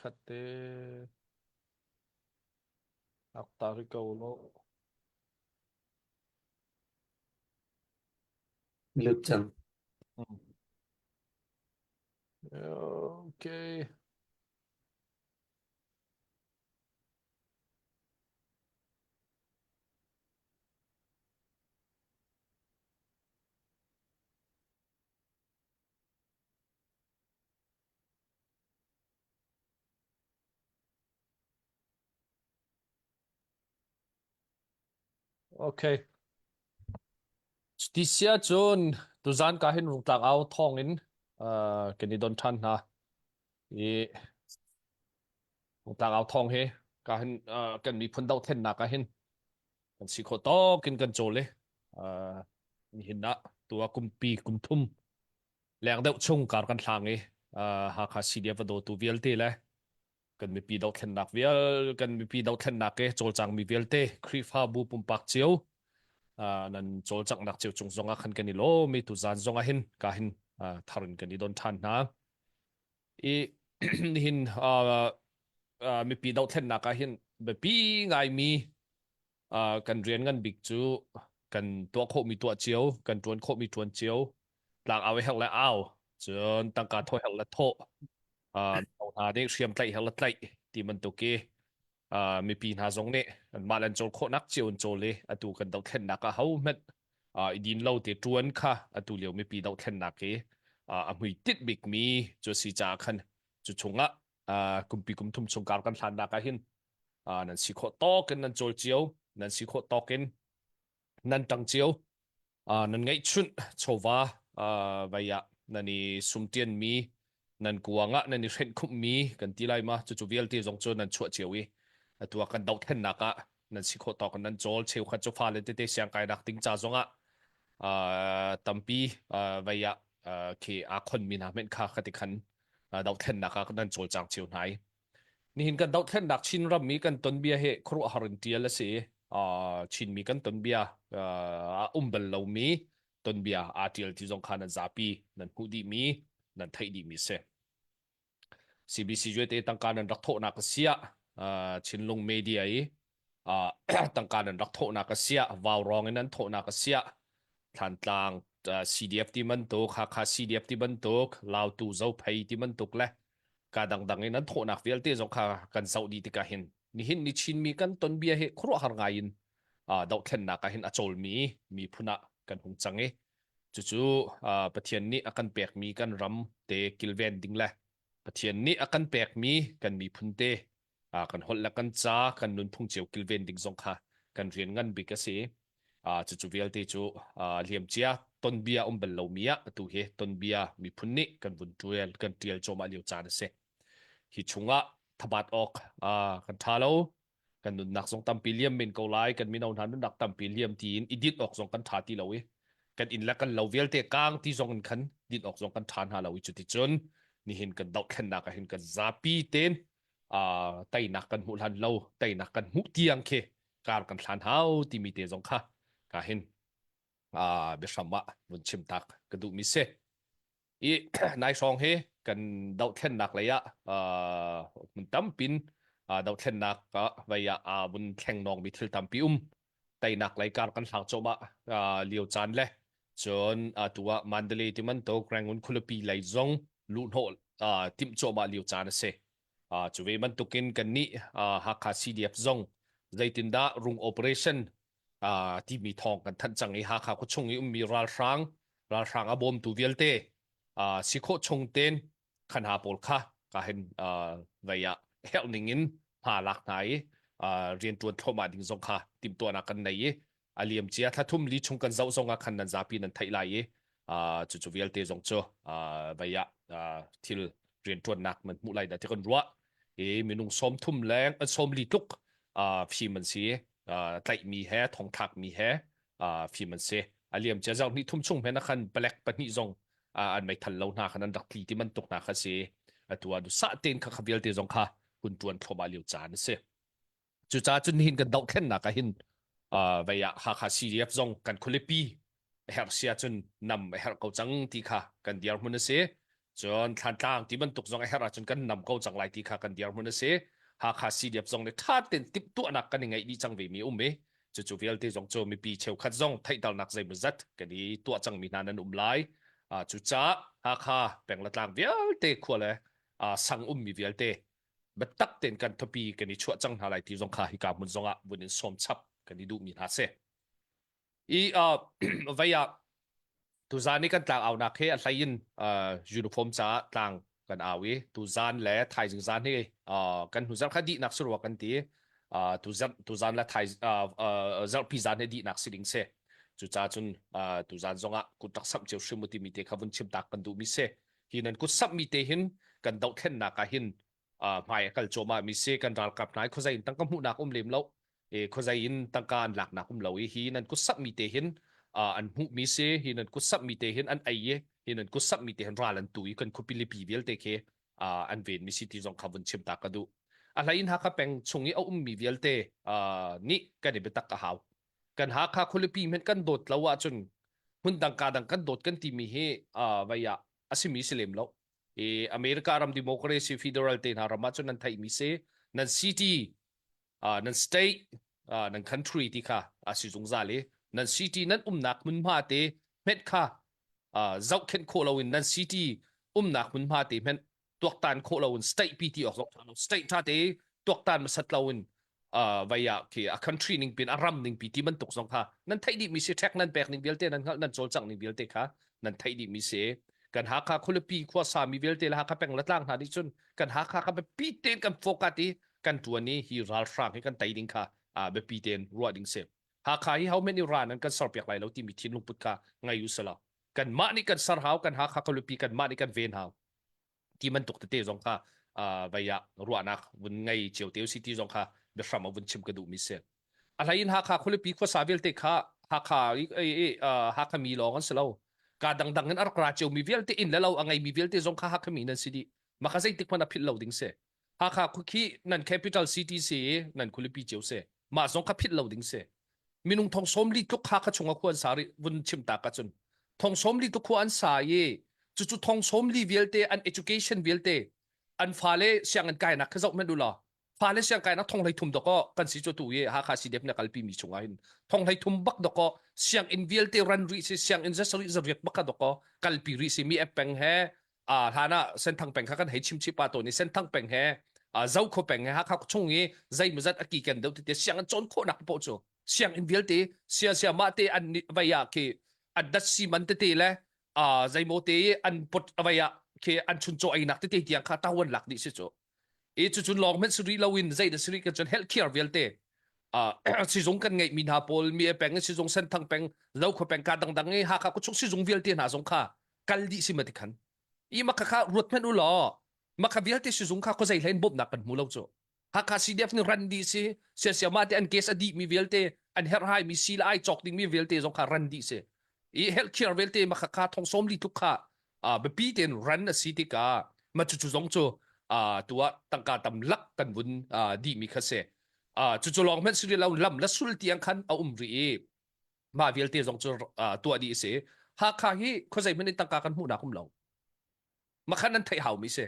Khat te ak ta ri ko lo. Lut cang. Hmm. Okay. Okay. Cuti si ahcun tuzaan ka hin rungtlang au thawng in uh, kan i don ṭhan hna. I rungtlang au thawng hi ka hin uh, kan miphun dohthlennak ah hin kan si khawh tawk in kan cawl i uh, nihin ah tu ah kumpi kum thum leng deuh chung kar kan hlang i uh, Hakha CDF a dawtu vialte le kan mipi dohthlennak vial kan mipi dohthlennak ke cawlcangmi vialte Khrihfabu pumpak cio uh, nan cawlcanghnak cio cung zongah khan kan i lawm i tuzan zongah hin ka hin uh, thar in kan i don ṭhan hna i nihin uh, uh, mipi dohthlennak ah hin biapi ngaimi uh, kan rian ngan bik cu kan tuah khawhmi tuah cio kan ṭuan khawhmi ṭuan cio tlang au i herh le au cun tangka thawh herh le thawh uh, hna nih hriam tlaih herh le tlaih ti bantuk i uh, mipi hna zong nih anmah le an cawl khawhnak cio in cawl i atu kan dohthlennak ah hohmanh uh, i din lo te ṭuan kha atu lio mipi dohthlennak i uh, a hmuitinh bikmi cu si caah khan cu chungah uh, kumpi kum thum chung kar kan hlannak ah hin uh, nan si khawh tawk in nan cawl cio nan si khawh tawk in nan ṭang cio uh, nan ngeihchunh chawva uh, vai ah nan i sumṭianmi nan kuang ah nan i hrenh khumhmi kan ti lai ma cucu vialte zong cu nan chuah cio i atu ah kan dohthlennak ah nan si khawh tawk in nan cawl cheukhat cu fale tete siangkainak ding ca zong ah uh, tampi uh, vai ah uh, khi aa khonmi hna hmenh kha khati khan uh, dohthlennak ah nan cawlcang cio hna i Nihin kan dohthlennak Chinram i kan tonbia hi khuaruahhar in ṭial a si i uh, Chinmi kan tonbia uh, a um bal lomi tonbia aa ṭial ti zong kha nan zapi nan hmuh dihmi nan theih dihmi si. CBC USA tangka nan rak thawhnak a siah uh, Chinlung Media i uh, tangka nan rak thawhnak a siah vaurawng in nan thawhnak a siah Thlantlang uh, CDF ti bantuk Hakha CDF ti bantuk Lautu Zophei ti bantuk le ka dangdang in an thawhnak vialte zong kha kan zoh dih tikah hin nihin ni Chinmi kan tonbia hi khuaruahhar ngai in uh, dohthlennak ah hin a cawlmi miphun ah kan hung cang i cucu uh, Pathian nih a kan pekmi kan ram te kilven ding le Pathian nih a kan pekmi kan miphun te uh, kan holh le kan ca kan nunphung cio kilven ding zong kha kan rian ngan bik a si uh, cucu vialte cu uh, liamcia tonbia um bal lomi ah atu hi tonbia miphun nih kan vun ṭual kan ṭial cuahmah lio caan a si hi chungah thabat awk uh, kan ṭha lo kan nunnak zong tampi liam men ko lai kan mino hna nunnak tampi liam tiin i dinh awk zong kan ṭha ti lo i kan inn le kan lo vialte kaang ti zong in khan dinh awk zong kan ṭha hna lo i cuticun nihin kan dohthlennak ah hin kan zapi tein uh, teinak kan hmuh hlan lo teinak kan hmuh tiang khi kar kan hlan hau timi te zong kha ka hin uh, biahram ah vun chim tak ka duh mi si i nai hrawng hi kan dohthlennak lei ah uh, hmun tampin uh, dohthlennak ah vei ah uh, vun thleng nawng mi thil tampi um teinak lei kar kan hlang cawmah uh, lio caan le cun atu ah Mandalay ti bantuk Rangoon khualipi lei zong luhhnawh uh, timh cuahmah lio caan a si. Uh, cu ve bantukin kannih uh, Hakha CDF zong zeitindah rung operation uh, timi thawng kan thanh cang i Hakha khuachung i ummi ralhrang ralhrang a bawmtu vialte uh, si khawh chung ten khan ha pawl kha ka hin uh, vei ah herh ning in hma lak hna i uh, riantuan thluahmah ding zong kha timhtuahnak kan nei i a liam cia thla thum li chung kan zoh zong ah khan nan zapi nan theih lai i uh, cucu vialte zong cu uh, vei ah uh, thil riantuannak nan hmuh lai dah ti kan ruah i minung 30 leng 40 tluk uh, fim an si uh, tlaihmi he thongthlakmi he uh, fim an si a liam cia zarh hnih thum chung men khan palek pahnih zong uh, an meithal lo hna khan an rak tli ti bantuk hna kha si atu ah dusa tein kha kha vialte zong kha hun tuan thloma lio caan a si cucaah cun nihin kan dohthlennak ah hin uh, vei ah Hakha CDF zong kan khualipi a herh sia cun nam a herh ko cang ti kha kan dirhmun a si. Cun Thlantlang ti bantuk zong a herh ahcun kan nam ko cang lai ti kha kan dirhmun a si. Hakha CDF zong nih ṭha tein timhtuahnak kan i ngeih dih cang vemi a um i cucu vialte zong cu mipi cheukhat zong theihternak zeimawzat kan i tuah cangmi hna nan um lai. Cucaah Hakha peng le tlang vialte khua le sang ummi vialte biatak tein kan thupi kan i chuah cang hna lai ti zong kha hika hmun zong ah vun in sawm chap kan i duhmi hna si. I vei ah tuzan i kan tlang aunak he a hlei in uniform caah tlang kan au i tuzan le thaizing zan hi kan hnu zarh kha dihnak si rua kan ti. Tuzan tuzan le thai zarhpi zan hi dihnak si ding si. Cucaah cun tuzan zongah kut rak samh cio hrim u timi te kha vun chim tak kan duhmi si. Hi nan kut samhmi te hin kan dohthlennak ah hin hmai a kal cuahmah mi si kan ralkap hna i khuazei in tangka hmuhnak um lem lo e khuazei in tangka an laknak um lo i hi nan kut samhmi te hin an hmuhmi si hi nan kut samhmi te hin an ei i hi nan kut samhmi te hin ral an tu i kan khuapi lipi vialte khi an ven mi si ti zong kha vun chim ta ka duh a hlei in Hakha peng chung i a ummi vialte nih kan i biatak a hau kan Hakha khualipi hmanh kan dawt lo ahcun hmun dang ka dang kan dawt kan timi hi vei ah a simi si lem lo i America ram democracy federal te hna ram ah cun nan theihmi si nan city uh, nan state uh, nan country ti kha a si zungzal i nan city nan umnak hmunhma te hmet kha uh, zohkhenh khawh loin nan city umnak hmunhma te hmenh tuaktan khawh loin state pi ti awk zong ṭha lo state ṭha te tuaktan masat loin uh, vai ah khi a country ning pin a ram ning pi ti bantuk zong kha nan theih dih mi si ṭhek nan pek ning vialte nan hngalh nan cawlcangh ning vialte kha nan theih dih mi si kan Hakha khualipi khuasa mi vialte le Hakha peng le tlang hna nih cun kan Hakha kha biapi tein kan focus i kan ṭuan i hi ralhrang hi kan tei ding kha uh, biapi tein ruah ding si Hakha hi ho men i ran an kan serpiak lai lo timi thinlung put kha ngei u selaw kanmah nih kan ser hau kan Hakha khualipi kanmah nih kan ven hau ti bantuk tete zong kha vei ah ruahnak vun ngei cio te si ti zong kha biahram a vun chim ka duhmi si. A hlei in Hakha khualipi khuasa vialte kha Hakha i Hakha mi lawng an si lo. Ka dangdang in a rak ra cio mi vialte inn le lo a ngei mi vialte zong kha Hakha mi nan si dih. Maka zeitik hmanh a philh lo ding si. Hakha khi nan capital city si nan khualipi cio si. Mah zong kha philh lo ding si. Minung thong sawm li tluk Hakha chung a khua an sa rih vun chim ta ka cun. Thong sawm li tluk khua an sa i cucu thong sawm li vialte an education vialte an fale sianginn kainak kha zoh hmanh u law fale siang kainak thong hlei thum dawkaw kan si cu tu i Hakha CDF na kalpi mi chungah hin thong hlei thum bak dawkaw sianginn vialte ran rih si sianginn zasarih zariat bak kha dawkaw kalpi rih si mi peng he a hlan ah Senthang peng kha kan hei chim chih pa tawn i Senthang peng he Zokho peng he Hakha chung i zeimawzat a ki ken deuh tete sianginn cawn khawhnak paoh cu sianginn vialte sia sia mah te an vei ah khi an datsi man tete le zeimaw te an pot vei ah khi an chuncaw einak tete tiang kha tawan lak dih si cu i cucun lawng hmanh si rih loin zei da si rih kan cun healthcare vialte sizung kan ngeih mi hna pawl mi peng sizung Senthang peng Zokhua peng ka dangdang i Hakha khuachung sizung vialte hna zong kha kal dih si ma ti khan i maka kha ruat hmanh u law maka vialte sizung kha khuazei hlei in bawmhnak kan hmu lo cu Hakha CDF nih ran dih si sia sia mah te an case a dih mi vialte an herhhai mi si le ai cawk ding mi vialte zong kha ran dih si i healthcare vialte maka kha thong sawm li tluk kha biapi tein ran a si tikah ma cucu zong cu tu ah tangka tam lak kan vun dih mi kha si cucu lawng hmanh si lo lam la sul tiang khan a um rih i mah vialte zong cu tuah dih a si. Hakha hi khuazei hmanh in tangka kan hmuhnak um lo. Makhan nan theih haumi si.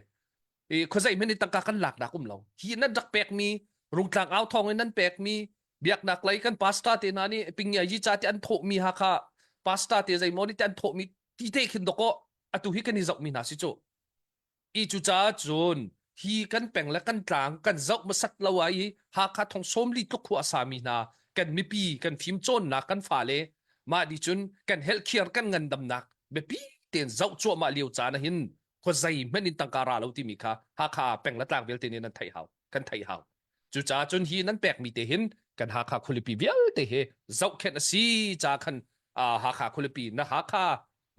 I khuazei hmanh in tangka kan laknak um lo. Hi nan rak pekmi Rungtlang au thawng in nan pekmi biaknak lei kan pastor te hna nih pingya yi ca te an thawhmi Hakha pastor te zeimaw nih te an thawhmi ti te khin dawkaw atu hi kan i zohmi hna si cu. I cucaah cun hi kan peng le kan tlang kan zoh hmasat lo ah i Hakha thong sawmli tluk khua a sami hna kan mipi kan fimcawnnak kan fale mah nih cun kan healthcare kan ngandamnak biapi tein zoh cuahmah lio caan ah hin khuazei hmanh in tangka ra lo timi kha Hakha peng le tlang vialte nih nan theih hau kan theih hau cucaah cun hi nan pekmi te hin kan Hakha khualipi vialte hi zohkhenh a si ca khan Hakha khualipi na Hakha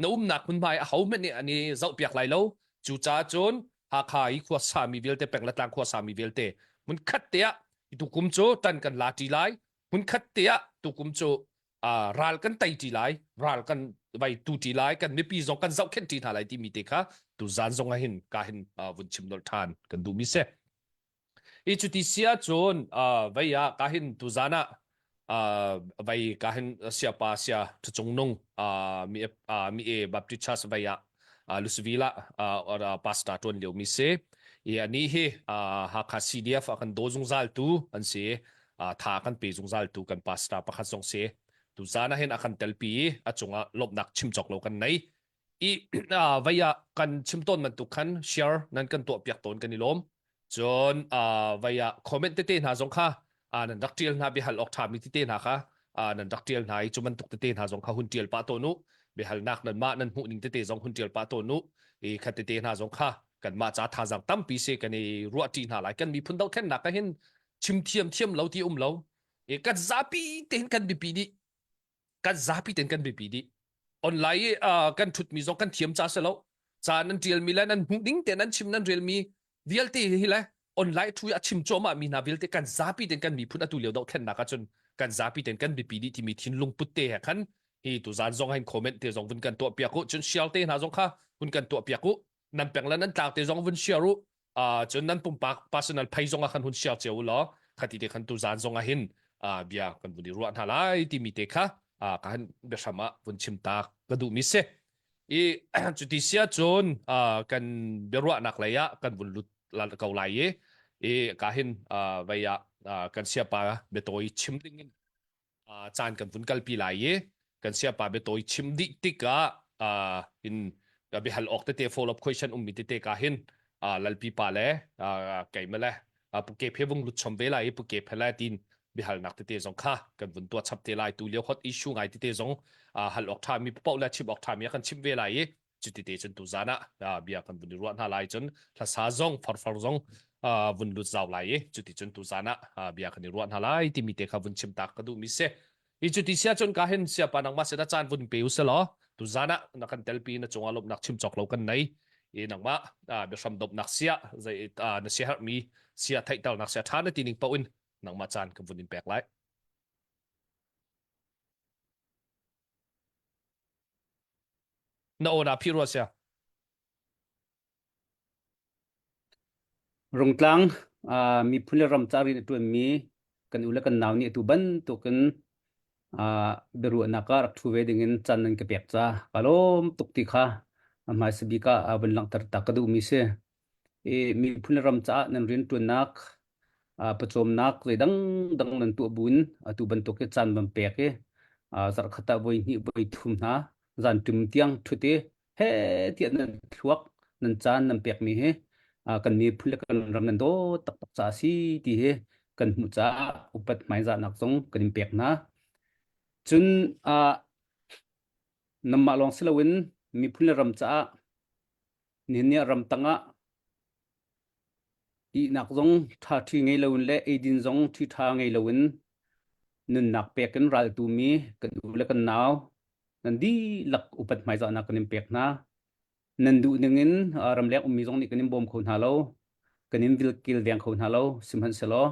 na umnak hmunhma i ahohmanh nih an i zohpiak lai lo. Cucaah cun Hakha i khua sami vialte peng le tlang khua sami vialte hmunkhat te ah tukum cu tan kan la ṭi lai. Hmunkhat te ah tukum cu ral kan tei ṭi lai, ral kan vai tu ṭi lai, kan mipi zong kan zohkhenh ṭi hna lai timi te kha tuzaan zong ah hin ka hin vun chim nolh ṭhan kan duhmi si. I cuti si ahcun vei ah ka hin tuzaan ah vei ka hin siapa sia ṭhacung nung mi mi e Baptist Church vei ah. Louisville ah pastor ṭuan liomi si. I anih hi Hakha CDF a kan daw zungzal tu an si. Tha kan pe zungzal tu kan pastor pakhat zong si. Tuzan ah hin a kan telpi i a cungah lawmhnak chim cawk lo kan nei. I vei ah kan chim tawn bantuk khan share nan kan tuah piak tawn kan i lawm. Cun vei ah comment tete hna zong kha nan rak ṭial hna biahal awk ṭhami tete hna kha nan rak ṭial hna i cu bantuk tete hna zong kha hun ṭial pah tawn u. Biahalnak nanmah nan hmuh ning tete zong hun ṭial pah tawn u. I khat tete hna zong kha kanmah ca thazaang tampi si kan i ruahṭi hna lai. Kan miphun dohthlennak ah hin chim thiam thiam lo ti um lo. I kan zapi tein kan biapi dih. Kan zapi tein kan biapi dih. Online i kan ṭhutmi zong kan thiam ca si lo. Ca nan ṭialmi le nan hmuh ding te nan chim nan relmi vialte hi le online thu a chim cuahmah mi hna vialte kan zapi ten kan miphun atu lio dohthlennak ahcun kan zapi ten kan biapi dih timi thinlung put te he khan hi tuzan zong hin comment te zong vun kan tuah piak u cun share te hna zong kha vun kan tuah piak u nan peng le nan tlang te zong vun share u cun nan pumpak personal phei zong ah khan hun share cio u law khati te khan tuzan zong ah hin bia kan vun i ruah hna lai timi te kha ka han biahram ah vun chim tak ka duh mi si I cuti sia cun kan biaruahnak lei ah kan vun lut ko lai i i ka hin vei ah kan siapa biatawi chim ding in caan kan vun kalpi lai i kan siapa biatawi chim dih tikah in biahal awk tete follow up question ummi tete ka hin lalpi pa le keimah le pu ke phe vung lut chom ve lai i pu ke phe le tin biahalnak tete zong kha kan vun tuah chap te lai tu lio hot issue ngai tete zong hal awk ṭha mi paoh le chim awk ṭha mi kan chim ve lai i cuti te cun tu zan ah bia kan vun i ruah hna lai cun hlasa zong farfar zong vun lut zau lai i cuti cun tu zan ah bia kan i ruah hna lai timi te kha vun chim tak ka duh mi si hi cuti sia cun ka hin siapa nangmah sin ah caan vun pe u selaw tu zan ah na kan telpi na cungah lawmhnak chim cawk lo kan nei i nangmah biahram dawpnak sia zei na siaherhmi sia theihternak sia ṭha na ti ning paoh in nangmah caan kan vun in pek lai. Na aw na phih rua sia. Rungtlang uh, miphun le ram ca rian a ṭuanmi kan u le kan nau nih atu bantukin uh, biaruahnak ah rak ṭhu ve dingin caan nan ka pek ca ka lawm tuk ti kha a hmaisa bik ah vun langhter ta ka duhmi si. I miphun le ram caah nan rianṭuannak pawcawmnak zei dangdang nan tuah buin atu bantuk hi caan van pek i zarhkhat ah voi hnih voi thum hna zan ṭim tiang ṭhut i he tiah nan thluak nan caan nan pekmi hi kan miphun le kan ram nan dawt taktak ca a si ti hi kan hmuh caah upat hmaizahnak zong kan in pek hna. Cun nanmah lawng si loin miphun le ram caah nihin ni ah ramtang ah Ihnak zong ṭhaṭhi ngei loin le eidin zong ṭhiṭha ngei loin nunnak pek in raltumi kan u le kan nau nan dihlak upat hmaizahnak kan in pek hna. Nan duh ningin ramleng ummi zong nih kan in bawm kho hna lo, kan in kilveng kho hna lo. Sihmanhsehlaw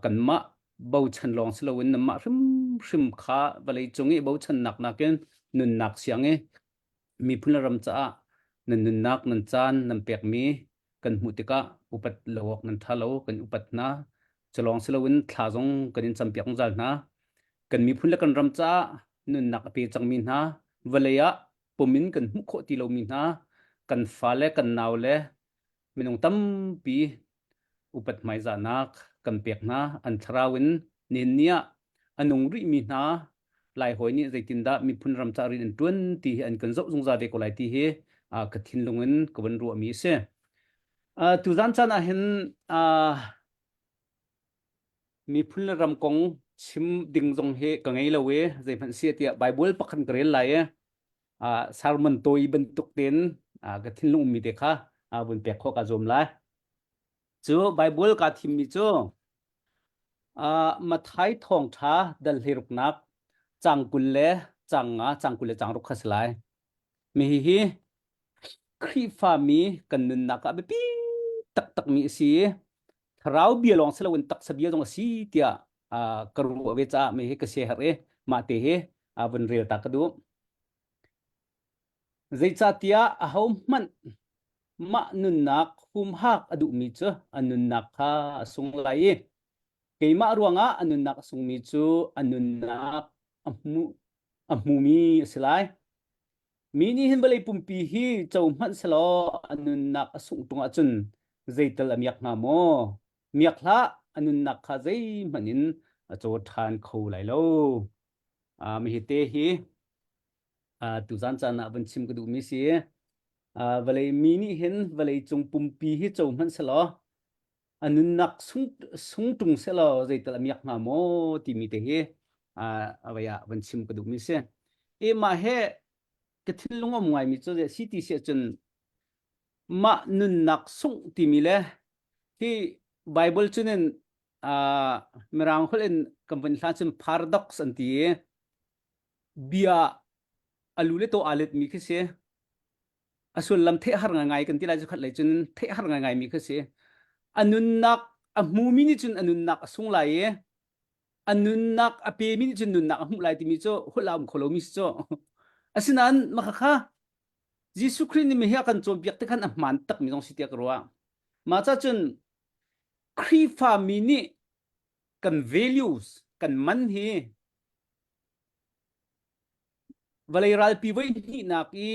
kanmah bochan lawng si loin nanmah hrimhrim kha vawleicung i bochannak nakin nunnak siang i miphun le ram caah nan nunnak nan caan nan pekmi kan hmuh tikah upat lo awk nan ṭha lo kan upat hna culawng si loin thla zong kan in campiak zungzal hna kan miphun le kan ram caah nunnak a pe cangmi hna vawlei ah pum in kan hmuh khawh ti lomi hna kan fale kan nau le minung tampi upat hmaizahnak kan pek hna an thlarau in nihin ni ah a nung rihmi hna Laihawi nih zeitindah miphun ram ca rian an ṭuan ti hi an kan zoh zungzal ve ko lai ti hi ka thinlung in ka vun ruahmi a si. Tuzan caan ah hin miphun le ram kong chim ding zong hi ka ngei lo i zeihmanh si tiah Bible pakhat ka rel lai i sermon tawi bantuk tein ka thinlung ummi te kha vun pek khawh ka zuam lai. Cu Bible kaa thimmi cu Matthai thawngṭha dal hleiruknak caang 20 le caang nga, caang 20 le caang ruk kha si lai. Mi hihi Khrihfami kan nunnak ah biapi taktakmi a si i thlarau bia lawng si loin taksa bia zong a si tiah ka ruah ve caah mi hi ka siaherh i mah te hi vun rel ta ka duh. Zeicahtiah ahohmanh mah nunnak humhak a duhmi cu a nunnak kha a sung lai i keimah ruangah a nunnak a sungmi cu a nunnak a hmu a hmumi a si lai. Mi nih hin vawlei pumpi hi co hmanh selaw a nunnak a sungh ṭung ahcun zeital a miak hnga maw? Miak hlah, a nunnak kha zeihmanh in a caw ṭhan kho lai lo. Uh, mi hi te hi uh, tuzan caan ah vun chim ka duhmi si. Uh, vawlei mi nih hin vawlei cung pumpi hi co hmanh selaw a nunnak sung sung ṭung selaw zeital a miak hnga maw timi te hi uh, a vei ah vun chim ka duhmi si. E mah he ka thinlung um ngaimi cu si ti si ahcun mah nunnak sungh timi le hi Bible cunin uh, Mirang holh in kan vun hlan cun paradox an ti i bia a lu le to aa let mi khi si. A sullam theih har ngai kan ti lai cu khat lei cun theih har ngai mi khi si. A nunnak a hmumi nih cun a nunnak a sung lai i a nunnak a pemi nih cun nunnak a hmuh lai timi cu holh a um kho lomi si cu. Asinain mah kha Jesuh Khrih nih mi hi a kan cawnpiak te khan a hmaan takmi zong si tiah ka ruah. Mah ca cun Khrihfa mi nih kan values kan man hi vawlei ralpi voi hnihnak i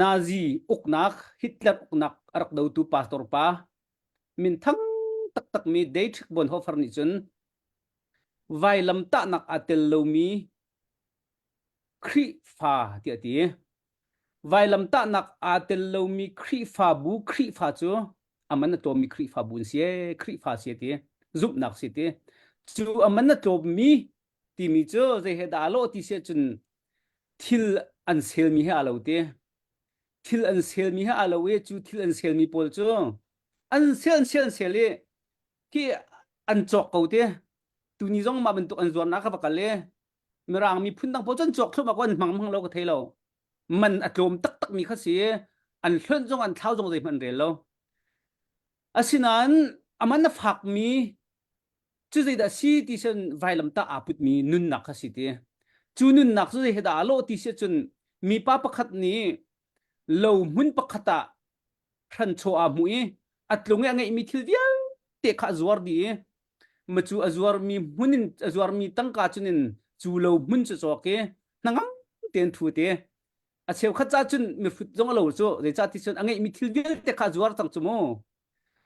Nazi uknak Hitler uknak a rak dotu pastor pa minthang taktakmi Dietrich Bonhoeffer nih cun vailamtahnak aa tel lomi Khrihfa tiah a ti. Vailamtahnak aa tel lomi Khrihfabu Khrihfa cu a man a tlawmmi Khrihfabu an si ee, Khrihfa si a ti, zumhnak si ti. Cu a man a tlawmmi timi cu zei he dah aa lawh ti si ahcun thil an selmi he aa lo ti. Thil an selmi he aa lo i cu thil an selmi pawl cu an sel an sel an sel i khi an cawk ko ti. Tuni zong mah bantuk an zuarnak kha va kal i Mirang miphun dang pawl cu an cawk thluahmah ko an hmang hmang lo ka thei lo. Man a tlawm taktak mi kha si. An hlonh zong an thlau zong zeihmanh an rel lo. Asinain a man a fakmi cu zeidah si ti cun vailamtah aa putmi nunnak kha si ti. Cu nunnak cu zei he dah aa lawh ti si cun mipa pakhat nih lo hmun pakhat ah hranchaw aa hmuh i a tlung i a ngeihmi thil vialte kha a zuar dih i ma cu a zuarmi hmun in a zuarmi tangka cun in cu lo hmun cu cawk i hnangam tein thu te a cheukhat ca cun mihrut zong a lo cu zeicah ti cun a ngeihmi thil vialte kha a zuar cang cu mu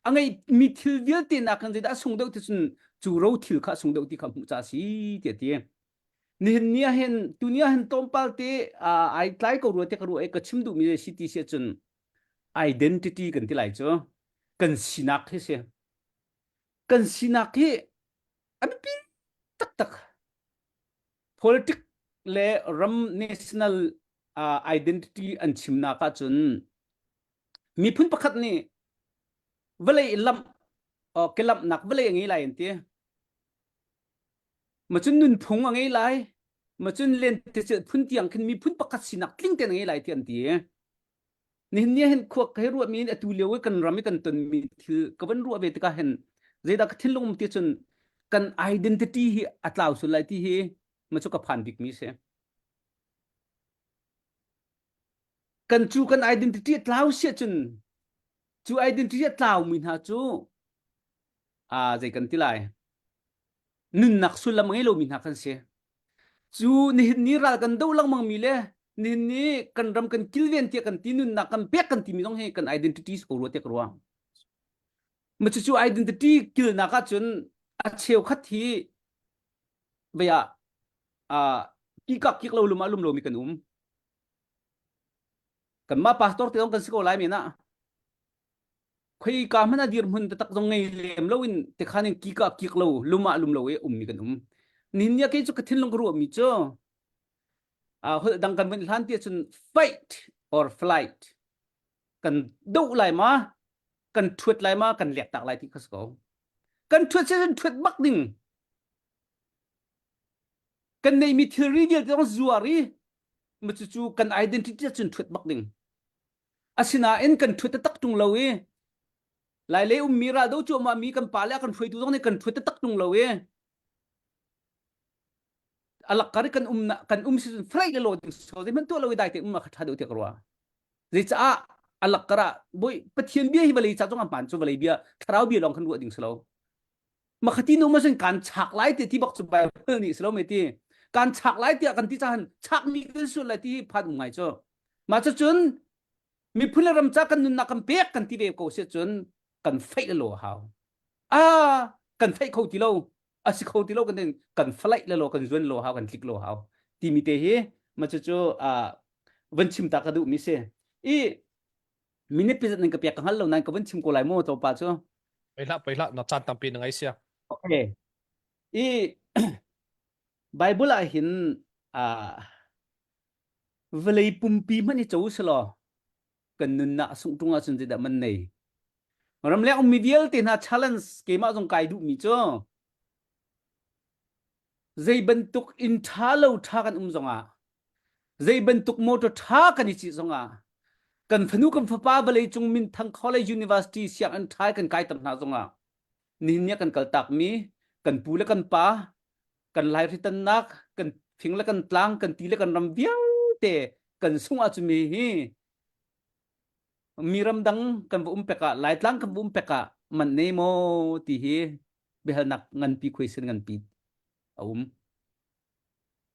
a ngeihmi thil vialte nakin zeidah a sung deuh ti cun cu ro thil kha a sung deuh ti kha hmuh ca a si ti a ti nihin ni ah hin tuni ah hin tlawmpal te ai tlai ko rua te ka ruah i ka chim duhmi si ti si ahcun identity kan ti lai cu kan sinak hi si kan sinak hi a biapi taktak politic le ram national uh, identity an chimnak ahcun miphun pakhat nih vawlei lamh uh, ke lamhnak vawlei a ngei lai an ti macun nunphung a ngei lai macun lentecelh phun tiang khin miphun pakhat sinak tling tein a ngei lai ti an ti Nihin ni hin khua ka hei ruahmi in atu lio i kan ram i kan tonmi thil ka van ruah ve tikah hin zeidah ka thinlung um ti cun kan identity hi a tlau sul lai ti hi ma cu ka phan bikmi si. Kan cu kan identity a tlau siah cun cu identity a tlaumi hna cu aa zei kan ti lai nunnak sullam a ngei lomi hna kan si. Cu nihin ni ral kan do lengmang mi le nihin ni kan ram kan kilven tiah kan ti nunnak kan pek kan timi zong hi kan identity ko rua tiah ka ruah. Ma cucu identity kilnak ahcun a cheukhat hi bia ah kikak kik lo lum ah lum lomi kan um. Kanmah pastor te zong kan si ko lai men ah Khoika hmanh ah dirhmun taktak zong ngei lem loin tikhan in kik ah kik lo, lum ah lum lo i ummi kan um. Nihin ni ah kei cu ka thinlung ka ruahmi cu uh, holh dang kan vun hlan ti ahcun fight or flight kan doh lai ma kan thuat lai ma kan lek tak lai ti kha si ko. Kan thuat si cun thuat bak ding. Kan neimi thilri vialte zong zuar i ma cucu kan identity cun thuat bak ding. Asinain kan ṭhut taktak ṭung lo i Lailei ummi raldo cuahmah mi kan pale a kan hruaitu zong nih kan ṭhut taktak ṭung lo i a lakkar i kan um kan um si cun flaih le law ding so zeihmanh tuah lo i dai te um ah kha ṭha deuh tiah ka ruah. Zeicaah a lakkar ah bawi Pathian bia hi vawlei ca zong a hmaan cu vawlei bia thlarau bia lawng kan ruah ding si lo. Makhati nu ma sin kan chak lai ti ti bak cu Bible nih si lo me ti kan chak lai tiah kan ti cahan chak mi kan sul lai ti phan um ngai cu. Mah cucun miphun le ram ca kan nunnak kan pek kan ti ve ko si cun kan feih le lo a hau. Ah, kan feih kho ti lo, a si kho ti lo kan kan falaih le lo kan zuan lo hau kan tlik lo hau timi te hi ma cucu ah van chim ta ka duh mi si. I minute pizat nan ka pek ka hngal lo nain ka van chim ko lai mu tlawmpa cu. Pei hlah pei hlah na caan tampi na ngei sia. Okay. I Bible ah hin ah vawlei pumpi hmanh hi co selaw kan nunnak sungh ṭung ahcun zeidah man nei ramleng ummi vialte hna challenge keimah zong kai duhmi cu zei bantuk inn ṭha lo ṭha kan um zongah zei bantuk motor ṭha kan i cih zongah kan fanu kan fapa vawlei cung minthang college university sianginn ṭha kan kaiter hna zongah nihin ni ah kan kaltakmi kan pu le kan pa kan laihritannak kan fing le kan tlang kan ti le kan ram vialte kan sung ahcun mi hi mi ramdang kan va um pek ah laitlang kan va um pek ah man ne maw ti hi biahalnak nganpi question nganpi a um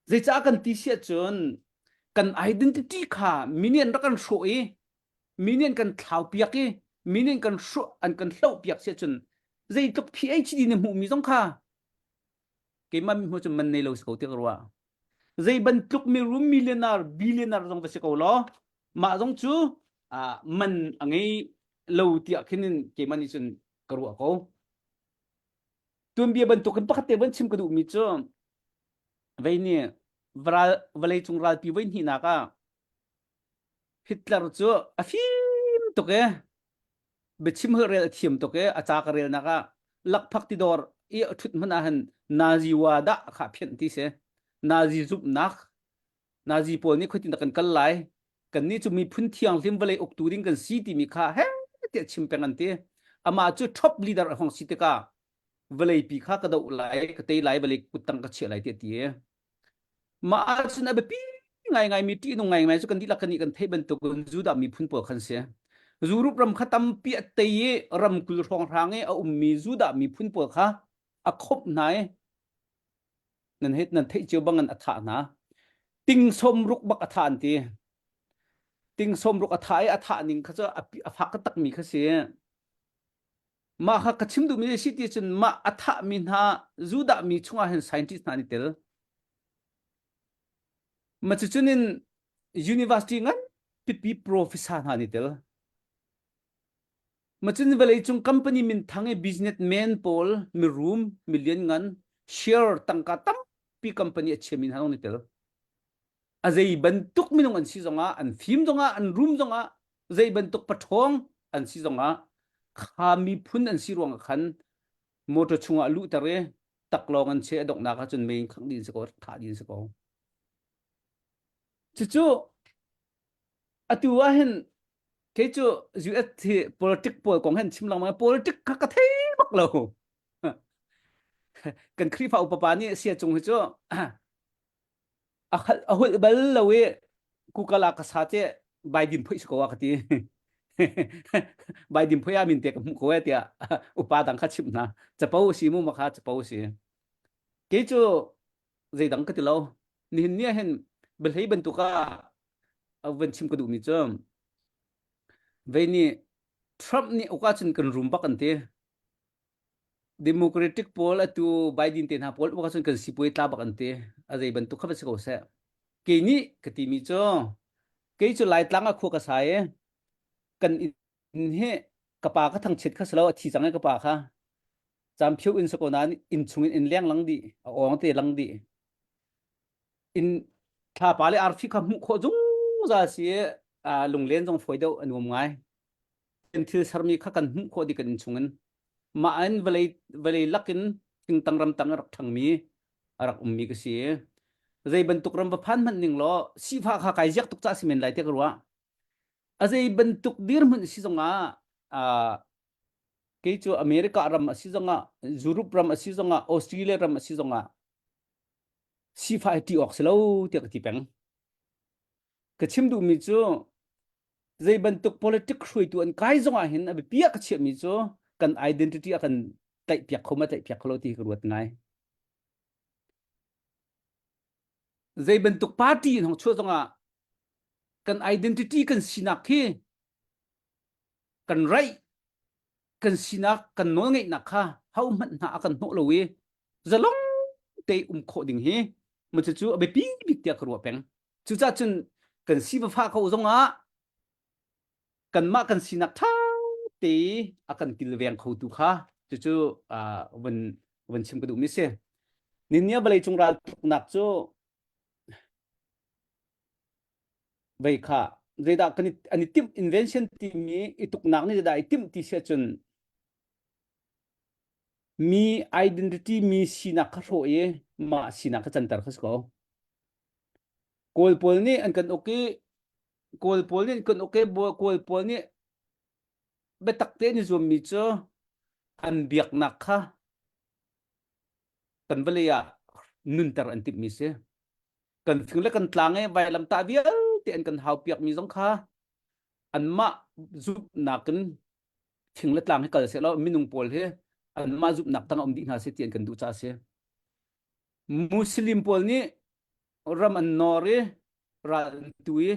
zeicah kan ti si ahcun kan identity kha mi nih an rak kan hrawh i mi nih an kan thlau piak i mi nih an kan hrawh an kan hloh piak si ahcun zeitluk PhD na hmuhmi zong kha keimah mi hmu cu man nei lo si ko ti ka ruah zei bantuk mirum millionaire billionaire zong va si ko law mah zong cu man a ngei lo tiah khin in keimah nih cun ka ruah ko tuanbia bantukin pakhat te van chim ka duhmi cu vei nih ral vawlei cung ralpi voi hnihnak ah Hitler cu a fim tuk e biachim holhrel a thiam tuk i a ca ka relnak ah lakphak ti dawr i a ṭhut hmanh ah hin Nazi wa dah kha phianh ti si. Nazi zumhnak Nazi pawl nih khuatin kan kal lai kannih cu miphun thianghlim vawlei uktu ding kan si timi kha he tiah chim peng an ti. Amah cu top leader a hong si tikah vawleipi kha ka doh lai ka tei lai vawlei kuttang ka chiah lai tiah ti. Mah ahcun a biapi ngaingaimi ṭihnung ngaingai cu kan dihlak kan nih kan theih bantukin Judah miphun pawl khan si. Europe ram kha tampi a tei i ram 20 hrawnghrang i a ummi Judah miphun pawl kha a khawmh hna i nan he nan theih cio bangin a thah hna. Ting sawm ruk bak a thah an ti. Ting sawm ruk a thah i a thah ning kha cu a fak takmi kha si. Mah kha ka chim duhmi a si ti cun mah a thahmi hna Judah mi chungah hin scientist hna an i tel. Ma cucun in university ngan pipi professor hna an i tel. Ma cun vawleicung company minthang i businessman pawl mirum milian ngan share tangka tampi company a chiami hna zong an i tel. A zei bantuk minung an si zongah an fim zongah an rum zongah zei bantuk paṭhawng an si zongah kha miphun an si ruangah khan motor chungah luhter i taklawng an che a donghnak ahcun mei in khangh dih an si ko thah dih an si ko cucu atu ah hin kei cu US hi politic pawl kong hin chim lengmang politic kha ka thei bak lo kan Khrihfa upa pa nih sia cung hi cu a hulh bal lo i Google ah ka sa te Biden phoih si ko a ka ti Biden phoih ah min te ka hmuh ko e tiah upa dang kha chimh hna capo si mu ma kha capo si kei cu zeidang ka ti lo nihin ni ah hin biahlei bantuk ah van chim ka duhmi cu vei nih Trump nih uk ahcun kan rum bak an ti Democratic pawl atu Biden te hna pawl uk ahcun kan sipuai tla bak an ti. A zei bantuk kha va si ko seh. Kei nih ka timi cu kei cu Laitlang ah khua ka sa i kan inn hi ka pa ka thangchiat kha si lo a thi cang i ka pa kha camphio inn si ko nain inn chung in inn leng lang dih a awng te lang dih inn thlapa le arfi kha hmuh khawh zungzal si i lunglen zong fawi deuh a nuam ngai kan thil sermi kha kan hmuh khawh dih kan inn chungin mah in vawlei vawlei lakin thingtang ramtang a rak ṭhangmi a rak ummi ka si zei bantuk ram va phan hmanh ning law sifah kha kai ziak tuk ca si men lai tiah ka ruah a zei bantuk dirhmun si zongah kei cu America ram a si zongah Europe ram a si zongah Australia ram a si zongah sifah hi ṭih awk si lo tiah ka ti peng ka chim duhmi cu zei bantuk politic hruaitu an kai zong ah hin a biapi ah ka chiahmi cu kan identity a kan tlaihpiak kho ma tlaihpiak kho lo ti ka ruat ngai. Zei bantuk party in hong chuah zong ah. Kan identity kan sinak khi kan right kan sinak kan nawlngeihnak kha ho hmanh hna a kan hnawh lo i zalong te um khawh ding hi mu cu a biapi bik tiah ka ruah peng. Cucaah cun kan si va fah ko zongah kanmah kan sinak ṭha te a kan kilveng khotu kha cucu vun vun chim ka duhmi si. Ninia vawleicung raltuknak cu vei kha zeidah kan an i timh invention timi i tuknak nih zeidah i timh ti si ahcun mi identity mi sinak kha hrawh i mah sinak kha canter kha si ko. Kawl pawl nih an kan uk i Kawl pawl nih kan uk i Kawl pawl nih biatak tein i zuammi cu an biaknak kha kan vawlei ah nunter an timhmi si. Kan fing le kan tlang i vailamtah vialte an kan haupiakmi zong kha anmah zumhnak in thing le tlang hi kal seh law minung pawl hi anmah zumhnak tang ah um dih hna seh ti an kan duh caah a si. Muslim pawl nih ram an nawr i ral an tu i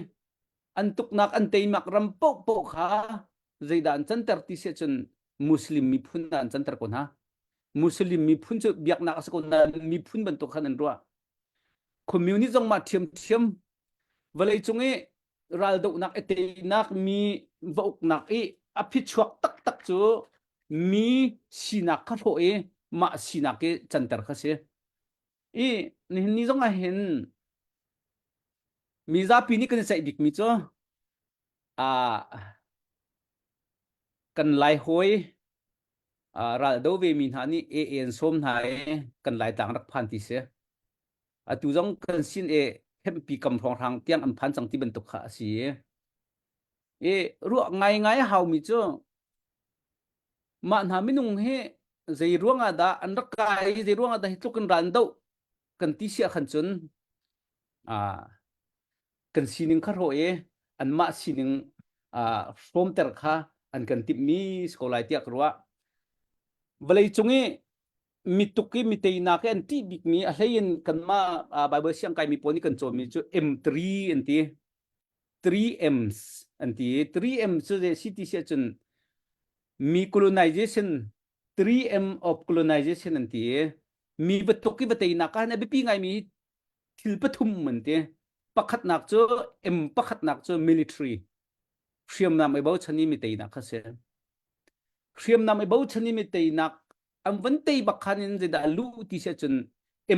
an tuknak an teimak ram paohpaoh kha zeidah an canter ti si ahcun Muslim miphun ah an canter ko hna. Muslim miphun cu biaknak a si ko nain miphun bantuk khan an ruah. Communist zong mah ṭhiamṭhiam vawleicung i raldohnak i teinak mi va uknak i a phichuak taktak cu mi sinak kha hrawh i mah sinak i canter kha si. I nihin ni zong ah hin mi zapi nih kan i ceih bikmi cu ah kan lai hawi ral do ve mi hna nih AA an sawm hna i kan Laitlang rak phan ti si. Atu zong kan sin e hempi kam hrawnghrang tiang an phan cang ti bantuk kha a si. I ruah ngaingai a haumi cu mah hna minung hi zei ruang ah dah an rak kai i zei ruang ah dah hi tluk in ral an doh kan ti siah khan cun ah kan sining kha hrawh i anmah sining ah hrawmter kha an kan timhmi si ko lai tiah ka ruah. Vawleicung i mituk i miteinak i an ṭih bikmi a hlei in kanmah Bible siang kaimi pawl nih kan cawnmi cu M3 an ti. 3Ms an ti i 3M cu zei si ti si ahcun mi colonization 3M of colonization an ti i mi va tuk i va teinak ah hin a biapi ngaimi thil pathum an ti. Pakhatnak cu M pakhatnak cu military hriamnam i bochan i mi teinak kha si. Hriamnam i bochan i mi teinak an van tei bak khan in zeidah a luh ti si ahcun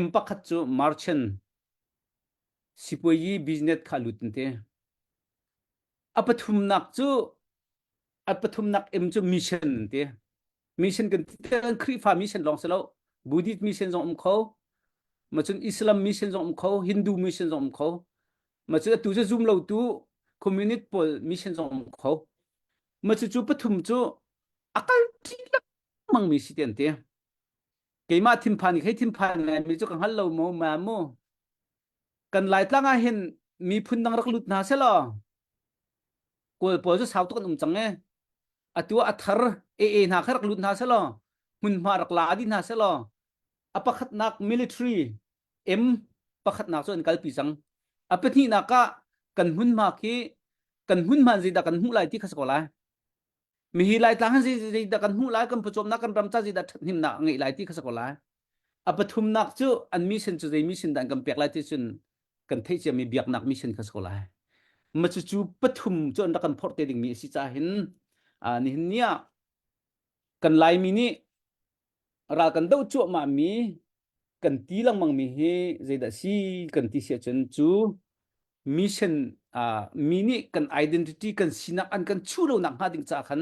M pakhat cu merchant sipuayi business kha lut an ti. A pathumnak cu a pathumnak M cu mission an ti. Mission kan ti kan Khrihfa mission lawng si lo. Buddhist mission zong um kho. Ma cun Islam mission zong um kho, Hindu mission zong um kho. Ma cun atu cu zum lo tu communist pawl mission zong um kho. Ma cu cu pathum cu a kal ṭi lengmang mi si ti an ti. Keimah thinphan i hei thinphan ngaimi cu ka hngal lo maw ma mu. Kan Laitlang ah hin miphun dang rak lut hna selaw Kawl pawl cu sau tuk an um cang e. Atu ah a thar AA hna kha rak lut hna selaw hmunhma rak la dih hna selaw a pakhatnak military M pakhatnak cu an kalpi cang. A pahnihnak ah kan hmunhma khi kan hmunhma zeidah kan hmuh lai ti kha si ko lai. Mihi Laitlang hin zeidah kan hmuh lai, kan pawcawmnak kan ram ca zeidah ṭhathnemnak a ngeih lai ti kha si ko lai. A pathumnak cu an mission cu zei mission dah an kan pek lai ti cun kan theih ciami biaknak mission kha si ko lai. Ma cucu pathum cu an rak kan phorh te dingmi a si caah hin nihin ni ah kan Laimi nih ral kan doh cuahmah mi kan ti lengmang mi hi zeidah si kan ti si ahcun cu mission uh, mi nih kan identity kan sinak an kan chuh lo nak hnga ding caah khan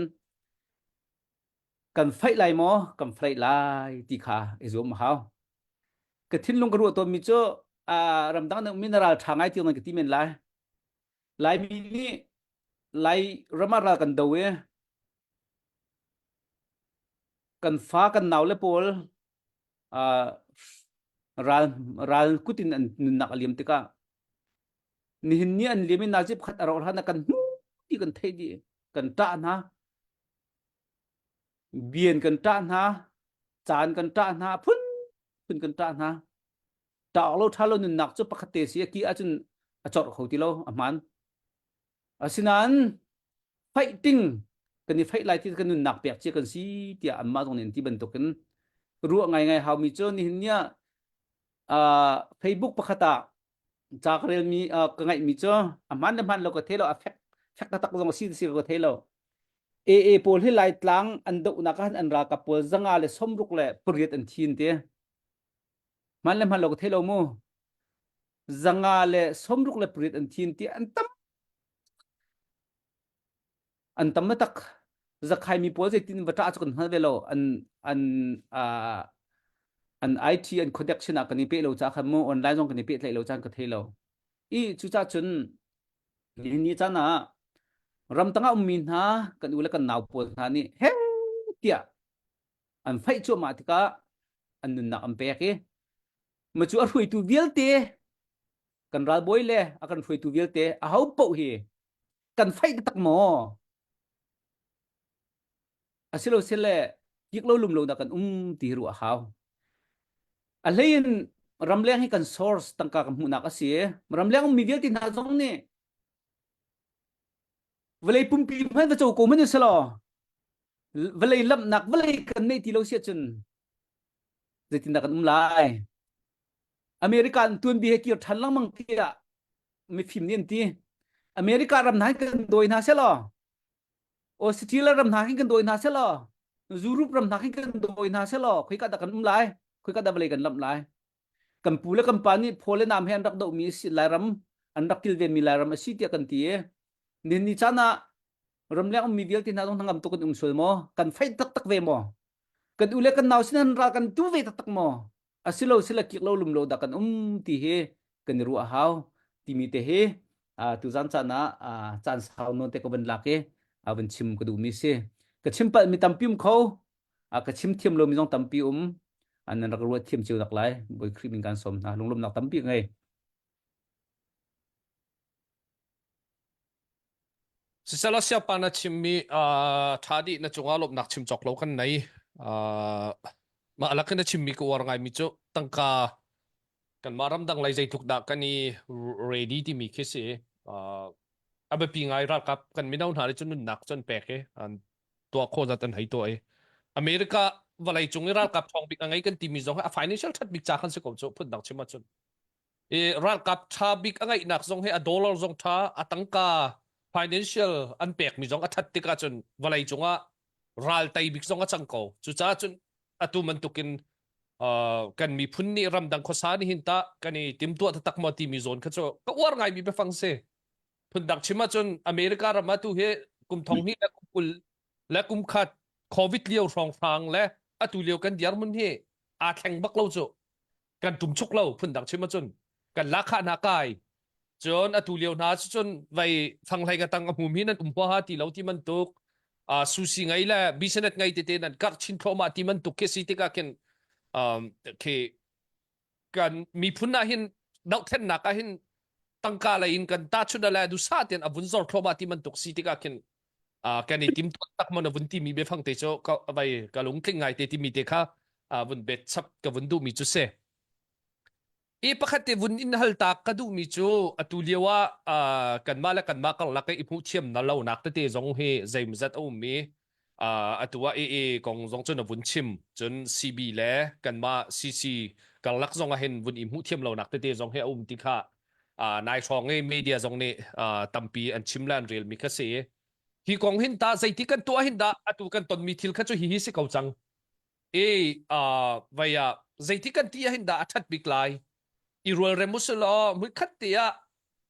kan fight lai maw kan fight lai ti kha i zuam a hau ka thinlung ka ruah tawnmi cu uh, ramdang nih mineral ṭha ngai ti nan ka ti men lai Laimi nih Lai ram ah ral kan do i kan fa kan nau le pawl uh, ral ral kut in an nunnak a liam tikah nihin ni an liam i nazi pakhat a rauh hlan ah kan hnu ti kan theih dih kan ṭah hna bian kan ṭah hna caan kan ṭah hna phun phun kan ṭah hna ṭah lo ṭha lo nunnak cu pakhat te si a ki ahcun a corh kho ti lo a hmaan. Asinain fighting kan i fight lai ti kan nunnak pek cia kan si tiah anmah zong nih an ti bantukin ruah ngaingai haumi cu nihin ni ah uh, Facebook pakhat ah ca ka relmi uh, ka ngaihmi cu a hmaan le hmaan lo ka thei lo a fek fek taktak zong a si si ka thei lo AA pawl hi Laitlang an dohnak ah an ralkap pawl 168 an thin te hmaan le hmaan lo ka thei lo mu 168 an thin ti an tam an tam tak zakhai mi pawl zeitin va ṭah cu kan hngal ve lo an an uh, an IT an connection ah kan i pe lo ca khan mu online zong kan i pehtlaih lo caan ka thei lo i cucah cun nihin ni caan ah ramtang ah ummi hna kan u le kan nau pawl hna nih he tiah an faih cuahmah tikah an nunnak an pek i ma cu a hruaitu vialte kan ralbawi le a kan hruaitu vialte a ho paoh hi kan faih taktak maw asilo sile kik lo lum lo dah kan um ti ruah hau a hlei in ramleng hi kan source tangka kan hmuhnak a si ramleng ummi vialte hna zong nih vawlei pumpi hmanh va co ko hmanh usalaw vawlei lamhnak vawlei kan neih ti lo si ahcun zeitindah kan um lai America an tuanbi he kir ṭhan lengmang tiah mifim nih an ti America ram hna hin kan dawi hna selaw Australia ram hna hin kan dawi hna selaw Europe ram hna hin kan dawi hna selaw khoika dah kan um lai khoika dah vawlei kan lamh lai kan pu le kan pa nih phaw le nam he an rak dohmi si Lairam an rak kilvenmi Lairam a si tiah kan ti i nihin ni caan ah ramleng ummi vialte hna zong hnangam tuk kan um sual maw kan faih taktak ve maw kan u le kan nau sin an ral kan tu ve taktak maw asilo sila kik lo lum lo dah kan um ti hi kan i ruah hau timi te hi tuzan caan ah caan sau nawn te ka van lak i van chim ka duhmi si ka chim palh mi tampi um kho ka chim thiam lomi zong tampi um nan rak ruat thiam cio nak lai Bawi Khrih min kan sawm hna lunglawmhnak tampi ngei Sisela siapa na chimmi ṭha dih na cungah lawmhnak chim cawk lo kan nei. Mah lakin na chimmi ka uar ngaimi cu tangka kanmah ramdang lei zeitluk dah kan i ready timi khi si. A biapi ngai ralkap kan mino hna nih cun nunnak cu an pek i an tuah khawh zat an hei tuah i America vawlei cung i ralkap ṭhawng bik a ngei kan timi zong hi a financial ṭhat bik ca khan si ko cu phundang chim ahcun. I ralkap ṭha bik a ngeihnak zong hi a dollar zong ṭha, a tangka financial an pekmi zong a ṭhat tik ahcun vawlei cungah ral tei bik zong a cang ko. Cucaah cun atu bantukin uh, kan miphun nih ramdang khuasa nih hin tah kan i timtuah taktak maw timi zawn kha cu ka uar ngaimi biafang si. Phundang chim ahcun America ram ah tu hi kum thong hnih le kum 20 le kum khat COVID lio hrawnghrang le atu lio kan dirhmun hi aa thleng bak lo cu. Kan ṭumchuk lo phundang chim ahcun kan lahkhah hna kai cun atu lio hna cun vei fanghlei ka tang a hmum hi nan um huaha ti lo ti bantuk uh, sushi ngei le business ngei tete nan karh chin thluahmah ti bantuk khi si tikah khin um, khi kan miphun ah hin dohthlennak ah hin tangka lei in kan tahchunh le dusa tian a vun zor thluahmah ti bantuk si tikah khin uh, kan i timtuah tak mon a vun timi biafang te cu ka vai ka lungtling ngai te timi te kha uh, vun bet chap ka vun duhmi cu si i pakhat te vun in hal tak ka duhmi cu atu lio ah uh, kanmah le kanmah karlak i hmuh thiam na lonak tete zong hi zeimazat a um i uh, atu ah AA kong zong cun a vun chim cun CB le kanmah CC karlak zong ah hin vun i hmuh thiam lonak tete zong hi a um ti kha uh, nai hrawng i media zong nih uh, tampi an chim le an relmi kha si hi kong hin ta zeiti kan tuah hin dah atu kan tonmi thil kha cu hi hi si ko cang e uh, vai ah zeiti kan ti ah hin dah a that bik lai i rualrem usulaw hmunkhat te ah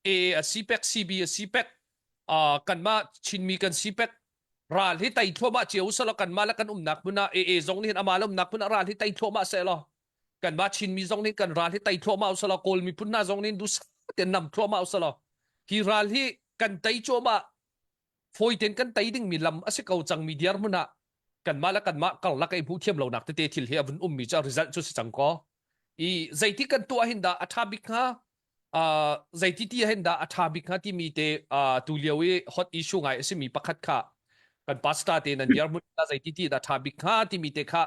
A a si pek CB a si pek uh, kanmah Chinmi kan si pek ral hi tei thluahmah cio usulaw kanmah le kan umnak hmun ah AA zong nih hin amah le umnak hmun ah ral hi tei thluahmah seh law kanmah Chinmi zong nih kan ral hi tei thluahmah usulaw Kawl miphun hna zong nih dusa ten nam thluahmah usulaw hi ral hi kan tei cuahmah fawi tein kan tei dingmi lam a si ko cangmi dirhmun ah kanmah le kanmah karlak i hmuh thiam lonak tete thil hi a vun ummi cu result cu si cang ko i zeiti kan tuah hin dah a ṭha bik hnga uh, zeiti ti hin dah a ṭha bik hnga timi te uh, tu lio i hot issue ngai a simi pakhat kha kan pastor te nan dirhmun dah zeiti ti dah ṭha bik hnga timi te kha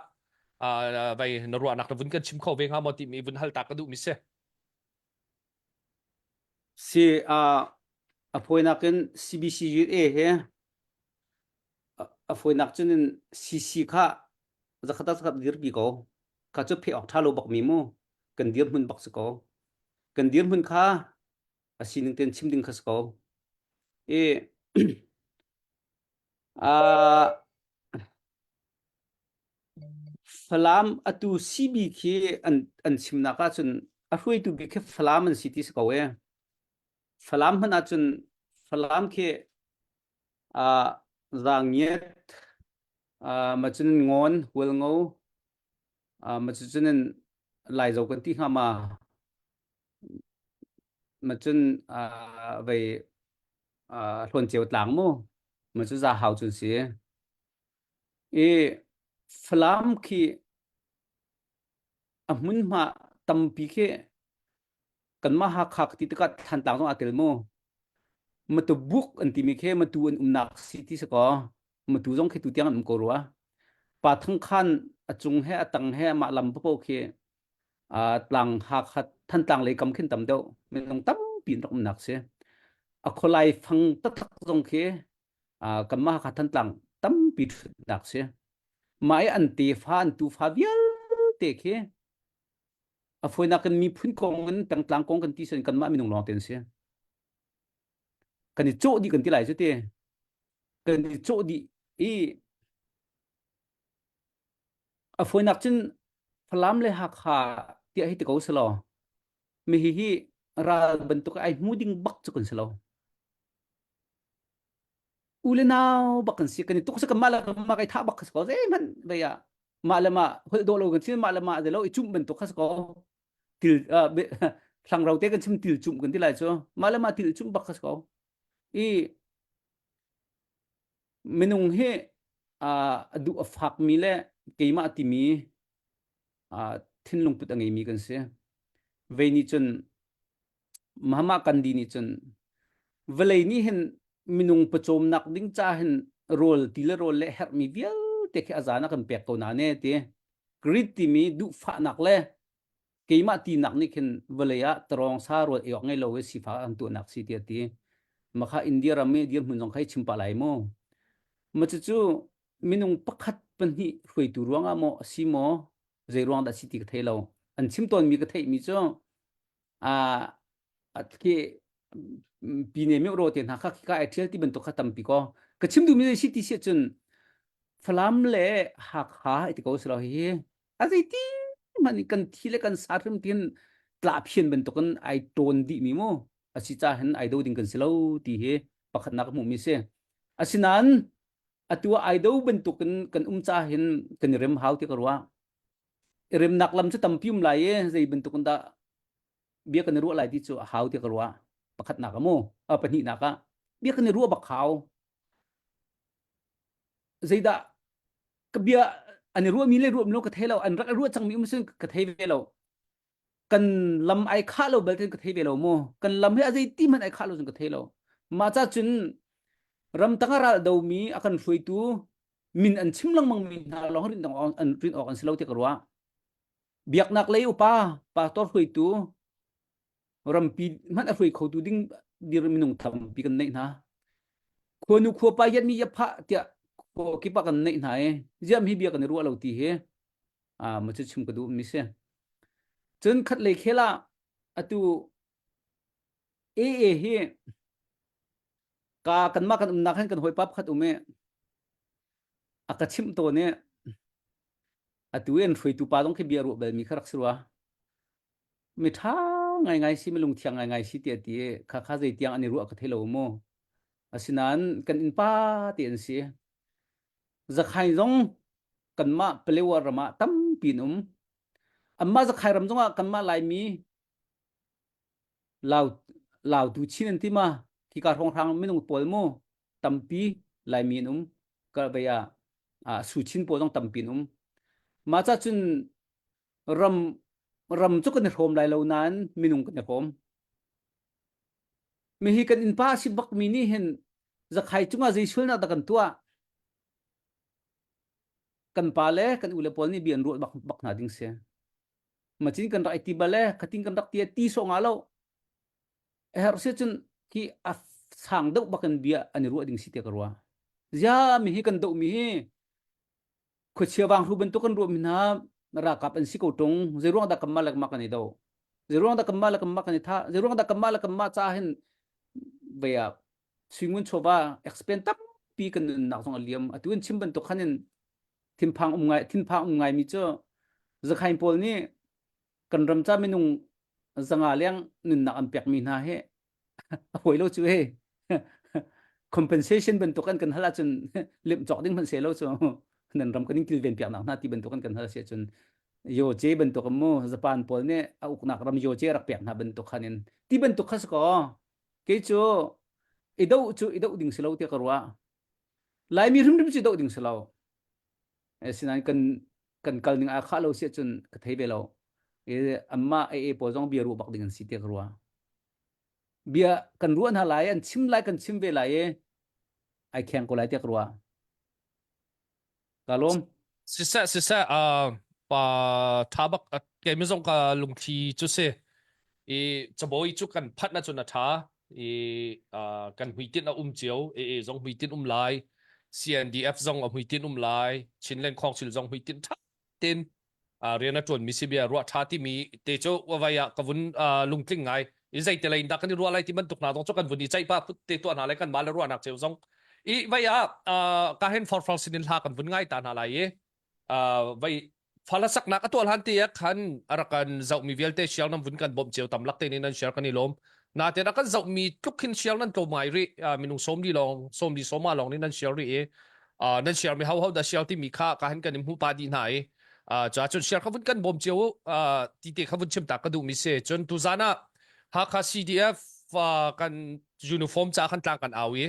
uh, vai na ruahnak na vun kan chim kho ve hnga maw timi vun hal ta ka duh mi si Si uh, A fawinak in CBCUSA he a fawinak cun in CC kha zakhat ah zakhat dirpi ko. Kha cu pheh awk ṭha lo bak mi mu. Kan dirhmun bak si ko. Kan dirhmun kha a sining tein chim ding kha si ko. I uh, Falam atu CB khi an an chimnak ahcun a hruaitu bik khi Falam an si ti si ko e. Falam hmanh ahcun Falam khi uh, Zangiat uh, macun Ngawn, Hualngo uh, macun in Laizo kan ti hnga ma macun uh, vei uh, Hlawn Ceu tlang mu macu za hau cun si. I Falam khi a hmunhma tampi khi kanmah Hakha ka ti tikah Thantlang zong aa tel mu. Matu buk an timi khi matu an umnak si ti si kaw matu zong khi tu tiang an um ko rua. Pa Thang Khan a cung he a tang he mah lam paoh khi uh, tlang Hakha Thantlang lei kam khin tam deuh minung tampi an rak umnak si. A khualai fang taktak zong khi uh, kanmah Hakha Thantlang tampi ṭhutnak si. Mah i an tefa an tufa vialte khi a fawinak in miphun kong in pengtlang kong kan ti sen kanmah minung lawng te an si. Kan i cawh dih kan ti lai cu ti. Kan i cawh dih i a fawinak cun Falam le Hakha tiah hi ti ko selaw mi hi hi ral bantuk ai hmu ding bak cu kan si lo. U le nau bak kan si kan i tuk sa kan mah le mah kai thah bak ka si ko zeihmanh vei ah mah le mah holh dawh lo kan si mah le mah de lo i cumh bantuk kha si ko til hlang ro te kan chim til cumh kan ti lai cu mah le mah til cumh bak kha si ko i minung hi a duh a fak mi le keimah timi thinlung put a ngeimi kan si vei nih cun Mahatma Gandhi nih cun vawlei nih hin minung pawcawmnak ding ca hin rawl ti le rawl le herhmi vialte khi a zan a kan pek ko na ne ti. Greed timi duhfahnak le keimah tinak nih khin vawlei ah tarawng sa rawl ei awk ngei lo i sifak an tuahnak si ti a ti. Makha India ram i dirhmun zong kha i chim pah lai mu. Ma cucu minung pakhat pahnih hruaitu ruangah maw a si maw zei ruang dah si ti ka thei lo. An chim tawnmi ka theihmi cu a khi pine myo ro te hna kha khika ai ṭhial ti bantuk kha tampi ko ka chim duhmi zei si ti si ahcun Falam le Hakha ti ko silo hi a zeiti hmanh in kan thi le kan sa hrim tin tla phian bantukin ai ṭawn dih mi mu a si ca hin ai do ding kan si lo ti hi pakhatnak ka hmuhmi si asinain atu ah ai do bantukin kan um ca hin kan i rem hau ti ka ruah i remnak lam cu tampi um lai i zei bantuk in dah bia kan i ruah lai ti cu a hau ti ka ruah pakhatnak a mu a pahnihnak ah bia kan i ruah bak hau zeidah ka bia an i ruahmi le ruahmi lo ka thei lo an rak i ruah cangmi um sin ka thei ve lo kan lam ai khah lo bal ka thei ve lo mu kan lam hi a zei ti hmanh ai khah lo cun ka thei lo mah ca cun ramtang a ral domi a kan hruaitu min an chim lengmang mi hna lawng rin an rin awk an si lo ti ka ruah biaknak lei upa pastor hruaitu rampi hmanh a hruai khotu ding dir minung tampi kan neih hna khuanu khuapa yat mi yapha tiah khua kipa kan neih hna e ziam hi bia kan i ruah lo ti hi a ma chu chim ka duh mi si cun khat lei khela atu AA hi ka kanmah kan umnak hin kan hawipa pakhat um i a ka chimh tawn i atu in hruaitu pa zong khi bia ruah balmi kha rak si rua mi ṭha ngaingai si mi lungthiang ngaingai si tiah ti i kha kha zei tiang an i ruah ka thei lo mu asinain kan innpa te an si zakhai zong kanmah Palewa ram ah tampi an um anmah zakhai ram zongah kanmah Laimi Lau Lautu Chin an ti ma khika hrawnghrang minung pawl mu tampi Laimi an um ka vei ah ah Su Chin pawl zong tampi an um mah ca cun ram ram cu kan i hrawm lai lo nain minung kan i hrawm mi hi kan innpa a si bak mi nih hin zakhai cungah zei sualnak dah kan tuah kan pa le kan u le pawl nih bia an ruah bak bak hna ding si macin kan rak i ti bal e khatin kan rak ti ti sawh nga lo a herh si cun khi a sang deuh bakin bia an i ruah ding si te ka ruah. Zia mi hi kan doh mi hi khuachia vanghru bantuk kan ruah mi hna ralkap an si ko tung zei ruang dah kanmah le kanmah kan i do zei ruang dah kanmah le kanmah kan i thah zei ruang dah kanmah le kanmah ca hin vei ah suingun chawva explain tampi kan nunnak zong a liam atu in chim bantuk khan in thinphang um ngai thinphang um ngai mi cu zakhain pawl nih kan ram ca minung zanga leng nunnak an pek mi hna hi a hawi lo cu he compensation bantuk an kan hal ahcun limh cawk ding hmanh se lo cu nan ram kan in kilven piak nak hna ti bantuk an kan hal si ahcun yo che bantuk mu Japan pawl nih a uknak ram yo che rak pek hna bantuk khan in ti bantuk kha si ko kei cu i do cu i do ding si lo ti ka ruah Laimi hrimhrim cu do ding si lo sinain kan kan kal ning aa khah lo si ahcun ka thei ve lo amma AA pawl zong bia ruah bak ding an si ti ka ruah bia kan ruah hna lai an chim lai kan chim ve lai i ai kheng ko lai tiah ka ruah ka lawm Siseh siseh uh, pa tha bak kei mi zong ka lungthli cu si i cabawi cu kan phanh ahcun a tha i uh, kan hmuitinh a um cio AA zong hmuitinh um lai CNDF zong a hmuitinh um lai Chinland Council zong hmuitinh tha tein rian a ṭuanmi si bia ruah ṭha timi te cu vai ah ka vun lungtling ngai i zei te lei in dah kan i ruah lai ti bantuk hna zong cu kan vun i ceih pa te tuah hna lai kan mah le ruahnak cio zong i vai ah ka hen forfar sinin hla kan vun ngai ta hna lai i vai fala saknak a tuah hlan te ah khan a rak kan zohmi vialte share nan vun kan bawmh cio tam lak te nih nan share kan i lawm natein a kan zohmi tluk khin share nan tlawm ngai rih minung sawm li lawng sawm li sawma lawng nih nan share rih i nan share mi ho ho dah share timi kha ka han kan in hmu pa dih hna i cha cun share kha vun kan bawm cio ti te kha vun chim ta ka duh mi si cun tuzan ah Hakha CDF kan uniform ca khan tlang kan au i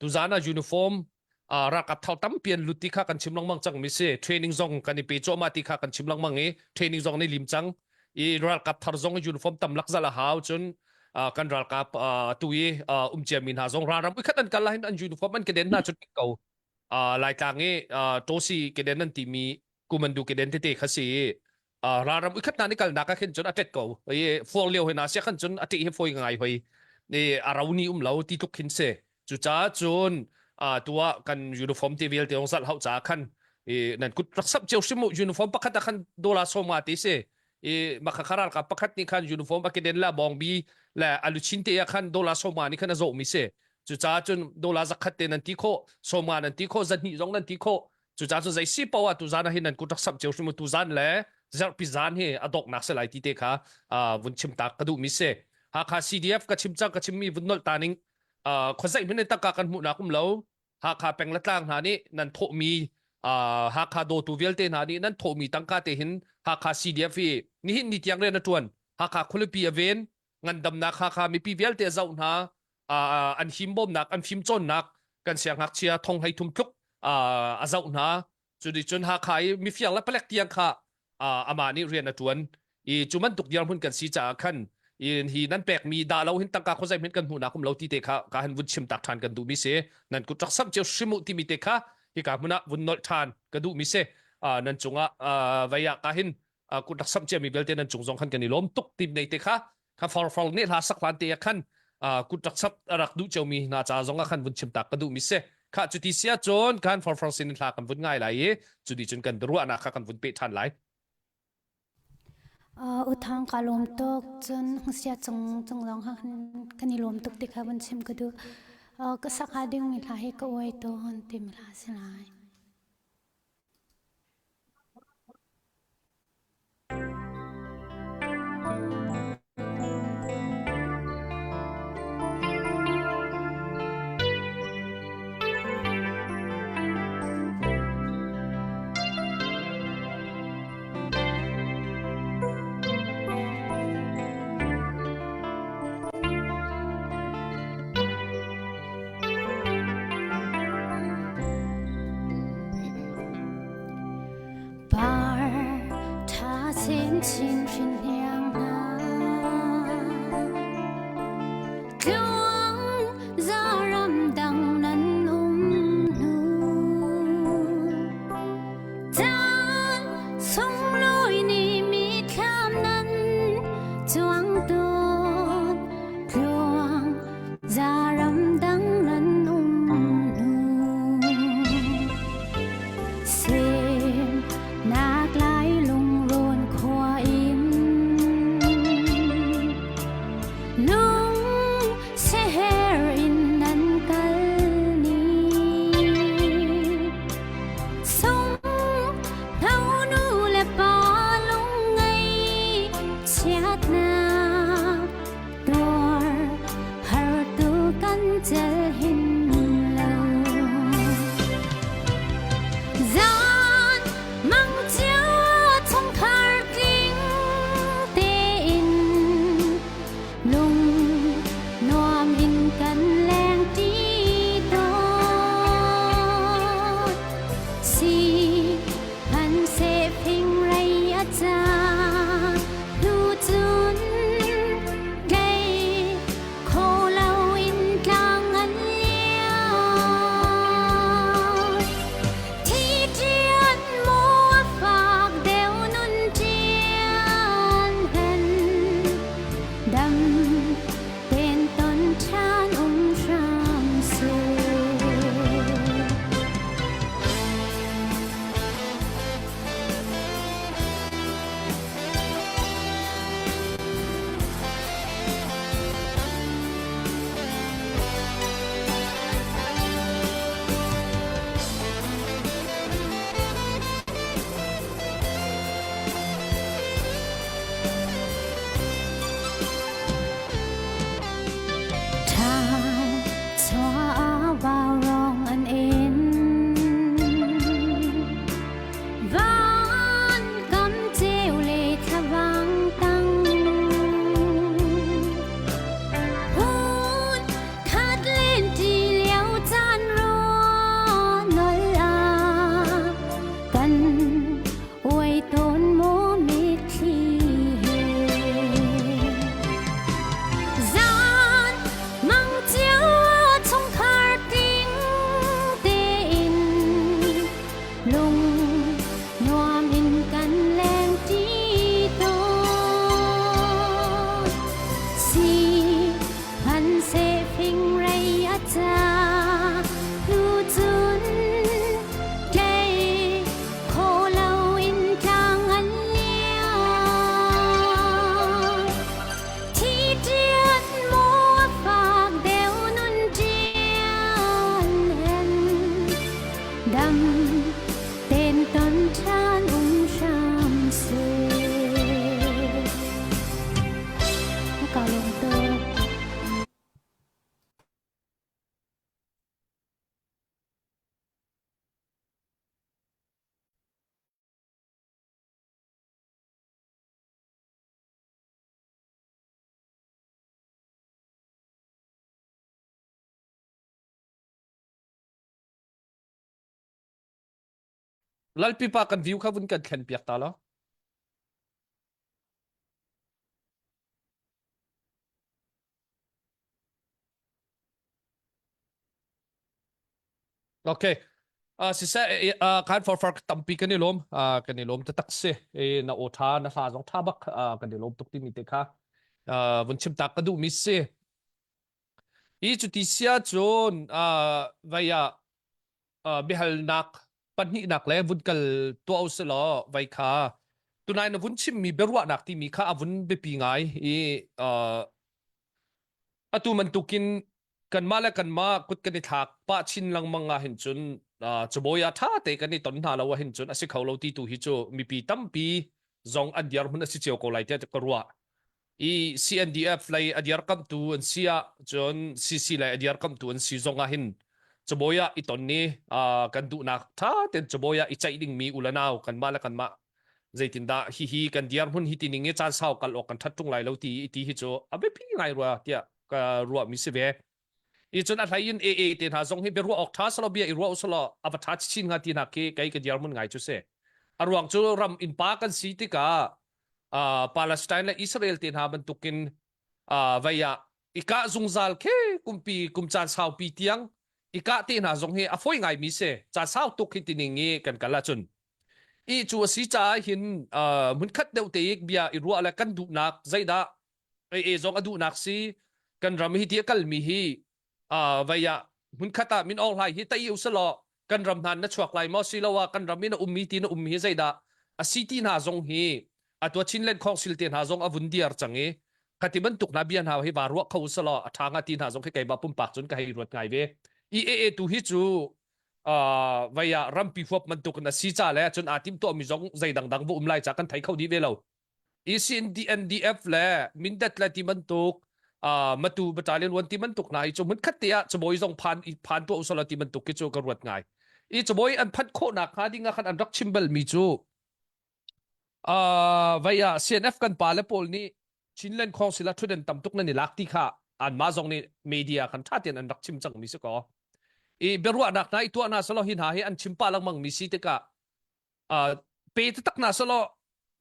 tuzan ah uniform ralkap thar tampi an lut ti kha kan chim lengmang cang mi si training zong kan i pe cuahmah ti kha kan chim lengmang i training zong nih lim cang i ralkap thar zong uniform tam lak zal a hau cun kan ralkap tu i um cia mi hna zong ralram khat an kal hin an uniform an keden hna cun ko laitlang i tosi keden an timi kumandu keden tete kha si ralram ukhat na ni kalnak ah khin cun a tet ko i fuang lio hina sia khan cun a ṭih hi foi ngai hoi i a ro ni um lo ti tluk khin si cucaah cun tua kan uniform te vialte ong zalh hau ca khan i nan kut rak sap cio hrim uniform pakhat ah khan dollar sawma ti si i makha kharal ka pakhat ni khan uniform a keden la bong bi le aluchin te ah khan dollar sawma ni khan a zawh mi si cucaah cun dollar zakhat te nan ti kho sawma nan ti kho zahnih zong nan ti kho Cucaah cun zei si poah tuzan ah hin nan kut rak samh cio hrim u tuzan le zarhpi zan hi a donghnak si lai ti te kha vun chim tak ka duhmi si. Hakha CDF ka chim cang ka chimmi vun nolh ta ning khuazeih hmanh in tangka kan hmuhnak um lo. Hakha peng le tlang hna nih nan thawhmi Hakha dawtu vialte hna nih nan thawhmi tangka te hin Hakha CDF hi nihin ni tiang rian a ṭuan. Hakha khualipi a ven ngandamnak Hakha mipi vialte a zoh hna an himbawmnak an fimcawnnak kan siangngakchia thong hlei thum tluk a zoh hna cu cun Hakha i mifiang le palek tiang kha amah nih rian a ṭuan i cu bantuk dirhmun kan si caah khan hi nan pekmi dah lo hin tangka khuazei hmanh kan hmuhnak um lo ti te kha ka han vun chim tak ṭhan kan duhmi si nan kut rak samh cio hrim u timi te kha hika hmun ah vun nolh ṭhan ka duhmi si nan cungah vei ah ka hin kut rak samh ciami vialte nan cung zong khan kan i lawm tuk ti nei te kha kha farfar nih hla sak hlan te ah khan kut rak samh rak duh ciomi hna ca zong ah khan vun chim tak ka duhmi si kha cuti sia cun khan farfar sin hla kan vun ngai lai i cuti cun kan ruahnak kha kan vun pe ṭhan lai Uthang ka lawm tuk cun hngsia cung cung zong kan i lawm tuk ti kha vun chim ka duh ka sak hnga dingmi hla hi ka uai tawn timi hla si lai. Par ṭha chinchin hrinhniang hna Tluang zaram dang nan um hnu Caan sunglawi nih mithlam nan cuang tawn Tluang zaram dang. Lalpipa kan view kha vun kan thlen piak ta lo. Okay. Uh, siseh uh, kan for for tampi kan i lawm uh, kan i lawm taktak si e, na aw tha na hla zong tha bak uh, kan i lawm tuk timi te kha uh, vun chim tak ka duh mi si i cuti sia cun uh, vai ah uh, biahalnak pahnihnak le vun kal tuah u law vai kha tunai na vun chimmi biaruahnak timi kha a vun biapi ngai i uh, atu bantukin kanmah le kanmah kut kan i thlak pah chin lengmang ah hin cun uh, cabawi ah ṭha te kan i ton hna lo ah hin cun a si kho lo ti tu hi cu mipi tampi zong an dirhmun a si cio ko lai tiah ka ruah i CNDF lei a dirkamhtu an si ah cun CC lei a dirkamhtu an si zong ah hin cabawi ah i ton ni kan duhnak tha ten cabawi ah i ceih dingmi u le nau kanmah le kanmah zeitindah hihi kan dirhmun hi ti ning i caan sau kal awk kan that ṭung lai lo ti ti hi cu a biapi ngai rua tiah ka ruah mi si ve. I cun a hlei in AA te hna zong hi biaruah awk ṭha selaw bia i ruah uselaw a va ṭha chin hnga ti hna khi kei ka dirhmun ngai cu si. A ruang cu ram innpa kan si tikah uh, Palestine le Israel te hna bantukin uh, vei ah i kah zungzal khe kumpi kum caan saupi tiang i kah te hna zong hi a fawi ngai mi si caan sau tuk hi tining i kan kal ahcun i cu a si caah hin uh, hmunkhat deuh te bia i ruah le kan duhnak zeidah e zong a duhnak si kan ram hi ti a kalmi hi uh, vei ah hmunkhat ah min Aung Hlaing hi tai usalaw kan ram hna na chuak lai maw siloah kan ram in a ummi ti na ummi hi zeidah a si ti hna zong hi atua Chinland Council te hna zong a vun diar cang i khati bantuk hna bia hna hi va ruah kho usalaw a tha nga ti hna zong khi keimah pumpak cun ka hei ruat ngai ve EAA tu hi cu uh, vei ah rampi huap bantuk in a si ca le cun aa tim tuah mi zong zei dangdang va um lai ca kan thei kho dih ve lo ECNDF le Mindat le ti bantuk uh, Matu Battalion 1 ti bantuk hna hi cu hmunkhat te ah cabawi zong phan phan tuah usala ti bantuk khi cu ka ruat ngai. I cabawi an phanh khawhnak hnga ding ah khan an rak chim bal mi cu uh, vai ah CNF kan pa le pawl nih Chinland Council ah thuden tam tuk nan i lak ti kha anmah zong nih media khan tha tein an rak chim cang mi si ko. I biaruahnak hna i tuah hna selaw hi hna hi an chim pah lengmang mi si tikah uh, pe taktak na selaw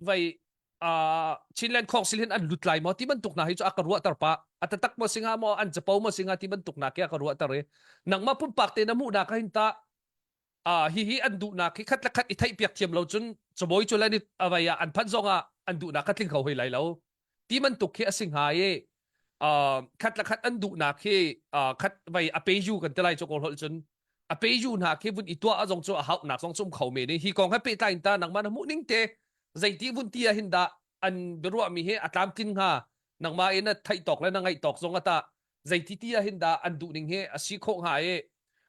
vai uh, Chinland Council hin an lut lai maw ti bantuk na hi cu a ka ruahter pa a tatak maw singa maw an capo maw singa ti bantuk na ke a ka ruahter i nangmah pumpak te na hmuh nak hin ta uh, hi hi an duhnak hi khat le khat i theih piak thiam lo cun cabawi cu le ni avai ah an phanh zong ah an duhnak kha tling kho hoi lai lo ti bantuk khi a si hnga i uh, khat le khat an duhnak khi uh, khat vai a peju kan ti lai cu kawl holh cun a peju hna khi vun i tuah zong cu a hauhnak zong cu um kho men i hi kong he pehtlai in ta nangmah na hmuh ning te zeiti vun ti ah hin dah an biaruah mi hi a tlamtlin hnga nangmah in na theih tawk le na ngaih tawk zong ata zeiti ti ah hin dah an duh ning hi a si khawh hnga i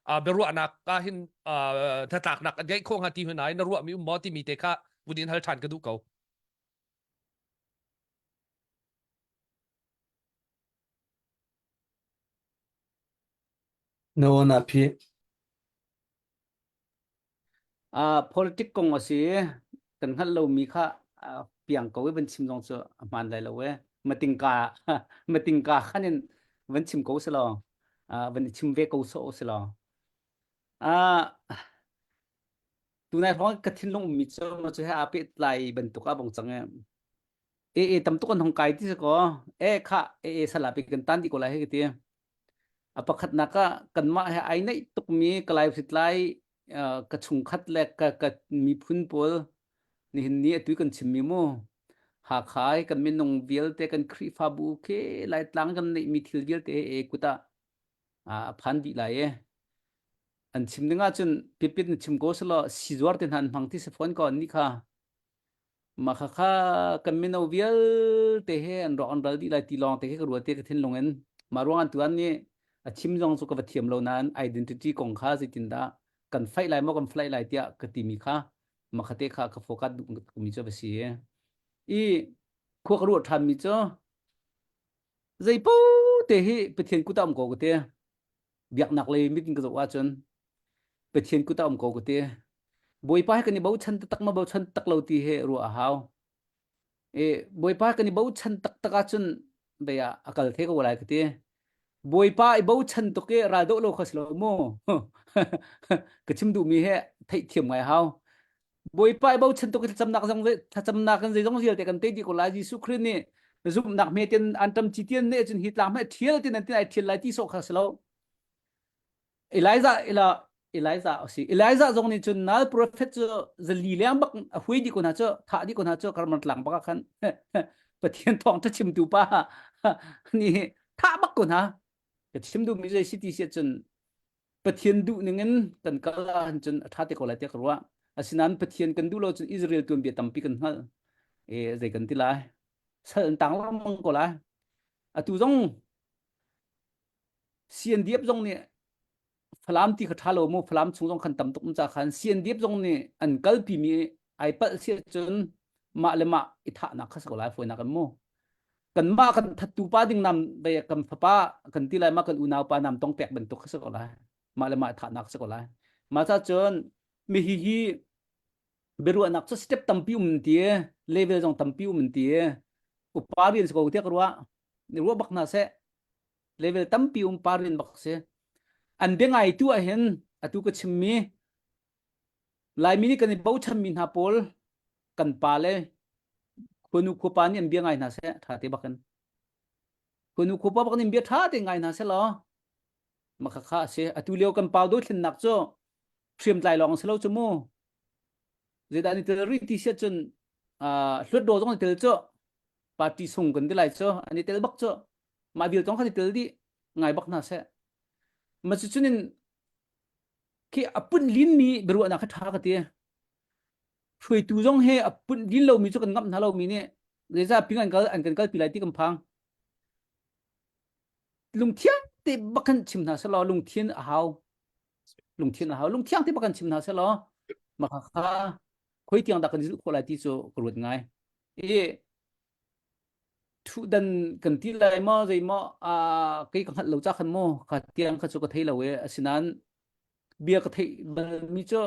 uh, biaruahnak ah hin uh, hnatlaknak an ngeih khawh hnga ti hun ai na ruah mi um maw timi te kha vun in hal ṭhan ka duh ko. No na phi. Uh, politic kong a si kan hngalh lomi kha uh, piang ko i van chim zong cu a hmaan lai lo e matingka matingka khan in van chim ko si law uh, van i chim ve ko so si law uh, tunai hrawng ka thinlung ummi cu ma cu he aa pehtlai bantuk a bong cang e e e tam tuk an hong kai ti si ko e kha e e sala pi kan tan di ko lai he ka ti A pakhatnak ah kanmah he ai naih tukmi Kalay Hritlai ka chungkhat le ka, ka miphun pawl nihin ni atu kan chimmi mu Hakha i kan minung vialte kan Khrihfabu khi Laitlang kan neihmi thil vialte he e kut ah a phan dih lai e. An chim ding ahcun pipit na chim ko selaw sizuar te hna an hmang ti si fawn ko an nih kha. Mah khakha kan mino vialte he an rawk an ral dih lai ti lawng te khi ka ruat i ka thinlung in mah ruang an tuan nih a chim zong cu ka va thiam lo nain identity kong kha zeitindah kan fight lai maw kan flight lai tiah ka timi kha mah khate kha ka focus duh mi cu va si i khua ka ruah ṭhan mi cu zeipo te hi Pathian kut ah um ko ka ti biaknak lei mit in ka zoh ahcun Pathian kut ah um ko ka ti. Bawipa he kan i bochan taktak ma bochan tak lo ti he ruah a hau. E, Bawipa kan i bochan taktak ahcun bei ah a kal the ko lai ka ti. Bawipa i bochan tuk i ral doh lo kha si lo mu. ka chim duhmi he theihthiam ngai hau. Bawipa i bochan tuk i thlacamnak zong thlacamnak in zeizong vialte kan tei dih ko lai Jesuh Khrih nih zumhnak hme ten an ṭam ci tian ne cun hi tlang hme ṭhial tin an tin ai ṭhial lai ti sawh kha si lo Elijah ila Elijah si Elijah zong nih cun nal prophet cu zali leng bak a hui dih ko hna cu thah dih ko hna cu Karmel tlang bak ah khan Pathian thawng ṭha chimtu pa nih thah bak ko hna ka chim duhmi zei si ti si cun Pathian duh ning in kan kal ahcun a ṭha te ko lai tiah ka ruah. Asinain Pathian kan duh lo cun Israel tuanbia tampi kan hngalh. E, zei kan ti lai? Sal an tang lengmang ko lai. Atu zong CNDF zong nih Falam ti kha ṭha lo mu Falam chung zong khan tam tuk um ca khan CNDF zong nih an kalpi mi ai palh si cun mah le mah i thahnak kha si ko lai fawinak in mu. Kanmah kan thattu pa ding nam ve kan fapa kan ti lai ma kan unau pa nam tong pek bantuk kha si ko lai mah le mah thahnak si ko lai mah ca cun mi hi hi biaruahnak cu step tampi um ti level zong tampi um ti upa rian si ko tiah ka ruah ni ruah bak hna seh level tampi um pa rian bak si an bia ngai tu ah hin atu ka chimmi Laimi nih kan i bochanmi hna pawl kan pa le khuanu khuapa nih an bia ngai hna seh ṭha te bak in khuanu khuapa bak nih an bia ṭha te ngai hna seh law mah kha a si atu lio kan pau dothlennak cu hriamtlai lawng si lo cu mu zeidah ni tel rih ti siah cun hluatdaw zong ni tel cu party sung kan ti lai cu an i tel bak cu mah vial zong kha ni tel dih ngai bak hna seh ma cu cunin khi a pun linmi biaruahnak kha ṭha ka ti. Hruaitu zong he a pun lin lomi cu kan ngamh hna lomi nih zeizah ping an kal an kan kalpi lai ti kan phang. Lungthiang te bak kan chim hna selaw lungthin a hau. Lungthin a hau. Lungthiang te bak kan chim hna selaw mah kha khoi tiang dah kan zulh khawh lai ti cu ka ruat ngai. I Ṭhutdan kan ti lai maw zei maw kei ka hngalh lo ca khan maw kha tiang kha cu ka thei lo e asinain bia ka theih balmi cu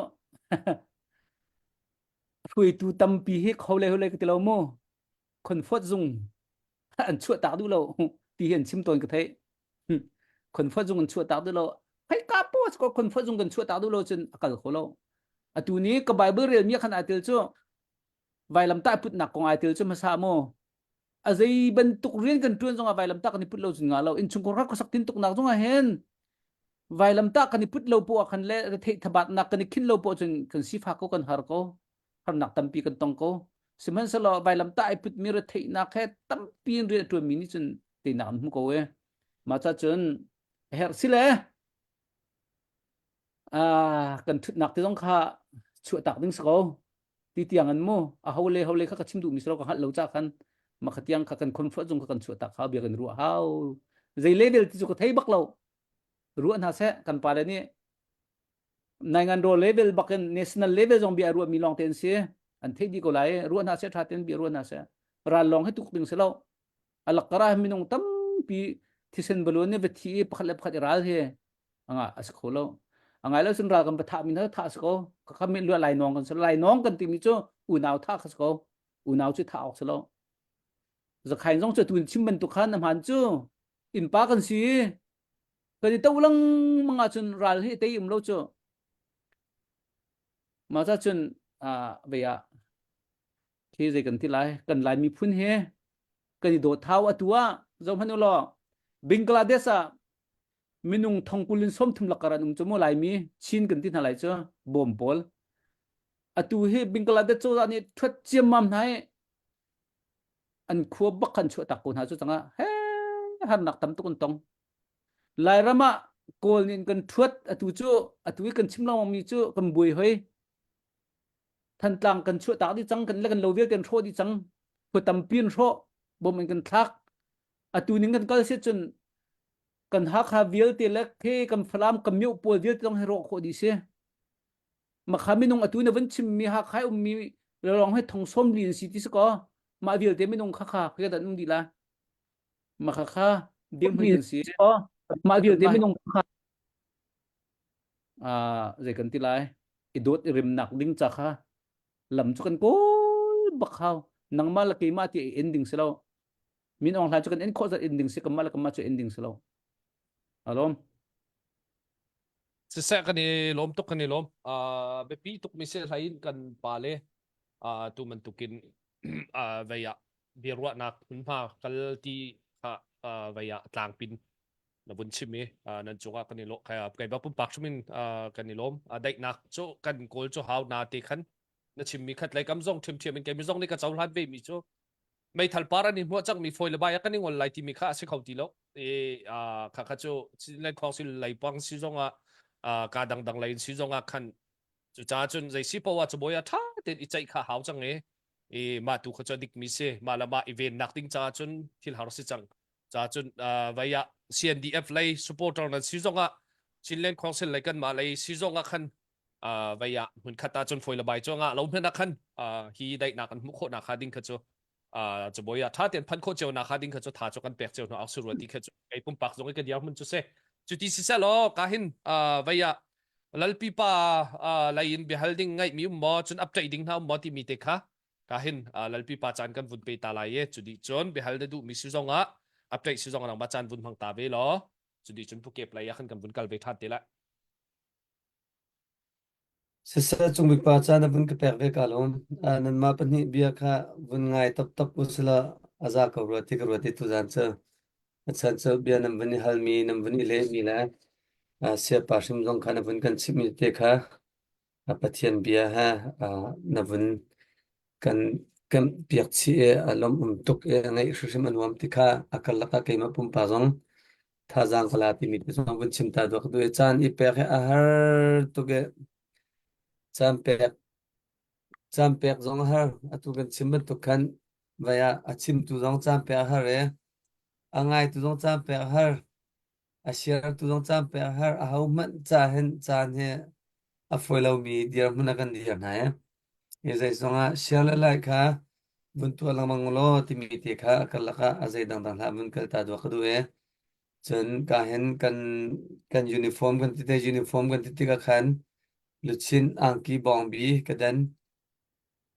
hruaitu tampi hi kho le hule ka ti lo mu khonfawt zung an chuah tak duh lo ti hi an chim tawn ka theih khonfawt zung an chuah tak duh lo hei ka po ko khonfawt zung kan chuah tak duh lo cun a kal kho lo atu ni ka bible rel mi khan aa tel cu vailamtah putnak kong ai tel cu hmasa mu a zei bantuk rian kan tuan zongah vailamtah kan i put lo cun nga lo innchungkhar kha khuasak tin tuknak zongah hin vailamtah kan i put lo poah khan le retheih thabatnak kan i khin lo poah cun kan sifak ko kan har ko harnak tampi kan tong ko sihmanhsehlaw vailamtah ai putmi retheihnak he tampi in rian a tuanmi nih cun teinak an hmu ko e mah ca cun a herh si le kan thutnak te zong kha chuahtak ding si ko ti tiang an mu a ho le ho le kha ka chim duhmi si lo ka hngalh lo ca khan ma kha tiang kha kan comfort zung kha kan chuah tak kha bia kan ruah hau zei level ti cu ka thei bak lo ruah hna seh kan pa le nih naingan ro level bakin national level zong bia ruah mi lawng te an si an thei di ko lai ruah hna seh tha ten bia ruah hna seh ral lawng he tuk ding si lo alak kara minung tampi thisen balun ne va thi i pakhat le pakhat i ral he anga a si kho lo a ngai lo cun ral kan va thah mi hna thah si ko ka kha mi lua lai nawng kan si lai nawng kan timi cu unau thah kha si ko unau cu thah awk si lo zakhain zong cu tun chim bantuk khan a hman cu innpa kan si kan i to lengmang ahcun ral hi tei um lo cu mah ca cun ve ah khi zei kan ti lai kan lai miphun hi kan i dawt thau atu ah zoh hmanh u law Bangladesh ah minung thongkul in 30 lakar an um cu mu Laimi Chin kan ti hna lai cu bawm pawl atu hi Bangladesh cozah nih thuat ciammam hna i an khua bak khan chuah tak ko hna cu cangah he harnak tam tuk an tong Lairam ah Kawl nih kan thuat atu cu atu i kan chim lengmang mi cu kan buai hoi Thantlang kan chuah tak dih cang kan le kan lo vialte an hrawh dih cang khua tampi an hrawh bom in kan thlak atu ning kan kal si cun kan Hakha vialte le khi kan Falam kan mioh pawl vialte zong hi rawh khawh dih si. Makha minung atu na van chimmi Hakha ummi lawng hi thong som li an si ti si ko. Mah vialte minung kha kha khi dan um dih la. Makha kha dirhmun kan si. Mah vialte minung kha ah zei kan ti lai i dawt i rimnak ding ca kha lam cu kan kawl bak hau nangmah le keimah ti i en ding si lo Min Aung Hlaing cu kan en khawh zat in ding si kanmah le kanmah cu en ding si lo. Alom. Siseh kan i lawm tuk kan i lawm. Uh, biapi tuk mi si hlai in kan pa le uh, tu bantukin uh, vei ah biaruahnak hmunhma kal ti kha uh, vei ah tlangpin na vun chim i uh, nan cungah kan i lawm kai kai ba pumpak hrim in uh, kan i lawm. Uh, daihnak cu kan kawl cu hau na te khan na chimmi khat lei kam zong ṭhiamṭhiam in keimi zong nih ka cohlan ve mi cu meithal par an i hmuah cangmi fawi le bai ah kan i ngol lai timi kha a si kho ti lo i kha kha cu lekhong si leipang si zong ah ka dangdang lei in si zong ah khan cucaah cun zei si poah cu bawi ah ṭha tein i ceih kha hau cang i i mah tu kha cu a dikmi si mah le mah i vennak ding caah cun thil har si cang caah cun vai ah CNDF lei supporter nan si zong ah Chinland Council lei kan mah lei si zong ah khan vei ah hmunkhat ah cun foi le bai cu ngah lo hmanh ah khan hi daihnak an hmuh khawh nak kha ding kha cu cabuai ah tha tein phan khawh cio nak kha ding kha cu tha cu kan pek cio hna ak su ti kha cu kei pumpak zong i ka dir mun cu se cu ti si selaw ka hin vei ah lalpi pa lei in biahal ding ngaih mi um maw cun update ding hna um maw timi te kha ka hin lalpi pa caan kan vun pe ta lai e cu di cun biahal na duh mi si zong ah update si zong nang ba caan vun hmang ta ve law cu di cun pukep lei ah khan kan vun kal ve than te lai. Siseh cungbik pa ca na vun ka pek ve ka lawm. Nanmah pahnih bia kha vun ngai toptop usila a za ko rua ti ka ruat i tuzaan cu. A chan cu bia nan vun i halmi, nan vun i lehmi le siapa hrim zong kha na vun kan chimhmi te kha Pathian bia he na vun kan kemh piak chih i a lawmh um tuk i a ngaih hrimhrim a nuam ti kha a karlak ah keimah pumpak zong thazaang ka la timi te zong vun chim ta duak duh i caan i pek hi a har tuk i caan pek caan pek zong a har atu kan chim bantuk khan vai ah a chimtu zong caan pek a har i a ngaitu zong caan pek a har a share-tu zong caan pek a har aho hmanh ca hin caan hi a fawi lomi dirhmun ah kan dir hna i hi zeizong ah share le like kha vun tuah lengmang law timi te kha a karlak ah a zei dangdang hlah vun kal ta duak ka duh i cun ka hin kan kan uniform kan ti te uniform kan ti tikah khan luchin angki bawngbi ka den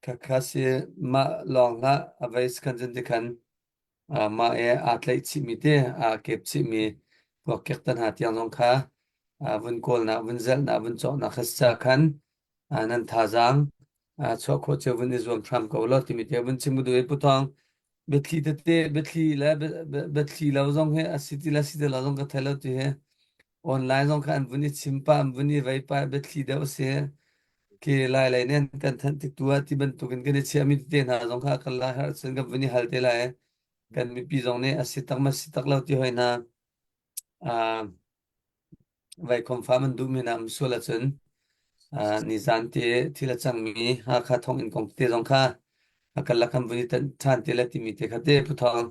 Khakha si mah lawng hlah a vei sakhan cun tikhan mah i aa tlaih chihmi te aa kep chihmi puakkek te hna tiang zong kha vun kawlnak vun zelhnak vun cawknak kha si ca khan nan thazaang chuah khawh cio vun i zuam hram ko law timi te vun chim ka duh i Pu Thawng biathli tete biathli le biathli lo zong hi a si ti le si ti lo zong ka thei lo ti hi online zong kha an vun i chim pah an vun i vei pah biathli deuh a si khi lai lei nih an kan thanh tik tu ah ti bantukin kan i chiahmi tete hna zong kha kan lai har cun kan vun i hal te lai kan mipi zong nih a si tak ma si tak lo ti hoi hna vai confirm an duhmi hna um sual ahcun nizan te thil a cangmi Hakha thonginn kong te zong kha a kan lakam vun i ṭhan te le timi te kha te Pu Thawng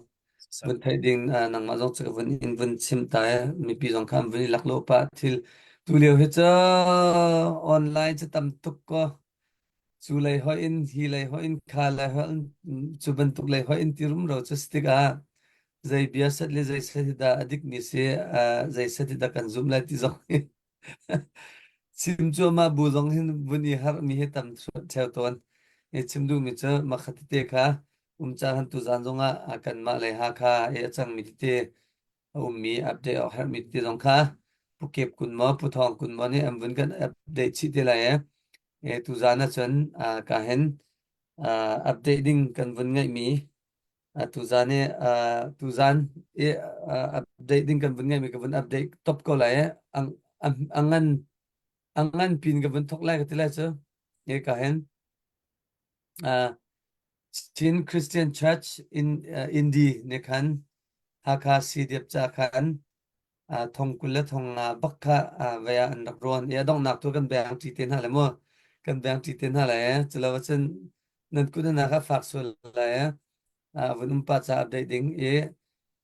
vun theih ding nangmah zong cu vun in vun chim ta mipi zong kha vun i laklawh pah thil tu lio hi cu online cu tam tuk ko cu lei hoi in hi lei hoi in kha lei hoi in cu bantuk lei hoi in ti rumro cu si tikah zei bia set le zei set hi dah a dik mi si zei set hi dah kan zum lai ti zong hi chim cuahmah bu zong hin vun i harh mi hi tam ṭheo tawn. I chim duhmi cu makhat tete kha um caan han tuzaan zongah kanmah lei Hakha i a cangmi tete a ummi update awk herhmi tete zong kha Pu Kep kun maw Pu Thawng kun maw nih an vun kan update chih te lai i e tuzaan ahcun ka hin update ding kan vun ngeihmi Tuzaan i tuzaan i update ding kan vun ngeihmi ka vun update top ko lai i a ngan a ngan pin ka vun thok lai ka ti lai cu. Hi ka hin Chin Christian Church in Indi nih khan Hakha CDF ca khan thong 20 le thong nga bak kha vei ah an rak rawn i a donghnak tu kan beng ṭi te hna le mu kan beng ṭi te hna lai culo ahcun nan kut hna kha fak sual lai vun um pa ca update ding i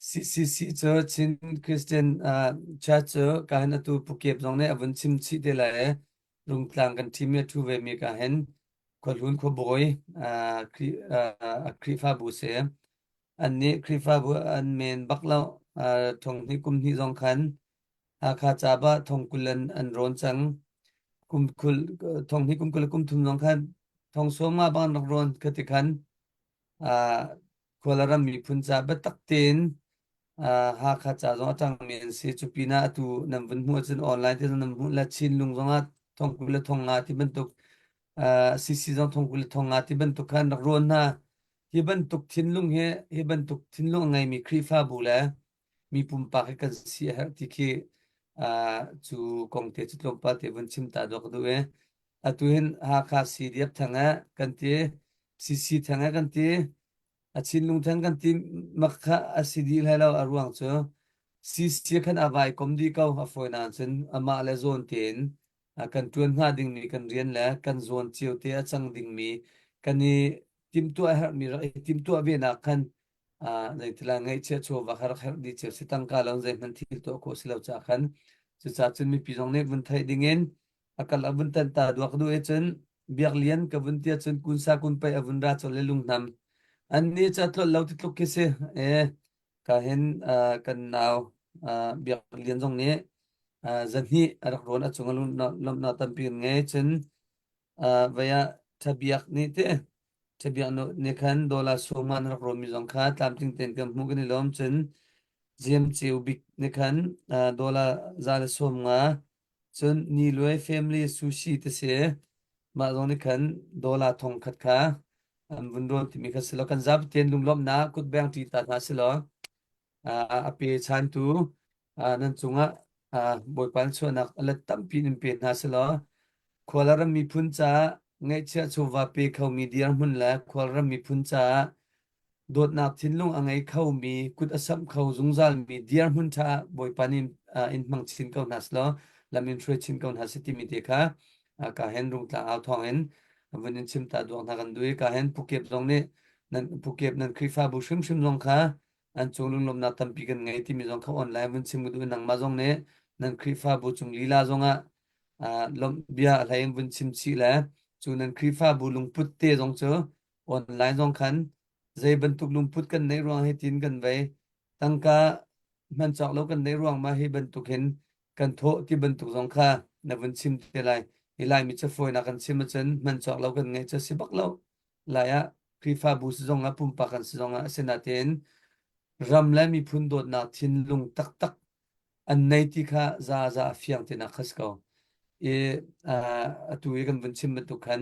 CCC cu Chin Christian Church cu ka hin atu Pukep zong nih a vun chim chih te lai Rungtlang kan ṭhim i a ṭhu ve mi ka hin khuahlun khuabawi Khrihfabu si Annih Khrihfabu an men bak lo. Thong hnih kum hnih zong khan Hakha ca bah thong 20 an, an rawn cang. Kum khul, thong hnih kum 20 le kum thum zong khan thong sawm nga bang an rak rawn. Khati khan khual ram miphun ca biatak tein. Hakha ca zong a ṭangmi an si. Cu pinah atu nan vun hmuh ahcun online te zong nan hmuh le Chinlung zongah thong 20 le thong nga ti bantuk CC zong thong 20 le thong nga ti bantuk kha an rak rawn hna. Hi bantuk thinlung hi hi bantuk thinlung a ngeimi Khrihfabu le mi pumpak hi kan si a herh ti khi cu kong te cu tlawmpal te vun chim ta dawh ka duh i atu hin Hakha CDF thang ah kan ti CC thang ah kan ti a Chinlung thang kan ti mak kha a si dih hlei lo a ruang cu CC khan a vai kom dih ko a fawi nain cun amah le zawn tein kan ṭuan hnga dingmi kan rian le kan zawn cio te a cang dingmi kan i timhtuah a herhmi rak i timhtuah ve nak khan zeitila ngaihchiah chawva kha rak herh dih cio si tangka lo zeihmanh thil tuah khawh si lo caah khan cucaah cun mipi zong nih vun theih dingin a kal a vun tan ta duak duh i cun biak lian ka vun tia cun kunsa kun pei a vun ra chol le lungnam an ni cu a tlolh lo ti tluk khi si e ka hin kan nau biak lian zong nih zahnih a rak rawn a cung a lawmhnak tampi kan ngei cun vei ah Thabiak nih te Thabiak nih khan dollar sawm an rak rawnmi zong kha tlamtling tein kan hmuh kan i lawm cun Ziam Ceu Bik nih khan dollar 150 cun Ni Luai Family Sushi te si mah zong nih khan dollar 1000 kha an vun rawn timi kha si lo kan zapi tein lunglawmhnak kutbeng ṭi ta hna si law a pe chantu nan cungah Bawipa na chuahnak a let tampi in pe hna selaw khualram miphun caah ngaihchiah chawva pe khomi dirhmun le khualram miphun caah dawtnak thinlung a ngei khomi kut a samh kho zungzalmi dirhmun ṭha Bawipa nih in hmang chin ko hna selaw lam in hruai chin ko hna seh timi te kha ka hen rungtlang au thawng in vun in chim ta duak hna kan duh i ka hen Pukep zong nih nan Pukep nan Khrihfabu hrimhrim zong kha an cung lunglawmhnak tampi kan ngei timi zong kha online vun chim ka duh nangmah zong nih nan Khrihfabu cung lila zongah lawmh bia a hlei in vun chim chih le cu nan Khrihfabu lungput te zong cu online zong khan zei bantuk lungput kan neih ruang hi tin kan vei tangka hman cawk lo kan neih ruang ma hi bantuk hin kan thawh ti bantuk zong kha na vun chim te lai hi laimi cafawinak kan chim ahcun hman cawk lo kan ngeih cu si bak lo lai ah Khrihfabu si zong ah pumpak kan si zong ah asinain ram le miphun dawtnak thinlung taktak an nei ti kha za za a fiang tinak kha si ko. I atu i kan vun chim bantuk khan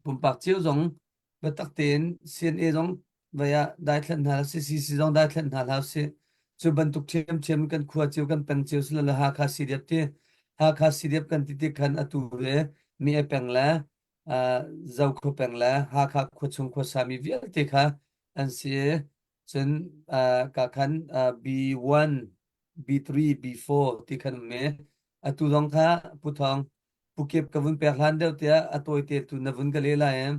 pumpak cio zong biatak tein CNA zong vai ah daithlan hna hlah sih, CC zong daithlan hna hlah sih. Cu bantuk ṭhiamṭhiam kan khua cio kan peng cio si lo Hakha CDF ti Hakha CDF kan ti tik khan atu ve mi e peng le Zokhua peng le Hakha khuachung khuasami vialte kha an si i cun ka khan B1, B3, B4 ti khan um i atu zong kha Pu Thawng Pukep ka vun pek hlan deuh tiah a tawite tu na vun ka le lai em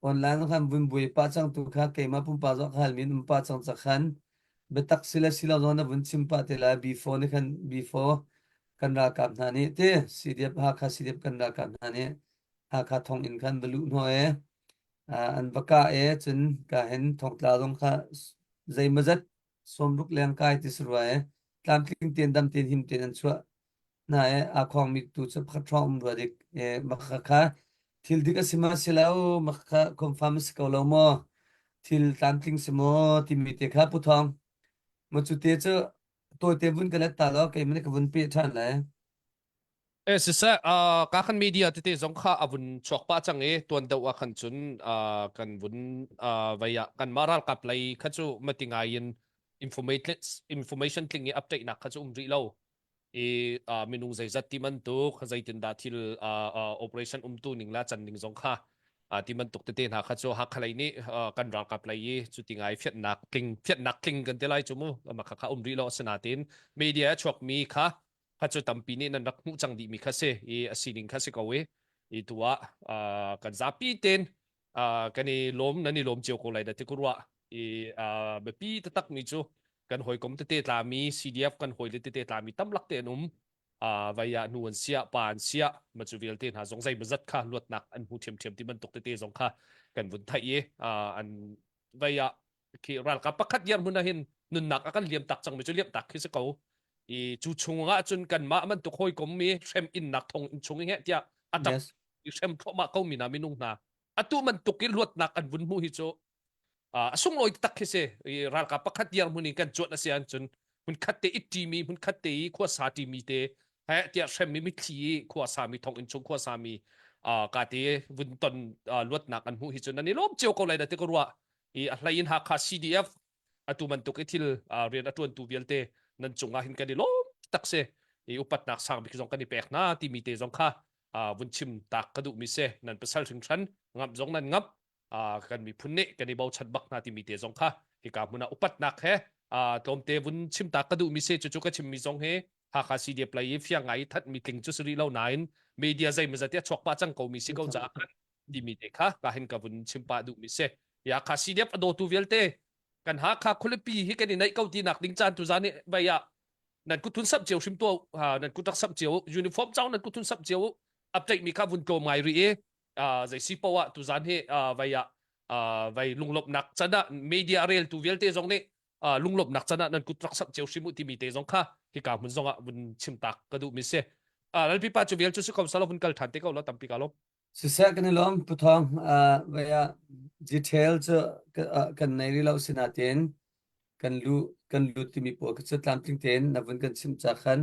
online khan vun buai pah cang tu kha keimah pumpak zong ka halmi um pah cang cak khan biatak si le si lo zong na vun chim pah te lai B4 nih khan B4 kan ralkap hna nih ti CDF Hakha CDF kan ralkap hna nih Hakha thonginn khan va luh hnawh i an va kah i cun ka hin thongtla zong kha zeimawzat 60 leng kai ti si rua i tlamtling tein dam tein him tein an chuah hna i aa khawngmi tu cu pakhat hrawng um rua dik i mah kha thil dik a si ma si lo mah kha confirm a si ko lo maw thil tlamtling si maw timi te kha pu thawng ma cu te cu tawite vun ka let ta law keimah nih ka vun peh ṭhan lai. Eh siseh uh, ka khan media tete zong kha a vun chuak pah cang i tuan deuh ah khan cun uh, kan vun uh, vei ah kan mah ralkap lei kha cu mati ngai in information information tling i update nak kha cu um rih lo i uh, minung zeizat ti bantuk zeitindah thil uh, uh, operation umtu ning la can ning zong kha uh, ti bantuk tete hna kha cu Hakha lei nih uh, kan ralkap lei i cu ti ngai fiannak tling fiannak tling kan ti lai cu mu ma kha kha um rih lo asinain media chuak mi kha kha cu tampi nih nan rak hmuh cang dih mi kha si i a sining kha si ko i i tu ah uh, kan zapi ten uh, kan i lawm nan i lawm cio ko lai da ti ku ruah i uh, biapi taktak mi cu kan hawikom tete tlami CDF kan hawile tete tlami tamlak te an um uh, vai ah nu an siah pa an siah ma cu vialte hna zong zei mazat kha luatnak an hmu ṭhiamṭhiam ti bantuk tete zong kha kan vun theih i uh, an vai ah khi ralkap pakhat diar hmun ah hin nunnak a kan liam tak cang mi cu liam tak khi si ko i cu chung ah cun kanmah bantuk hawikom mi hrem innak thong in chung i heh tiah a tap Yes. i hrem thluahmah ko mi na minung hna atu bantuk i luatnak an vun hmu hi cu a sunglawi tak khi si i ralkap pakhat diar hmun in kan cuan a si ahcun. Hmunkhat te it ṭimi, hmunkhat te i khua sa ṭimi te he tiah hremmi mitthli i khua sami thonginn chung khua sami ka te vun ton luatnak an hmuh hi cu nan i lawm cio ko lai da ti ka ruah. I a hlei in Hakha CDF atu bantuk i thil rian a ṭuantu vialte nan cungah hin kan i lawm tak si. I upatnak sang bik zong kan i pek hna timi te zong kha vun chim tak ka duhmi si. Nan pasal hringhran ngamh zong nan ngamh kan miphun nih kan i bochan bak hna timi te zong kha hika hmun ah upatnak he tlawmte vun chim ta ka duhmi si cucu ka chimmi zong hi Hakha CDF lei i fiang ngai i thatmi tling cu si rih lo nain media zeimawzat i a chuak pah cang ko mi si ko caah khan timi te kha ka hin ka vun chim pah duhmi si. Hakha CDF a dawtu vialte kan Hakha khualipi hi kan i naih ko ti nak ding caan tu zan i vai ah nan kut thun samh cio hrim tuah nan kut rak samh cio uniform cang nan kut thun samh cio update mi kha vun tlawm ngai rih i zei si poah tuzan hi vai ah vai lunglawmhnak can ah media reltu vialte zong nih lunglawmhnak can ah nan kut rak samh cio hrim u timi te zong kha hika hmun zong ah vun chim tak ka duh mi si. Lalpi pa cu vial cu si ko salo vun kal than te ko lo tampi ka lawm. Siseh kan i lawm Pu Thawng vai ah detail cu kan nei rih lo sinain kan lu kan lut timi pawl kha cu tlamtling tein na vun kan chimh ca khan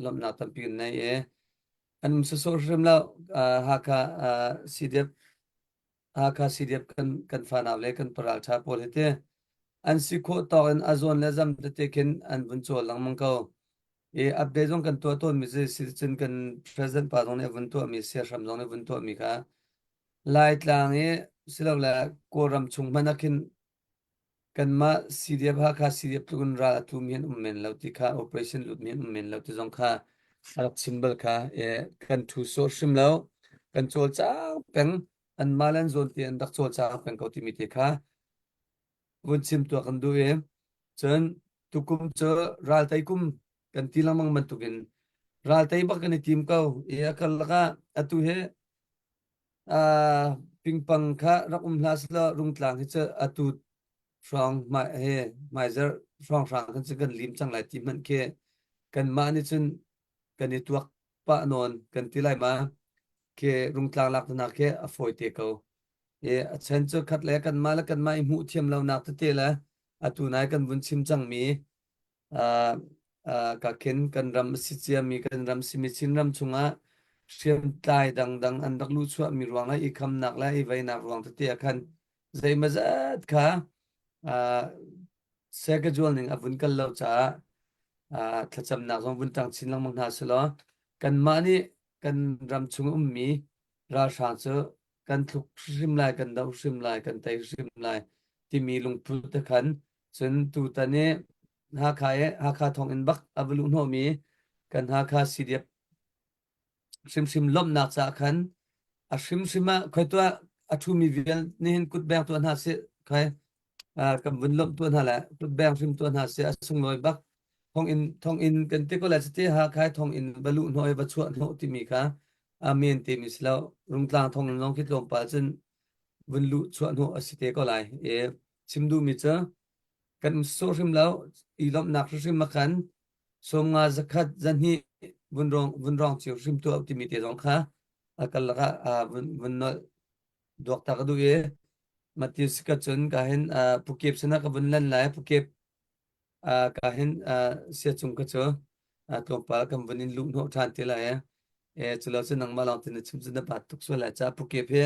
lawmhnak tampi kan nei i an um sawsawh hrim lo. Hakha CDF Hakha CDF kan kan fanau le kan paral ṭha pawl hi ti an si khawh tawk in a zawn le zam tete khin an vun cawl lengmang ko. I update zong kan tuah tawnmi cu cun kan president pa zong nih a vun tuahmi siahram zong nih a vun tuahmi kha Laitlang i silole Kawlram chung hmanh ah khin kanmah CDF Hakha CDF tluk in ral a tumi an um men lo ti kha operation lutmi an um men lo ti zong kha a rak chim bal kha e, kan thu sawh hrim lo kan cawlcang peng anmah le an zawn te an rak cawlcang peng ko timi te kha vun chim tuah kan duh i cun tukum cu raltei kum kan ti lengmang bantukin raltei bak kan i tim ko i a karlak ah atu hi uh, pingpang kha rak um hlah selaw rungtlang hi cu atu hrawng hmai he hmaizarh hrawnghrang kan cu kan lim cang lai ti hmanh khi kanmah nih cun kan i tuak pah nawn kan ti lai ma khi rungtlang lak nak khi a fawi te ko i a chen cu khat le kanmah le kanmah i hmuh thiam lonak tete le atu nai kan vun chim cangmi ka khin kan ram a si ciami kan ram simi Chinram chungah hriamtlai dangdang an rak luhchuahmi ruang le i khamnak le i veinak ruang tete ah khan zeimazat kha schedule ning a vun kal lo caah thlacamnak zong vun ṭang chin lengmang hna selaw kanmah nih kan ram chung ummi ralhrang cu kan thluk hrim lai kan doh hrim lai kan tei hrim lai timi lungput te khan cun tutan i Hakha i Hakha thonginn bak a va luh hnawhmi kan Hakha CDF hrimhrim lawmhnak caah khan a hrimhrim ah khoi tuah a ṭhumi vial nihin kut beng tuah hna sih khoi kan vun lawmh tuah hna le kut beng hrim tuah hna sih a sunglawi bak thonginn thonginn kan ti ko le cuti Hakha thonginn va luh hnawh i va chuah hnawh timi kha amen timi si lo Rungtlang thonginn zong khi tlawmpal cun vun luh chuah hnawh a si te ko lai i chim duhmi cu kan sawh hrim lo i lawmhnak hrimhrim ah khan 50 100 200 vun rong vun rong cio hrim tuah timi te zong kha a kal lakah vun vun nolh duak ta ka duh i Matthew sika cun ka hin pukep sinah ka vun lan lai pukep ka hin sia cung ka cu tlawmpal kan vun in luh hnawh ṭhan te lai e culo cu nangmah lawng tin na chim cu na bat tuk sual lai ca pukep hi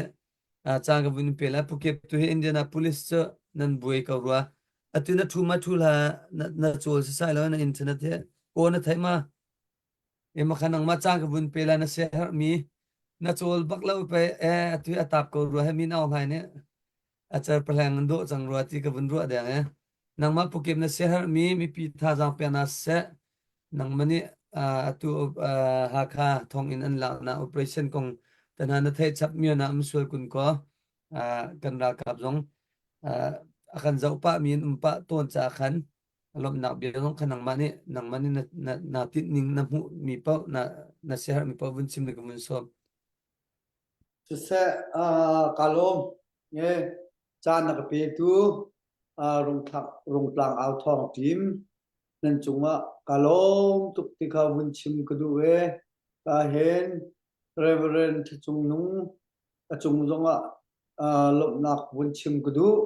caan ka vun pe lai pukep tu hi Indianapolis cu nan buai ko rua atu na thu ma thu la na na chawl sasai lo na internet he ko na thai ma e ma khan nangmah caan ka vun pe lai na se har mi na chawl bak lo pe e atu atap ko rua he min aung hlai ne a cer pahleng an dawh cang rua ti ka vun ruah deng e nangmah pukep na se har mi mipi thazaang pe na se nangmah nih atu Hakha thonginn an laknak operation kong tan na theih chap mi na um sual kun ko kan ralkap zong a kan zoh pah mi an um pah tawn ca khan lawmhnak bia zong kha nangmah nih nangmah nih na na na tinh ning na hmuh mi paoh na na siaherh mi paoh vun chim le ka vun sawm. Siseh, ka lawm. Nge, caan na ka petu Rungtlang au thawng team nan cungah ka lawm tuk ti kha vun chim ka duh e. Ka hen Reverend Thacung Nung a cung zongah lawmhnak vun chim ka duh.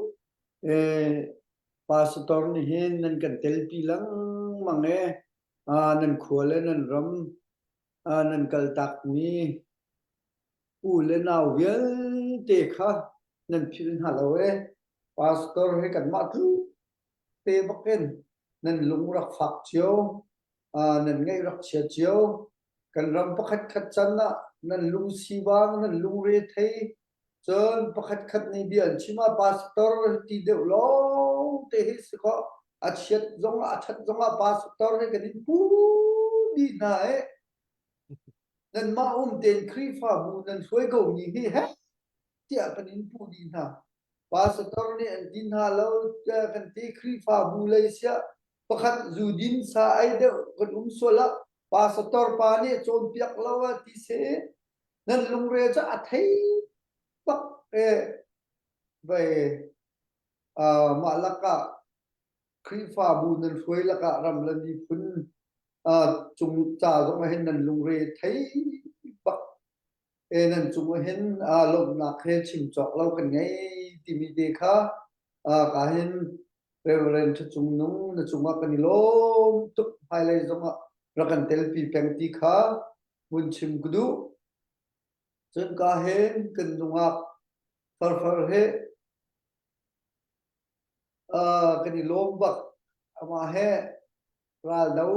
E, Pastor nih hin nan kan telpi lengmang. lengmang e nan khua le nan ram nan kaltakmi u le nau vialte kha nan philh hna lo e. Pastor he kanmah tluk te bakin nan lung rak fak cio, nan ngaih rak chia cio. Kan ram pakhat khat can ah nan lung sivang, nan lungre thei, cun pakhat khat nih bia an chim ah pastor ti deuh lawng te hi si kaw a chiat zong ah a ṭhat zong ah pastor he kan in pu dih hna e. Nanmah um tein Khrihfabu nan hruai ko mi hi he tiah kan in puh dih hna. Pastor nih an ti hna lo kan ti Khrihfabu lei siah pakhat zu din sa ei deuh kan um sual ah pastor pa nih cawnpiak lo ah ti si nan lungre cu a thei bak e vei mah lakah Khrihfabu nan hruai lakah ram le miphun cung ca zong ah hin nan lungre thei bak e nan cung ah hin lawmhnak he chim cawk lo kan ngei timi te kha ka hin Reverend Ṭha Cung Nung na cungah kan i lawm tuk hmailei zongah rak kan telpi peng ti kha vun chim ka duh. Cun ka hin kan nungak farfar he kan i lawm bak. Amah he raldo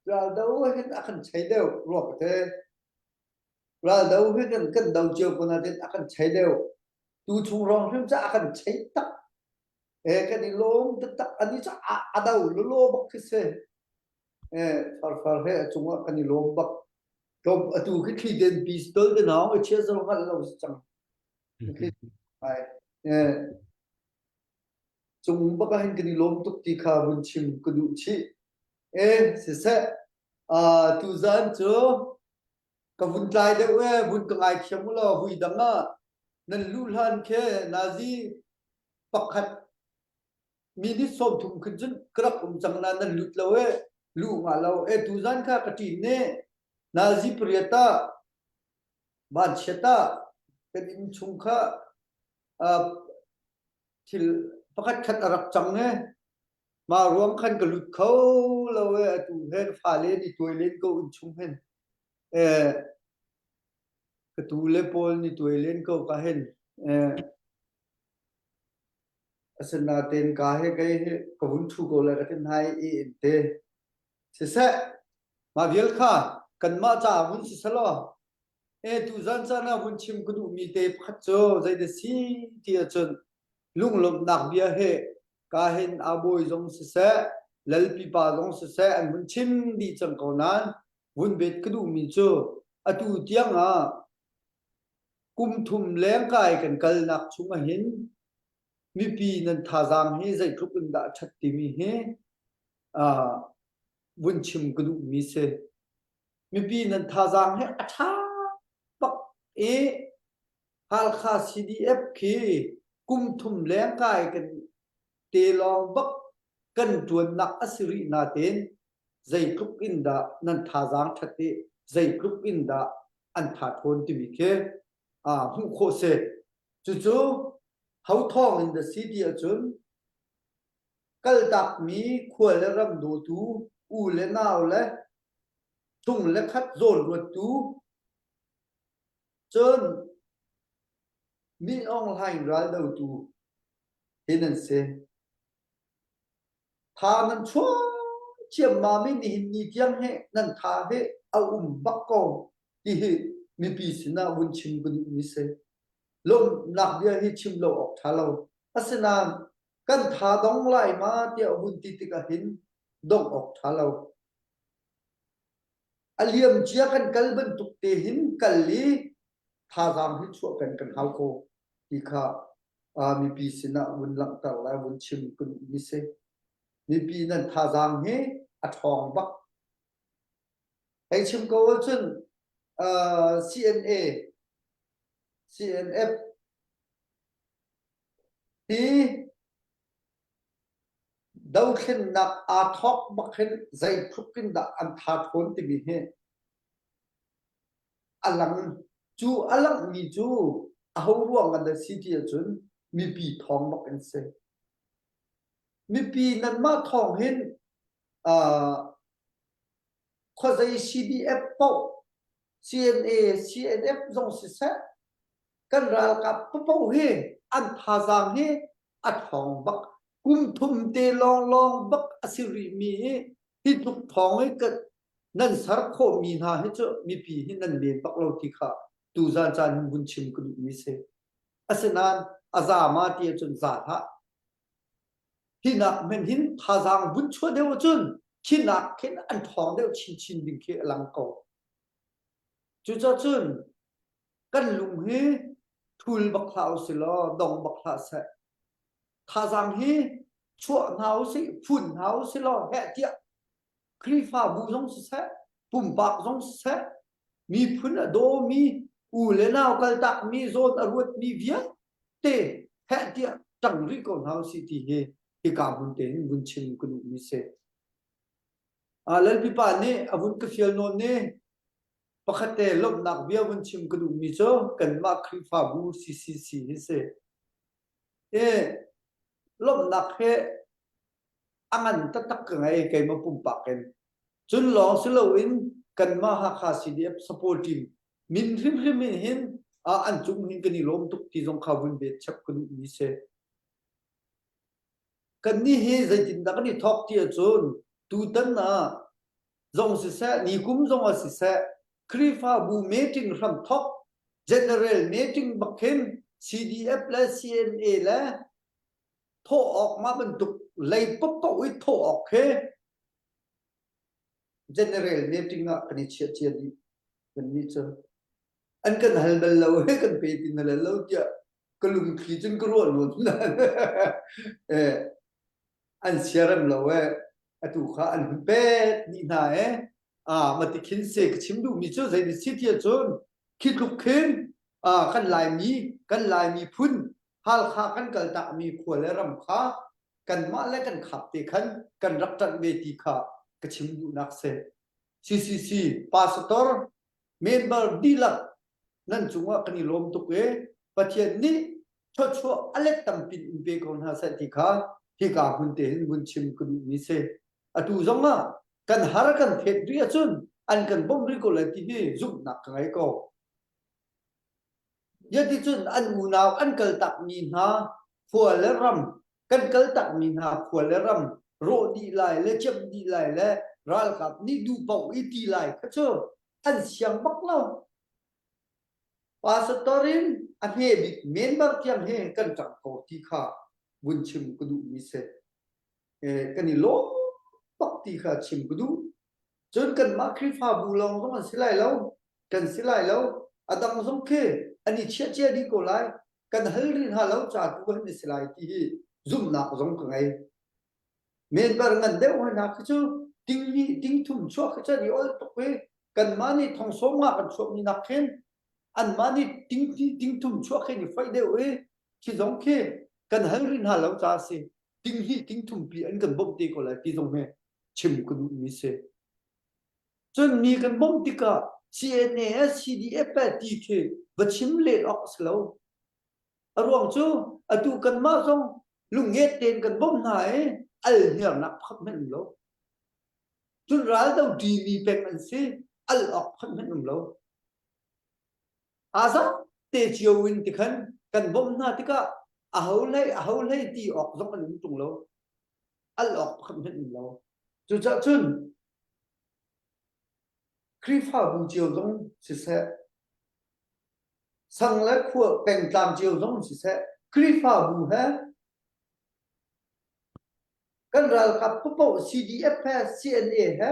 raldo hin a kan chei deuh ruak te. Raldo hi kan kan do cio ko nain a kan chei deuh. Tu chung rong hrim ca a kan chei tak. E kan i lawm taktak ani cu a a do lolo bak khi si. E farfar he a cungah kan i lawm bak. Tlawm atu khi thli den pistol te naung i chia zong hngalh lo si cang. Cung bak ah hin kan i lawm tuk ti kha vun chim ka duh chih. E siseh tuzan cu ka vun tlai deuh e vun ka ngaithiam u law vui dang ah nan luh hlan khe nazi pakhat minute 30 khin cun ka rak um cang na nan lut lo e luh nga lo e tuzan kha ka ṭin ne nazi pariat ah vanchiat ah kan inn chung kha thil pakhat khat a rak cang e mah ruang khan ka lut kho lo e atu hen fale ni tuai len ko inn chung hen e ka tu le pawl ni tuai len ko ka hen e asinaten ka he kai he ka vun thu ko le ka tin hai i in te Siseh, mah vial kha kanmah caah vun si selaw, e tuzan caan ah vun chim ka duhmi te pakhat cu zeidah si ti ahcun lunglawmhnak bia he ka hin a bawi zong siseh, lalpi pa zong siseh an vun chim dih cang ko nain vun bet ka duhmi cu atu tiang ah kum thum lengkai kan kalnak chung ahhin mipi nan thazaang hi zeitluk in dah a ṭhat timi hi vun chim ka duhmi si. Mipi nan thazaang hi a ṭha bak i Halkha CDF khi kum thum leng kai kan te lawng bak kan ṭuannak a si rih nain zeitluk in dah nan thazaang ṭhat i zeitluk in dah an tha ṭhawn timi khi hmuh khawh si. Cucu ho thawng in dah si ti ahcun Kaltakmi khua le ram dawtu, u le nau le chung le khat zawnruattu, cun Min Aung Hlaing raldotu hi nan si. Tha nan chuah ciammam i nihin ni tiang hi nan tha hi a um bak ko ti hi mipi sinah vun chim ka duhmi si. Lawmhnak bia hi chim lo awk ṭha lo. Asinain kan tha dong lai ma tiah hun ti tikah hin dongh awk ṭha lo. A liam cia kan kal bantuk te hin kal i thazaang hi chuah peng kan hau ko ti kha mipi sinah vun langhter lai vun chim kan mi si. Mipi nan thazaang hi a ṭhawng bak. Hei chim ko ahcun CNA, CNF Hi dothlennak aa thawk bak hin zeitluk in dah an tha ṭhawn timi hi a lang. Cu a langhmi cu aho ruang ah dah si ti ahcun mipi thawng bak in si. Mipi nanmah thawng hin uh, khuazei CDF paoh CNA, CNF zong siseh kan ralkap paoh hi an thazaang hi a ṭhawng bak. Kum thum te lawnglawng bak a si rihmi hi hi tluk thawng i nan ser khawhmi hna hi cu mipi hi nan men bak lo ti kha tuzan caan hin vun chim ka duhmi si. Asinain a za ma ti ahcun za hlah. Hi nak hmanh hin thazaang vun chuah deuh ahcun khi nak khin an ṭhawng deuh chinchin ding khi a lang ko. Cucaah cun kan lung hi thul bak hlah usih law dong bak hlah seh. Thazaang hi chuah hna usih, phun hna usih law heh tiah Khrihfabu zong siseh, pumpak zong siseh, miphun a dawmi, u le nau kaltakmi, zawn a ruatmi vialte heh tiah ṭang rih ko hna usih ti hi hika hmun te hin vun chim ka duhmi si. Lalpipa nih a vun ka fial nawn ni pakhat te lawmhnak bia vun chim ka duhmi cu kanmah Khrihfabu CCC hi si. I lawmhnak hi a ngan taktak ka ngei keimah pumpak in. Cun lawng si loin kanmah Hakha CDF support team min hrimhrim in hin an cung hin kan i lawm tuk ti zong kha vun bet chap ka duhmi si. Kannih hi zeitindah kan i thawk ti ahcun tutan ah zong siseh, nikum zong ah siseh, Khrihfabu meeting hram thawk, general meeting bak khin CDF le CNA le thawh awk mah bantuk lei paohpaoh i thawh awk khi general meeting ah kan i chiah cia dih. Kannih cu an kan hal bal lo he kan pe ti na lo tiah ka lungthli cun ka ruah nawn eh an siarem lo eh atu kha an hun pek dih hna eh ah mati khin se ka chim duhmi cu zei ni si ti cun khi tluk khin ah kan laimi kan laimi phun Halkha kan kaltakmi khua le ram kha kanmah le kan khap te khan kan rak ṭanh ve ti kha ka chim duhnak si. CCC pastor member dihlak nan cungah kan i lawm tuk i Pathian nih thluachuah a let tampin in pe ko hna seh ti kha hika hmun te hin vun chim ka duhmi si. Atu zong ah kan har kan phet rih ahcun an kan bawmh rih ko lai ti hi zumhnak ka ngei ko. Yaticun an unau an kaltakmi hna khua le ram kan kaltakmi hna khua le ram rawh dih lai le ciamh dih lai le ralkap nih duh paoh i ti lai kha cu an siang bak lo. Pastor in a hme bik member tiang hi kan ṭang ko ti kha vun chim ka duhmi si. Kan i lawm bak ti kha chim ka duh. Cun kanmah Khrihfabu lawng zong an si lai lo. Kan si lai lo. A dang zong khi an i chiah cia dih ko lai. Kan hal rih hna lo ca tu an i si lai ti hi zumhnak zong ka ngei. Member ngan deuh hna khi cu ting hnih ting thum chuah khi cu an i ol tuk i kanmah nih thong sawm nga kan chuahmi nak khin anmah nih ting hnih ting thum chuah khi an i faih deuh i khi zong khi kan hal rih hna lo ca a si. Ting hnih ting thum pi an kan bawmh te ko lai ti zong hi chim ka duhmi si. Cun mi kan bawmh tikah CNA CDF ti khi va chim len awk a si lo. A ruang cu atu kanmah zong lungnget tein kan bawmh hna i al hniarnak pakhat hmanh um lo. Cun raldo ṭimi peng an si, al awk pakhat hmanh um lo. Aa zat te cio in tikhan kan bawmh hna tikah aho hlei aho hlei ti awk zong an um ṭung lo. Al awk pakhat hmanh um lo. Cucaah cun Khrihfabu cio zong siseh, sang le khua pengtlang cio zong siseh, Khrihfabu he kan ralkap paoh CDF he CNA he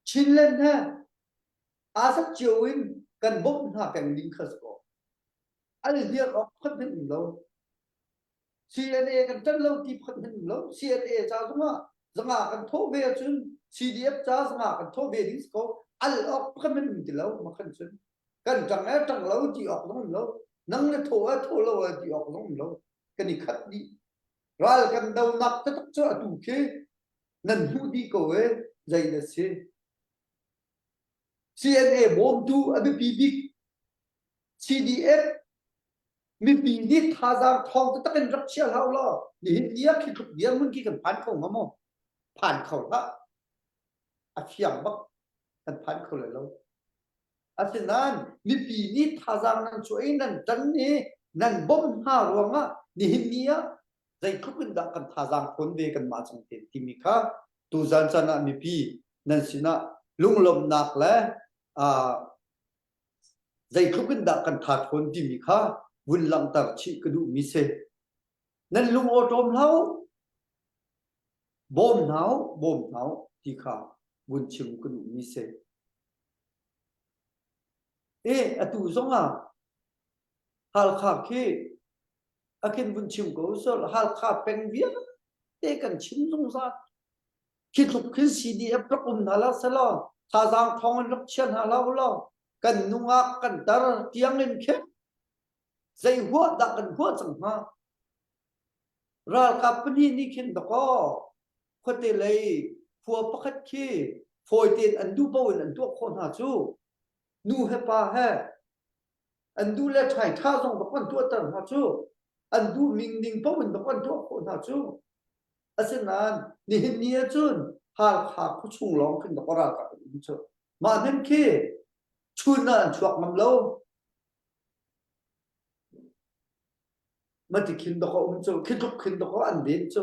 Chinland he aa sak cio in kan bawmh hna peng ding kha si ko. An i hniar awk pakhat hmanh um lo. CNA kan ṭan lo ti pakhat hmanh um lo. CNA ca zongah zanga kan thawh ve ahcun CDF ca zanga kan thawh ve ding si ko. Al awk pakhat hmanh um ti lo makhan cun. Kan ṭang e ṭang lo ti awk zong um lo. Nang le thawh e thawh lo e ti awk zong um lo. Kan i khat dih. Ral kan donak taktak cu atu khi nan hmuh dih ko e zei na si. CNA bawmtu a biapi bik CDF Mipi nih thazaang thawng taktak in rak chia hlah law nihin ni ah khi tluk dirhmun khi kan phan kho hnga maw? Phan kho hlah. A fiang bak kan phan kho lai lo. Asinain mipi nih thazaang nan chuah i nan ṭan i nan bawmh hna ruangah nihin ni ah zeitluk in dah kan thazaang ṭhawn ve kanmah cang te timi kha tuzan caan ah mipi nan sinah lunglawmhnak le uh, zeitluk in dah kan tha ṭhawn timi kha vun langhter chih ka duhmi si. Nan lung awṭawm hlah u, bawm hna u, bawm hna u ti kha vun chim ka duhmi si. E, atu zongah Halkha khi a khin vun chim ko sel Halkha peng vialte kan chim zungzal. Khi tluk khin CDF rak um hna la selaw thazaang thawng in rak chia hna hlah ulaw kan nungak kan tar tiang in khin zei huah dah kan huah cang hnga. Ralkap pahnih nih khin dakaw khuate lei khua pakhat khi fawi tein an duh paoh in an tuah khawh hna cu nu he pa he an duh le ṭhai ṭha zong bak an tuahter hna cu an duh ning ning paoh in bak an tuah khawh hna cu asinain nihin ni ahcun Halkha khuachung lawng khin dakaw ralkap an um cu mah hnen khi chun ah an chuak ngam lo mati khin dakaw um cu khi tluk khin dakaw an ven cu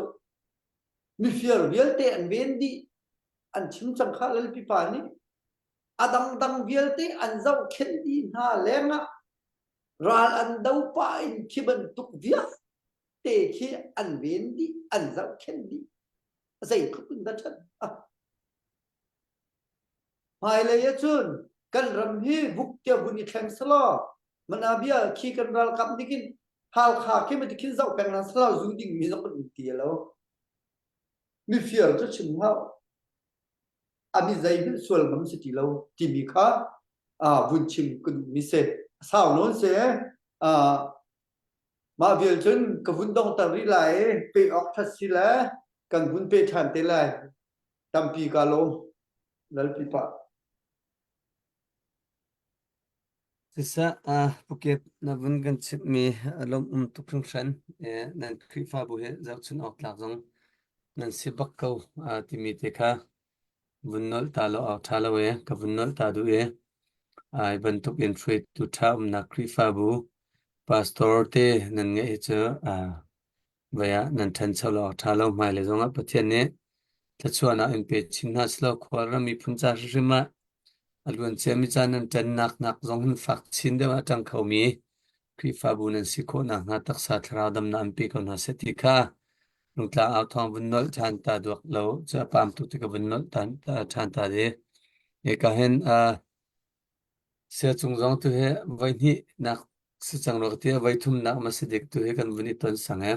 mifir vialte an ven dih an chim cang kha lalpi pa nih a dangdang vialte an zohkhenh dih hna lengah ral an do pah in khi bantuk vialte khi an ven dih an zohkhenh dih zeitluk in dah ṭhat ah hmailei ahcun kan ram hi vuk tia vun i thleng selaw mana bia khi kan ralkap nih khin Halkha khi mati khin zoh peng hna selaw zu ding mi zong kan um ti lo mifir cu chim hau a mi zei hmanh sual ngam si ti lo timi kha vun chim ka duh mi si sau nawn si mah vial cun ka vun dongter rih lai i pe awk that si le kan vun pe ṭhan te lai tampi ka lawm lalpi pa Siseh, Phuket na vun kan chimhmi a lawmh-um tuk hringhran. Nan Khrihfabu hi zohchun awk tlak zong nan si bak ko timi te kha vun nolh ta lo awk ṭha lo ee, ka vun nolh ta duh ee. Hi bantuk in hruaitu ṭha umnak Khrihfabu pastor te nan ngeih hi cu Voi ah nan ṭhancho lo awk ṭha lo. Hmailei zongah Pathian nih thluachuahnak in pe chin hna sehlaw khualram miphun ca hrimhrim ah a luanciami caan nan ṭannak nak zong hin fak chin deuh ah a ṭang khomi Khrihfabu nan si khawh nakhnga taksa thlarau damnak an pe ko hna seh ti kha lungtlang au thawng vun nolh ṭhan ta duak lo cu a paam tuk ti ka vun nolh ṭhan ta di. Hika hin uh, Siacung zong tu hi voihnih nak si cang rua ka ti. Voithum nak ma si dik tu hi kan vun i ton sang e.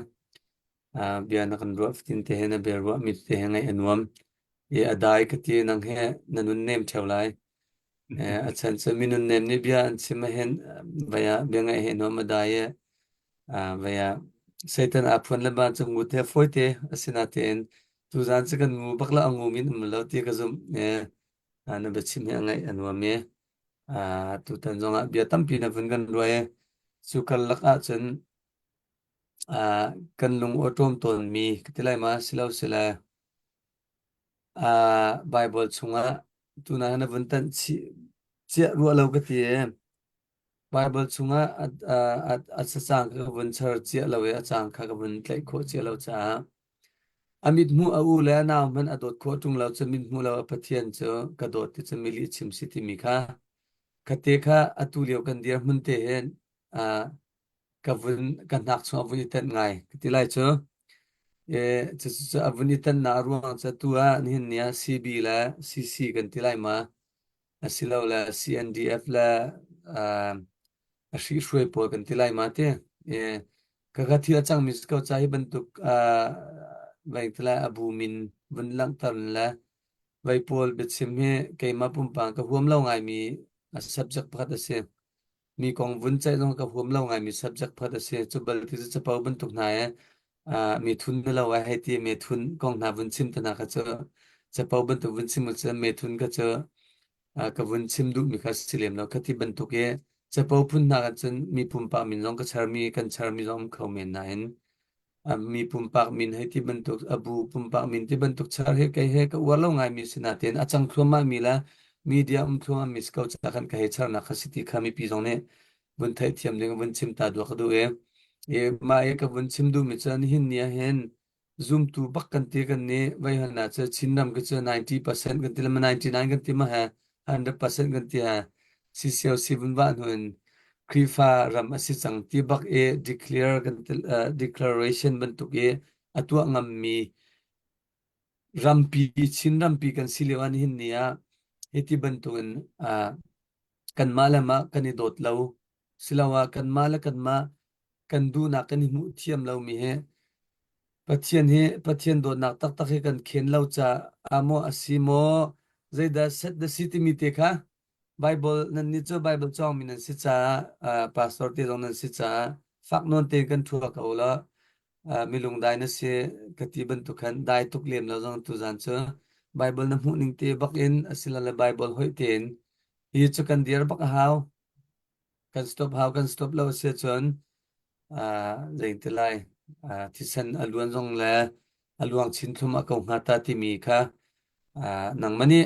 Uh, bia na kan ruah fatin te he na bia ruah mi te he ngaih a nuam. I a dai ka ti nang he na nun nem theo lai. Eh, a chan cu minun nem nih bia an chim ahhin vaya bia ngaih he nuam a dai e. Uh, vaya Satan aa phuan le ban cu ngut he fawi te asinatein tuzan cu kan ngu bak la a ngu min um lo ti ka zumh. Eh, na biachim hi a ngaih a nuam i tutan zongah bia tampi na vun kan ruai i cu karlak ahcun kan lung awṭawm tawnmi ka ti lai ma silo sile Bible chungah tuna na vun tanh chih ciah ruah lo ka ti i Bible chungah a, a, a, a cacang kha ka vun char ciah lo i a cang kha ka vun tlaih khawh ciah lo caah a mithmuh a u le a nau hmanh a dawt khawh ṭung lo cu mithmuh lo a Pathian cu ka dawt ti cu mi lihchim si timi kha khate kha atu lio kan dirhmun te hin uh, ka vun ka hnak chungah vun i tenh ngai ka ti lai cu. E, cu cu a vun i tenhnak a ruang cu atu ah nihin ni ah CB le CC kan ti lai ma asilole CNDF le uh, a hrihhruai pawl kan ti lai ma ti. E, ka ka thil a cangmi si ko ca hi bantuk uh, vei ti lai a bu min vun langhter le vei pawl biachim hi keimah pumpak ka huam lo ngaimi a subject pakhat a si. Mi kong vun ceih zong ka huam lo ngaimi subject pakhat a si. Cu bal ti cu capo bantuk hna e uh, mi thun na lo ai hei ti me thun kong hna vun chim te hna kha cu capo bantuk vun chim cu me thun kha cu uh, ka vun chim duhmi kha si lem lo. Khati bantuk i Capo phun hna ah cun mi pumpak min zong ka charmi kan charmi zong um kho men nain mi pumpak min hei ti bantuk a bu pumpak min ti bantuk char he kei he ka uar lo ngaimi si natein a cang thluahmah mi le media um thluahmah mi si ko ca khan ka hei charnak kha si ti kha mipi zong nih vun theihthiam ding vun chim ta duak ka duh i i mah i ka vun chim duhmi cu nihin ni ah hin zumtu bak kan ti kan nih vei han ah cu Chinram ka cu 90% kan ti le 99 kan ti ma he 100% kan ti he CCOC vun vah hnu in Khrihfa ram a si cang ti bak i declare kan ti uh, declaration bantuk i a tuah ngammi rampi Chin rampi kan si lio ah nihin ni ah hiti bantuk in uh, kanmah le mah kan i dawt lo siloah kanmah le kanmah kan duhnak kan i hmuh thiam lomi hi Pathian hi Pathian dawtnak taktak hi kan khen lo caah maw a si maw zeidah set na si timi te kha Bible nan nih cu Bible cawngmi nan si caah uh, pastor te zong nan si caah fak nawn tein kan thua ko law uh, milung dai na si ka ti bantuk khan dai tuk lem lo zong tuzan cu Bible na hmuh ning te bak in asilole Bible hoih tein hi cu kan dir bak a hau kan stop hau kan stop lo a si ahcun uh, zei ti lai uh, thisen a luan zong le a luang chin thlum a ko hnga ta timi kha uh, nangmah nih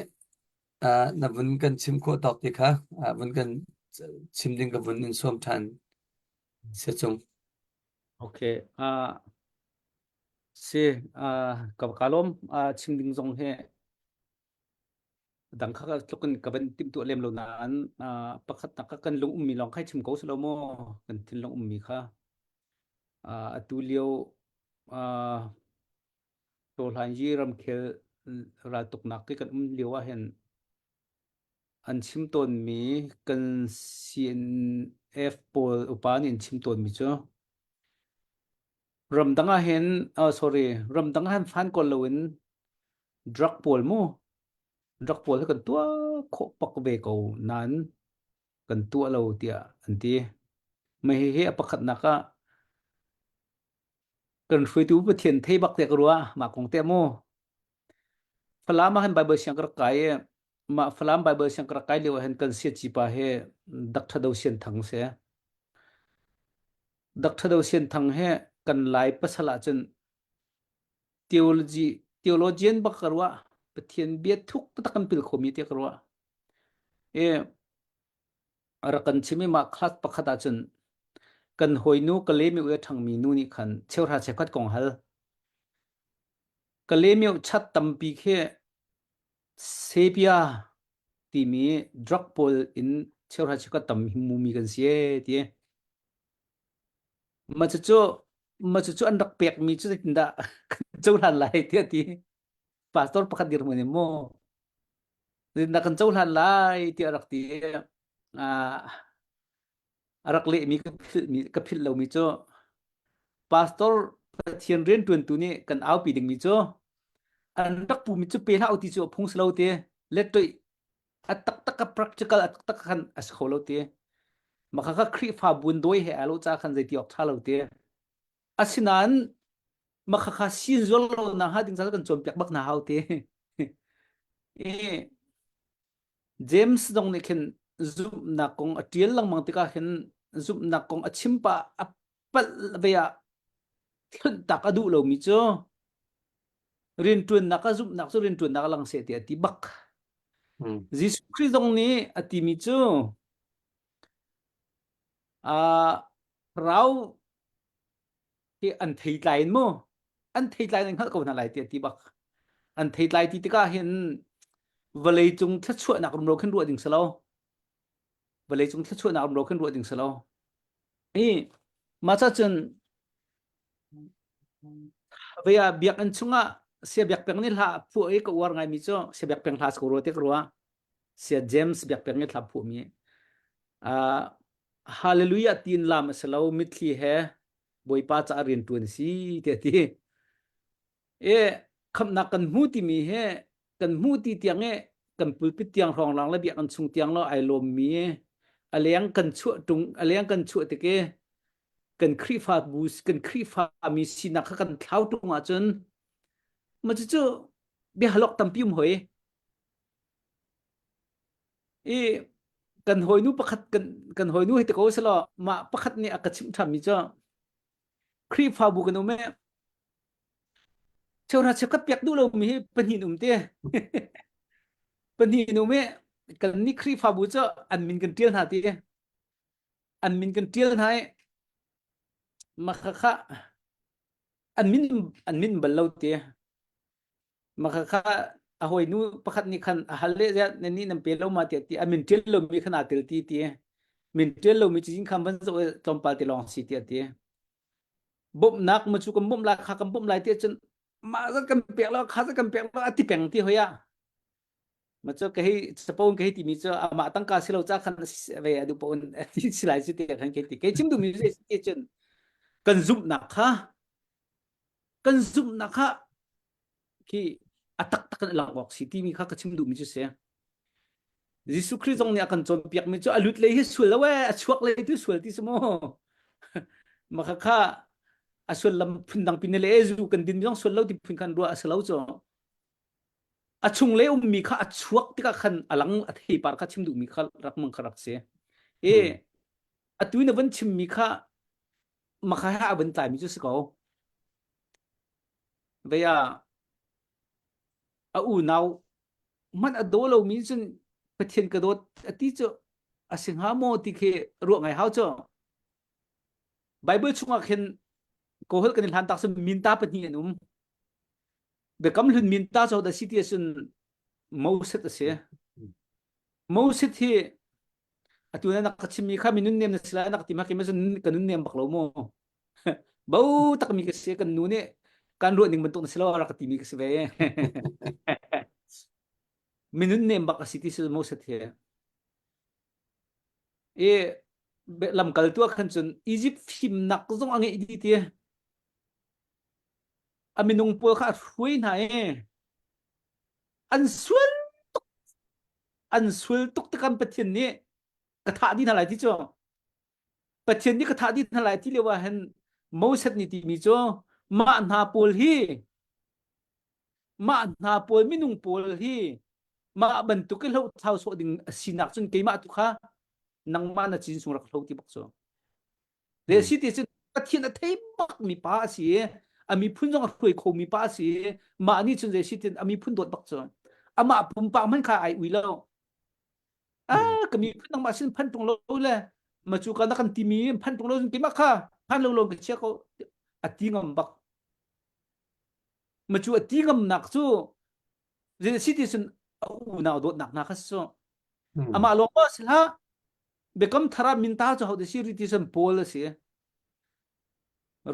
uh, na vun kan chim khawh tawk ti kha uh, vun kan chim ding ka vun in sawm ṭhan se cung Okay. Uh, si uh, ka ka lawm uh, chim ding zong he dang kha tluk in ka van timhtuah lem lo nain uh, pakhat nak kan lung ummi lawng khai chim ko silo maw kan thinlung ummi kha uh, atu lio uh, Tawhlan yi ramkhel raltuknak ki kan um lio ah hin an chim tawnmi kan CNF pawl upa nih an chim tawnmi cu ramdang ah hin oh sorry ramdang ah hin fan kawl loin drug pawl mu drug pawl hi kan tuah khawh pak ve ko nain kan tuah lo tiah an ti mah hihi a pakhatnak ah kan hruaitu Pathian thei bak te ka ruah mah kong te mu Falam ah hin Bible siang ka rak kai i mah Falam Bible siang ka rak kai lio ah hin kan siaci pa hi Dr. Do Sian Thang si. Dr. Do Sian Thang he kan Lai pasal ah cun theology theologian bak ka ruah Pathian bia thuk taktak kan pil khomi tiah ka ruah. I a rak kan chim i mah class pakhat ah cun kan hawinu Kalemi u a ṭhangmi nu nih khan cheuhra cheukhat kong hal. Kalemi chat tampi khi sepia timi drug pawl in cheuhra cheukhat tam hmumi kan si ee ti. Mah cucu mah cucu an rak pekmi cu zeitindah kan cohlan lai tiah ti. Pastor pakhat dirhmun in maw na kan cohlan lai tiah rak ti uh, a rak lehmi ka philhmi ka philh lomi cu pastor Pathian rianṭuantu nih kan aupi dingmi cu an rak pumi cu pe hlah u ti cu a phung si lo ti lettoih a taktak a practical a taktak khan a si kho lo ti maka kha Khrihfa buin dawi he alo ca khan zeiti awk ṭha lo ti asinain maka kha sin zual lo na hnga ding ca kan cawnpiak bak na hau ti i James zong nih khin zumhnak kong a ṭial lengmang tikah khin zumhnak kong a chim pah a palh ve ah thlunhtak a duh lomi cu rianṭuannak a zumhnak cu rianṭuannak a lang seh tiah a ti bak. Jesuh Khrih zong nih a timi cu uh, rau hi an theitlai in mu an theitlai in hngalh ko hna lai tiah ti bak an theitlai ti tikah hin vawlei cung thluachuahnak rumro khin ruah ding si lo vawlei cung thluachuahnak rumro khin ruah ding si lo hi mah ca cun vei ah biakinn chungah sia biak peng nih hla phuah i ka uar ngaimi cu sia biak peng hla ko rua te ka ruah sia James biak peng nih hla phuah mi uh, hallelujah tiin lam a si lo mitthli he Bawipa caah rian ṭuan si tiah ti. E khamhnak kan hmu timi he kan hmu ti tiang e kan pulpit tiang hrawng le biakinn chung tiang lo ai lawmmi a leng kan chuah tung a leng kan chuah tik e kan Khrihfa bu kan Khrihfa mi sinak kha kan thlau tung ahcun ma cu bia halok tampi um hoi i. Kan hawinu pakhat kan kan hawinu hi te ko selaw mah pakhat nih a ka chimh ṭhanmi cu Khrihfabu kan um i cheuhra cheukhat pek duh lomi hi pahnih um te. Pahnih um i kan nih Khrihfabu cu an min kan ṭial hna ti. An min kan ṭial hna i mah kha an min an min bal lo ti. Mah kha a hawinu pakhat nih khan a hal le ziah nan nih nan pe lo ma tiah ti a min ṭial lomi khan aa tel ti ti. Min ṭial lomi cazin khan van zoh i tlawmpal te lawng si tiah ti. Bawmhnak mu cu kan bawmh lai kha kan bawmh lai tiah cun mah zat kan pek lo kha zat kan pek lo a ti peng ti hoi ah. Ma cu ka hei sapon ka hei timi cu amah tangka si lo ca khan ve a duh paoh in ti si lai si tiah khan ka ti. Kei chim duhmi cu ti cun kan zumhnak kha kan zumhnak kha khi a taktak in a lang awk si timi kha ka chim duhmi cu si. Jesuh Khrih zong nih a kan cawnpiakmi cu a lut lei hi sual lo ee, a chuak lei tu sual ti si mu. Mah kha kha a sullam phundang pin le zu kan din zong sual lo ti phun khan ruah a si lo cu. A chung le ummi kha a chuak tikah khan a lang a theipar kha chim duhmi kha rak mang kha rak si. E atu na van chimmi kha makha ha a van tlaimi cu si ko. Vei ah a unau hmanh a daw lomi cun Pathian ka dawt a ti cu a si hnga maw ti khi ruah ngai hau cu. Bible chungah khin kawhol kan i hlan tak cun minta pahnih an um. Biakam hlun minta cu da si ti ahcun Moses a si. Moses hi atu na ka chimmi kha minun nem na si lai na ka ti ma keimah cun ka nun nem bak lo mu. Bo takmi ka si kan nu nih kan ruah ning bantuk na si lo rak ka timi ka si ve. Minun nem bak a si ti si Moses hi. I lamkaltu ah khan cun Egypt fimnak zong a ngeih dih ti. A minung pawl kha a hruai hna i an sual tuk an sual tuk tikhan Pathian nih ka thah dih hna lai ti cu. Pathian nih ka thah dih hna lai ti lio ah hin Moses nih timi cu mah hna pawl hi mah hna pawl minung pawl hi mah bantuk i hlohthlau sawh ding a sinak cun keimah tu kha nangmah na cin sung rak hlo ti bak cu. Le si ti cun Pathian a thei bak mi pa a si i a miphun zong a hruai kho mi pa a si i mah nih cun zei si tin a miphun dawt bak cu amah pumpak hmanh kha ai ui lo ah ka miphun nangmah sin phan tung lo le ma cu ka na kan timi phan tung lo keimah kha phan lo lo ka chia ko a ti ngam bak ma cu a ti ngam nak cu zei si ti sun a unau dawtnak hna kha su amah lawng ma si hlah biakam thar ah minta cu hau si ri ti sun Paul a si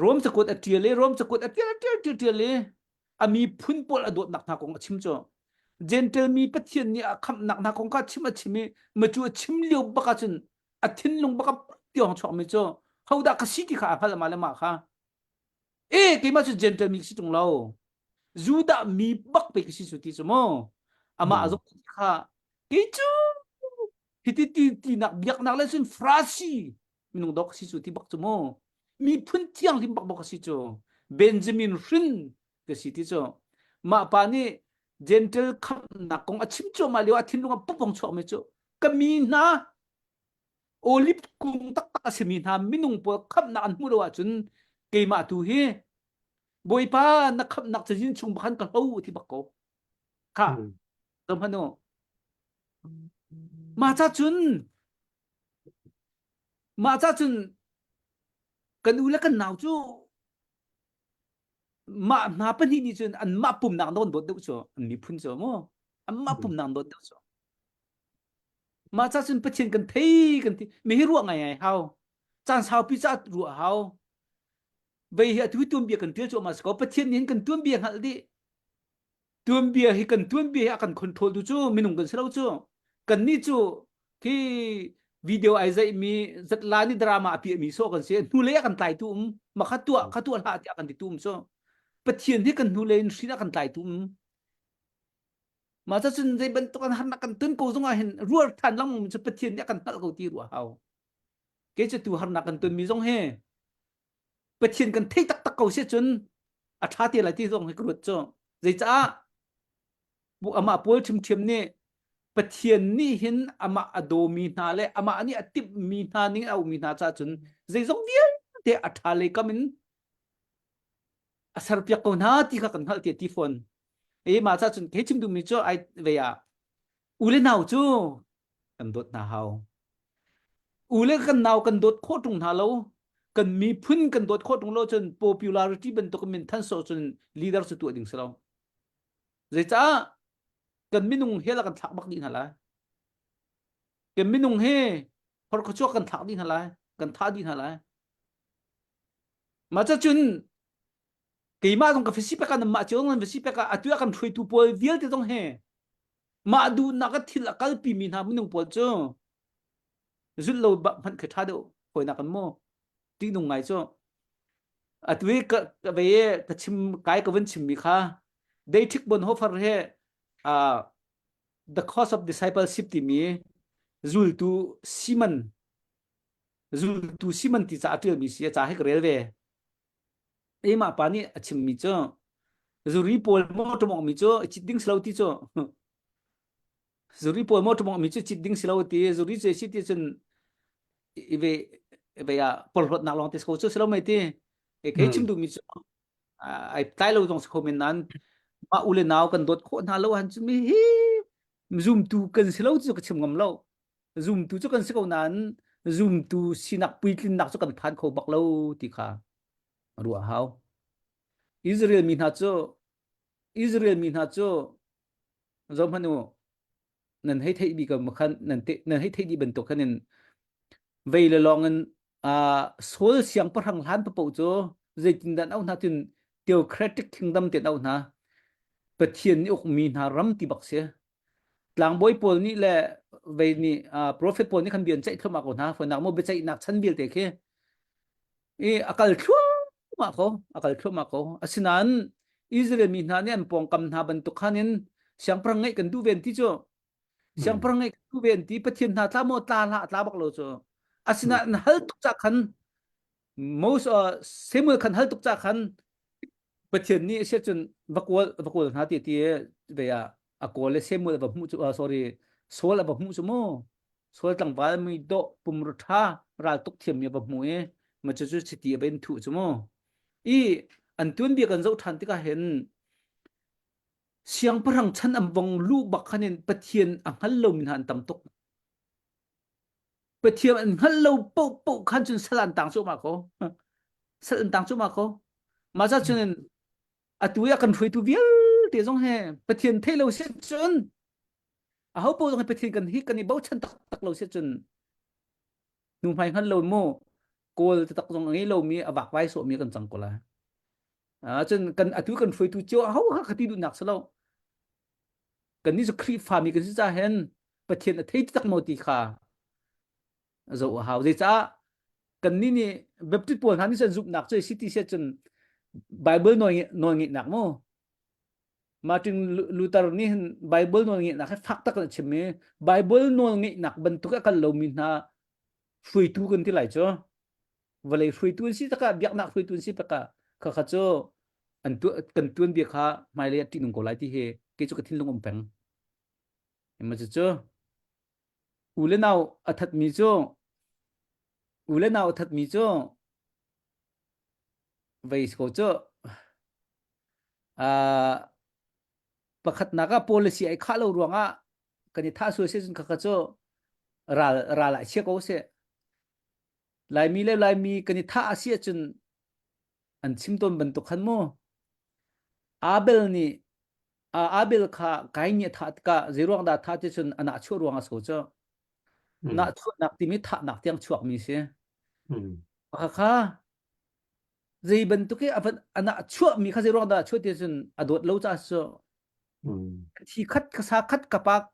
Rom cakuat a ṭial i Rom cakuat a ṭial ṭial ṭial ṭial i a miphun pawl a dawtnak hna kong a chim cu Gentle mi Pathian nih a khamhnak hna kong kha chim a chim i macu a chim lio bak ahcun a thinlung bak a tiawng chuakmi cu hodah ka si ti kha a hngalh amah le mah kha e keimah cu Gentle mi ka si ṭung lo Judah mi bak pe ka si cu ti cu mu amah zong kha kei cu hiti ti tinak biaknak le cun Farasi minung dawk si cu ti bak cu mu miphun thianghlim bak bak si cu Benjamin hrin ka si ti cu mah pa nih Gentle khamhnak kong a chim cuahmah lio a thinlung a pupong chuakmi cu ka mi hna olive kung taktak a simi hna minung pawl khamhnak an hmuh lo ahcun keimah tu hi Bawipa na khamhnak cazin chung khan ka hlo ti bak ko kha zohmanh u mah ca cun Mah ca cun kan u le kan nau cu mah hna pahnih nih cun anmah pumnak nawn dawt deuh cu an miphun cu mu anmah pumnak dawt deuh cu mah ca cun Pathian kan thei kan ti mi hi ruah ngai ngai hau caan saupi ca ruah hau vei hi atu tuanbia kan tial cuahmah si ko Pathian nih hin kan tuanbia hngalh dih tuanbia hi kan tuanbia hi a kan control tu cu minung kan si lo cu kannih cu khi video ai zaih mi zatla ni drama a piah mi so kan si hnulei a kan tlai tu um ma kha tuah kha tuah hlah tiah kan ti tu um so pathian hi kan hnulei in hrin a kan tlai tu um ma ca cun zei bantuk an harnak kan tun ko zong ah hin ruar than lengmang cu pathian nih a kan hngalh ko ti ruah hau ke cu tu harnak kan tun mi zong hi Pathian kan thei taktak ko si cun a ṭha te lai ti zong hi ka ruat cu. Zeicah bu amah Paul ṭhimṭhiam nih. Pathian nih hin amah a dawmi hna le amah nih a timhmi hna ning a ummi hna caah cun zeizong vialte a ṭha lei kam in a serpiak ko hna ti kha kan hngalh ti ti fawn. E mah caah cun kei chim duhmi cu ai ve ah u le nau cu kan dawt hna hau. U le kan nau kan dawt khawh ṭung hna lo. Kan miphun kan dawt khawh ṭung lo cun popularity bantuk min than sawh cun leader cu tuah ding si lo. Zeicah kan minung hell ah kan thlak bak dih hna lai. Kan minung hi horkhuachuak kan thlak dih hna lai, kan thah dih hna lai. Mah cun keimah zong ka fisi pek ah mah cio zong fisi pek ah atu ah kan hruaitu pawl vialte zong he mah duhnak a thil a kalpi mi hna minung pawl cu zulh lo hmanh khi ṭha deuh hawinak kan mu ṭihnung ngai cu atu i ka ve ka chim kai ka vun chimmi kha Dietrich Bonhoeffer he uh, The Cost of Discipleship timi zultu Simon zultu Simon ti ca a ṭialmi si a ca hi ka rel ve Emah pa nih a chimmi cu zuri pawl maw mi cu cit ding si lo ti cu zuri pawl maw mi cu cit ding si lo ti zuri cu si ti cun i ve ve ah porhlawtnak lawng te ko cu si lo mei ti e kei chim duhmi cu ai tlai lo zong si kho men nan mah u le nau kan dawt khawh hna lo han cu mi hi zumtu kan si lo cu ka chim ngam lo zumtu cu kan si ko nain zumtu sinak puitlinnak cu kan phan kho bak lo ti kha ruah hau Israel mi hna cu Israel mi hna cu zohhmanh u nan hei theih bi ko khan nan te nan hei theih dih bantuk khan in vei le lawng in uh, Saul siangpahrang hlan papoh cu zeitindah an auh hna cun theocratic kingdom ti an auh hna Pathian nih ukmi hna ram ti bak si tlangbawi pawl nih le vei nih uh, prophet pawl nih khan bia an ceih thluahmah ko hna fonak mo biaceihnak chan vialte khi i a kal thluahmah ko a kal thluahmah ko asinain Israel mi hna nih an pawngkam hna bantuk khan in siangpahrang ngeih kan duh ven ti cu siangpahrang ngeih kan duh ven ti Pathian hna tla maw tla hlah tla bak lo cu asinain an hal tuk ca khan Moses uh, Samuel khan hal tuk ca khan Pathian nih a cun va kawl va kawl hna ti ti ve ah a kawl le Samuel va hmuh cu uh, sorry Saul a va hmuh cu mu Saul tlangval mui dawh pumru ṭha ral tuk thiammi a va hmuh i ma cu cu chiti a va in thuh cu mu i an tuanbia kan zoh ṭhan tikah hin siangpahrang chan an vong luh bak khan in Pathian a hngal lomi hna an tam tuk Pathian an hngalh lo paohpaoh khan cun sal an tang cuahmah ko. Sal an tang cuahmah ko. Mah ca cun atu i a kan hruaitu vialte zong he Pathian theih lo si cun aho paoh zong hi Pathian kan hi kan i bochan taktak lo si cun hnu hmai hngal lo mu kawl taktak zong a ngei lomi a vakvai sawhmi kan cang ko lai. Ah cun kan atu kan hruaitu cio aho kha ka ti duhnak si lo. Kannih cu Khrihfami kan si caah hin Pathian a thei taktak maw ti kha zoh a hau. Zeicah kannih nih Baptist pawl hna nih cun zumhnak cu si ti si cun Bible nawl ngeihnak mu. Martin Luther nih hin Bible nawl ngeihnak hi fak tak in a chim i Bible nawl ngeihnak bantuk a kal lomi hna hruaitu kan ti lai cu. Vawlei hruaitu an si takah biaknak hruaitu an si takah khakha cu an tu kan tuanbia kha hmailei ah ṭihnung ko lai ti hi kei cu ka thinlung um peng. Ma cu u le nau a thatmi cu u le nau a thatmi cu vei ko cu uh, pakhatnak ah policy ai khah lo ruangah kan i thah sual si cun khakha cu ral ral ah chia ko seh Laimi le Laimi kan i thah a si ahcun an chim tawn bantuk khan mu Abel nih Abel kha Kain nih a thah tikah zeiruang dah thah ti cun a nahchuah ruang a so cu nahchuahnak timi thahnak tiang chuakmi si kha zei bantuk i a nahchuahmi kha zeiruang dah chuah ti cun a dawt lo caah cu thi khat ka sa khat ka pak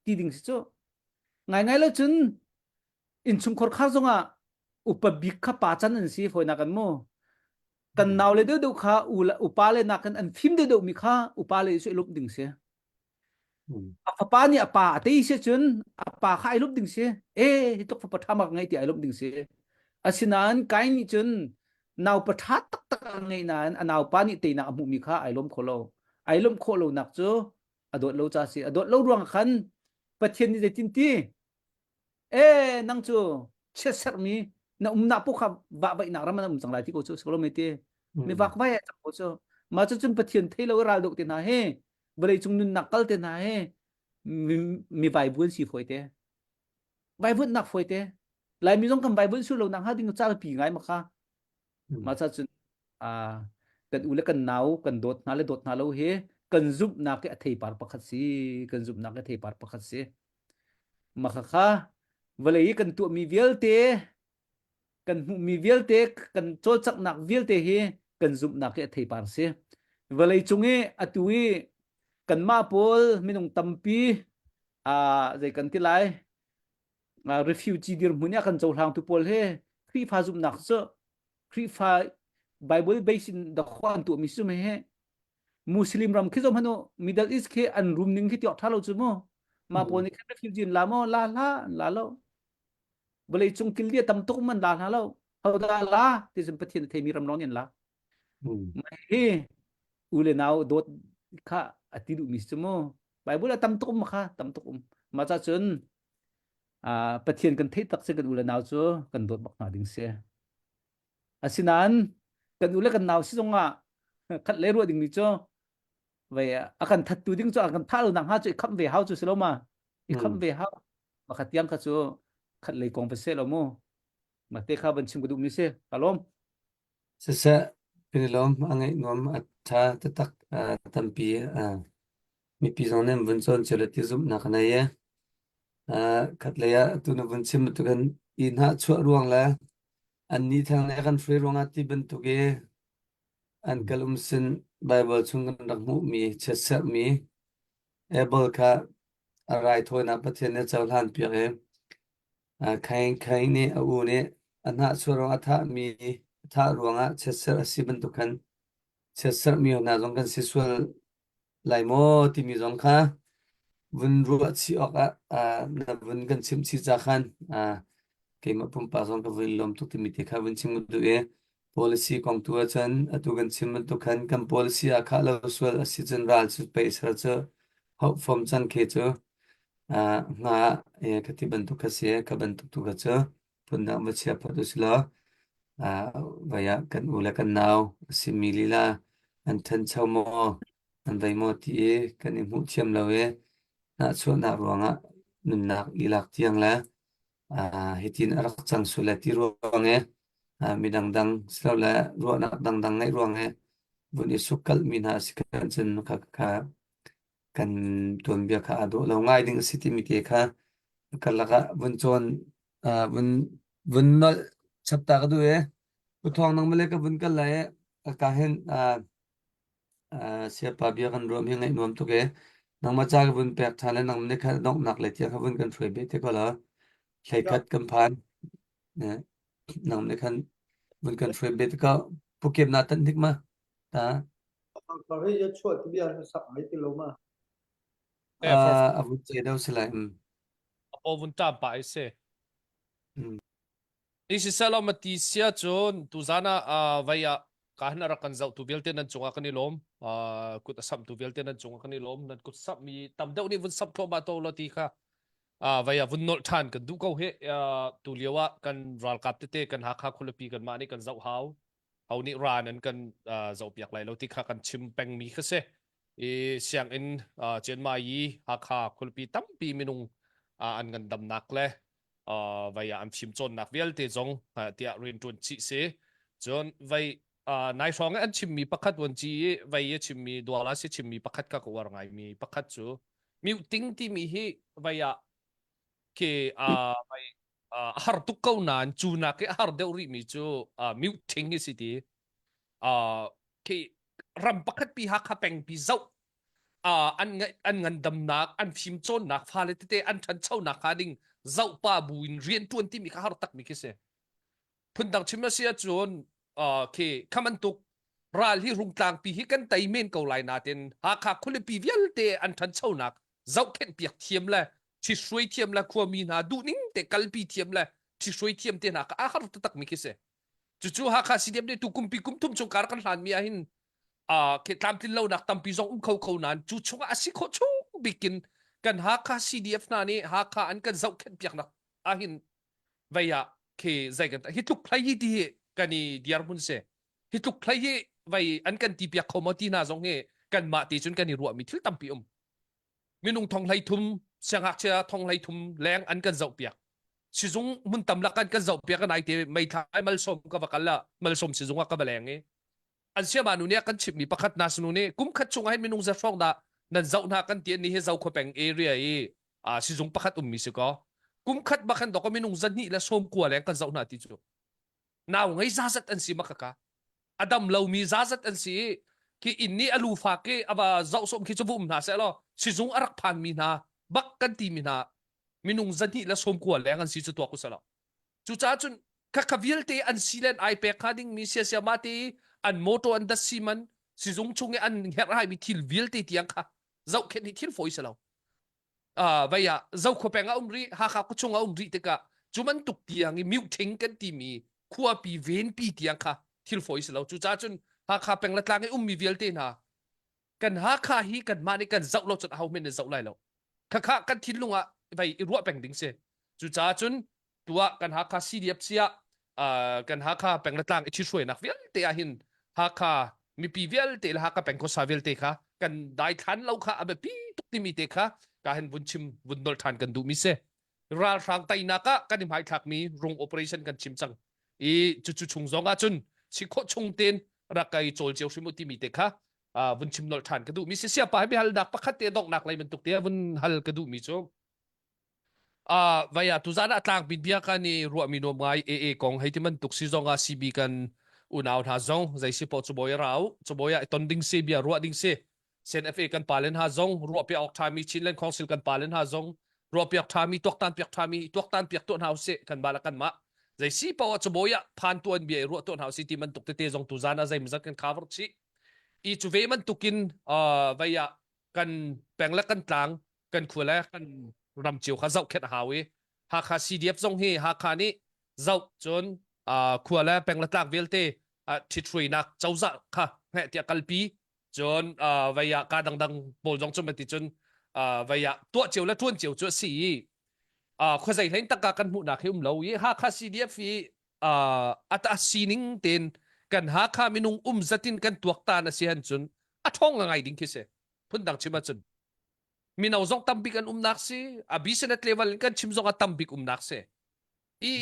ti ding si cu ngaingai lo cun innchungkhar khar zongah upa bik kha pa can an si fawinak an mu kan nau le deuh deuh kha upa le nakin an fim deuh deuh mi kha upa le cu i lawmh ding si a fapa nih a pa a tei si cun a pa kha ai lawmh ding si e hi tluk fapa ṭha mak ngei ti ai lawmh ding si asinain kai nih cun naupa ṭha taktak a ngei nain a naupa nih teinak a hmuhmi kha ai lawm kho lo ai lawmh khawh lonak cu a dawt lo ca si a dawt lo ruang khan. Pathian nih zeitin ti? E nang cu chiatserhmi na umnak poh kha vahvaihnak ram ah na um cang lai ti ko cu si ko lo mei ti. Mi vakvai ah cang ko cu. Mah cu cun Pathian thei lo i ral doh te hna he vawlei cung nunnak kal te hna he mi, mi vaivuan si fawi te. Vaivuanhnak fawi te. Laimi zong kan vaivuanh sur lo nak hnga ding ca pi ngai ma kha. Mah ca cun kan u le kan nau kan dawt hna le dawt hna lo hi kan zumhnak i a theipar pakhat si kan zumhnak i a theipar pakhat si mah kha vawlei i kan tuahmi vialte kan hmuhmi vialte kan cawlcanghnak vialte hi kan zumhnak i a theipar si vawlei cung i atu i kanmah pawl minung tampi zei kan ti lai refugee dirhmun i a kan cohlangtu pawl hi Khrihfa zumhnak cu Khrihfa Bible base in da khua an tuahmi si he Muslim ram khi zong hanu Middle East khi an rum ning khi tiok tha lo chu mu ma pawl nih khan refugee la mo la hla an la lo vawlei cung kil dia tam tuk man la hna lo hoda la ti cun Pathian theimi ram lawng in la hi u le nau dawt kha a ti duhmi si mu Bible a tam tuk um kha tam tuk um ma cha cun Pathian kan theih tak si kan u le nau cu kan dawt bak hna ding si. Asinain kan u le kan nau si zongah khat le ruah ding mi cu vei a kan thattu ding cu a kan thah lo nak hnga cu i khamh ve hau cu si lo ma i khamh ve hau makhat tiang kha cu khat lei kong va se lo mu ma te kha van chim ka duh mi si ka lawm Siseh, kan i lawm, a ngaih nuam, a ṭha taktak, tampi mipi zong nih an vun cawn cio le ti zumhnak a nei i khatlei ah atu na vun chim bantukin i hnahchuah ruang le annih theng nih a kan hruai ruangah ti bantuk i an kal um sin Baibal chung kan rak hmuhmi chiatserhmi Abel kha a raithawinak Pathian nih a cohlan piak i Khaing Khaing nih a u nih a hnahchuah ruang a thahmi a thah ruangah chiatserh a si bantuk khan chiatserhmi hna zong kan si sual lai maw timi zong kha vun ruah chih awkah na vun kan chimh chih ca khan keimah pumpak zong ka vun i lawm tuk timi te kha vun chim ka duh i policy kong tu ahcun atu kan chim bantuk khan kan policy aa khah lo sual a si cun ral cu pei ser cu hoh fom cang khi cu hnga ka ti bantuk kha si ka bantuk tu kha cu phundang va chia phot usih law vai ah kan u le kan nau a simi lila an ṭhancho maw an vei maw ti i kan i hmuh thiam lo i hnahchuahnak ruangah nunnak i lak tiang le hitin a rak cang sual le ti ruang i midang dang silole ruahnak dangdang ngeih ruang i vun i sukkalhmi hna a si kan cun kha kha kan tuanbia kha aa dawh lo ngai ding a si timi te kha karlak ah vun cawn vun vun nolh chap ta ka duh i Pu Thawng nang male ka vun kal lai i ka hin siapa bia kan ruam hi ngaih nuam tuk e nangmah ca ka vun pek ṭhan le nang nih kha donghnak le tiang kha vun kan hruai beh te ko la hleikhat kan phan nang nih khan vun kan hruai beh te ko pu kep na tan hnik ma ta Pari ya chuah ti bia sak mai ti lo ma. A vun ce deuh si lai. A paw vun ṭam pah ai si. Ni siselaw mati sia cun tuzan ah vai ah ka hin a rak kan zohtu vialte nan cungah kan i lawm. Kut a samhtu vialte nan cungah kan i lawm. Nan kut samhmi tam deuh nih vun samh thluahmah to law ti kha vai ah vun nolh ṭhan kan duh ko hi. Tu lio ah kan ralkap tete kan Hakha khualipi kanmah nih kan zoh hau. Ho nih ra nan kan zohpiak lai lo ti kha kan chim pengmi kha si. I sianginn Chiang Mai i Hakha khualipi tampi minung an ngandamnak le vai ah an fimcawnnak vialte zong tiah rianṭuan chih si. Cun vai nai hrawng i an chimmi pakhat vuanci i vai i chimmi duala si chimmi pakhat ka ka uar ngaimi pakhat cu mute timi hi vai ah khi vai a har tuk ko nain cu nak i a har deuh rihmi cu mute hi si ti khi ram pakhat pi Hakha peng pi zoh an an ngandamnak an fimcawnnak fale tete an ṭhanchonak hnga ding zoh pa bu in rian ṭuan timi kha har takmi khi si phundang chim a si ahcun khi kha bantuk ral hi rungtlang pi hi kan tei men ko lai natin Hakha khualipi vialte an ṭhanchonak zohkhenh piak thiam le ṭhithruai thiam le khuami hna duhning te kalpi thiam le ṭhithruai thiam te hna kha a har taktak mi khi si cucu Hakha CDF nih tu kumpi kum thum chung kar kan hlan mi ah hin uh, tlamtlin lonak tampi zong um kho ko nain cu chungah a si khawh chung bikin. Kan Hakha CDF hna nih Hakha an kan zohkhenh piaknak ahhin vei ah khi zei kan hi tluk hlei hi ti hi kan i diarhmun si. Hi tluk hlei hi vei an kan ti piak kho maw ti hna zong hi kanmah te cun kan i ruahmi thil tampi um. Minung thong hlei thum siangngakchia thong hlei thum leng an kan zoh piak. Sizung hmun tam lak an kan zoh piak an ai te meithla malsawm ka va kal la malsawm sizung ah ka va leng i an siama nu nih a kan chimhmi pakhat nas nu nih kum khat chung ah hin minung za hrawng dah nan zoh hna kan ti ni hi Zokhua peng area i uh, sizung pakhat ummi si ko kum khat bak han dok minung za hnih le sawm kua leng kan zoh hna ti cu nau ngei zazat an si maka ka a dam lomi zazat an si khi inn nih a lu fak i ava zoh som khi chu vu um hna se lo sizung a rak phan mi hna bak kan ti mi hna minung za hnih le sawm kua leng an si cu tuak usala Cucaah cun khakha vialte an silen ai pek hnga dingmi siasia mah te i an motor an datsi man sizung chung i an herhhaimi thil vialte tiang kha zohkhenh hi thil fawi si lo. Uh, vei ah Zokhua peng a um rih, Hakha khuachung a um rih tikah cu bantuk tiang i miothing kan timi khuapi venpi tiang kha thil fawi si lo. Cucaah cun Hakha peng le tlang i ummi vialte hna kan Hakha hi kanmah nih kan zoh lo cun aho hmanh nih zoh lai lo. Khakha kan thinlung ah vei i ruah peng ding si. Cucaah cun tuah kan Hakha CDF siah kan Hakha peng le tlang i ṭhithruainak vialte ah hin Hakha mipi vialte le Hakha peng khuasa vialte kha kan daithlan lo kha a biapi tuk timi te kha ka hin vun chim vun nolh ṭhan kan duhmi si. Ralhrang teinak ah kan i hmaithlakmi rung operation kan chim cang. I cucu chung zong ah cun si khawh chung tein rak kai cawl cio hrim u timi te kha vun chim nolh ṭhan ka duhmi si. Siapa hi biahalnak pakhat te donghnak lei bantuk te vun hal ka duhmi cu Uh, vai ah tuzan ah tlangpi bia kan i ruahmi nuam ngai AA kong hei ti bantuk si zong ah CB kan unau hna zong zei si poh cubawi rau cubawi ah i ton ding si bia ruah ding si CNFA kan palen ha zong ruah piak awk ṭhami Chinland Council kan palen ha zong ruah piak ṭhami tuaktan piak ṭhami tuaktan piak tuah hna usih kan ba la kan mah zei si poh ah cubawi ah phan tuan bia i ruah tuah hna usih ti bantuk tete zong tuzan ah zeimazat kan cover chih i cu ve bantukin uh, vai ah kan peng le kan tlang kan khua le kan ram cio kha zohkhenh a hau i Hakha CDF zong hi Hakha nih zoh cun khua le peng le tlak vialte ṭhithruainak cozah kha hngeh tiah kalpi cun vei ah ka dangdang pawl zong cu ti cun vei ah tuah cio le ṭuan cio cu a si i khuazei hlein tangka kan hmuhnak hi um lo i Hakha CDF hi a sining tein kan Hakha minung um zatin kan tuaktan a si han cun a ṭhawng ngai ding khi si phundang chim ahcun mino zong tambik an umnak si a business level in kan chim zong a tambik umnak si i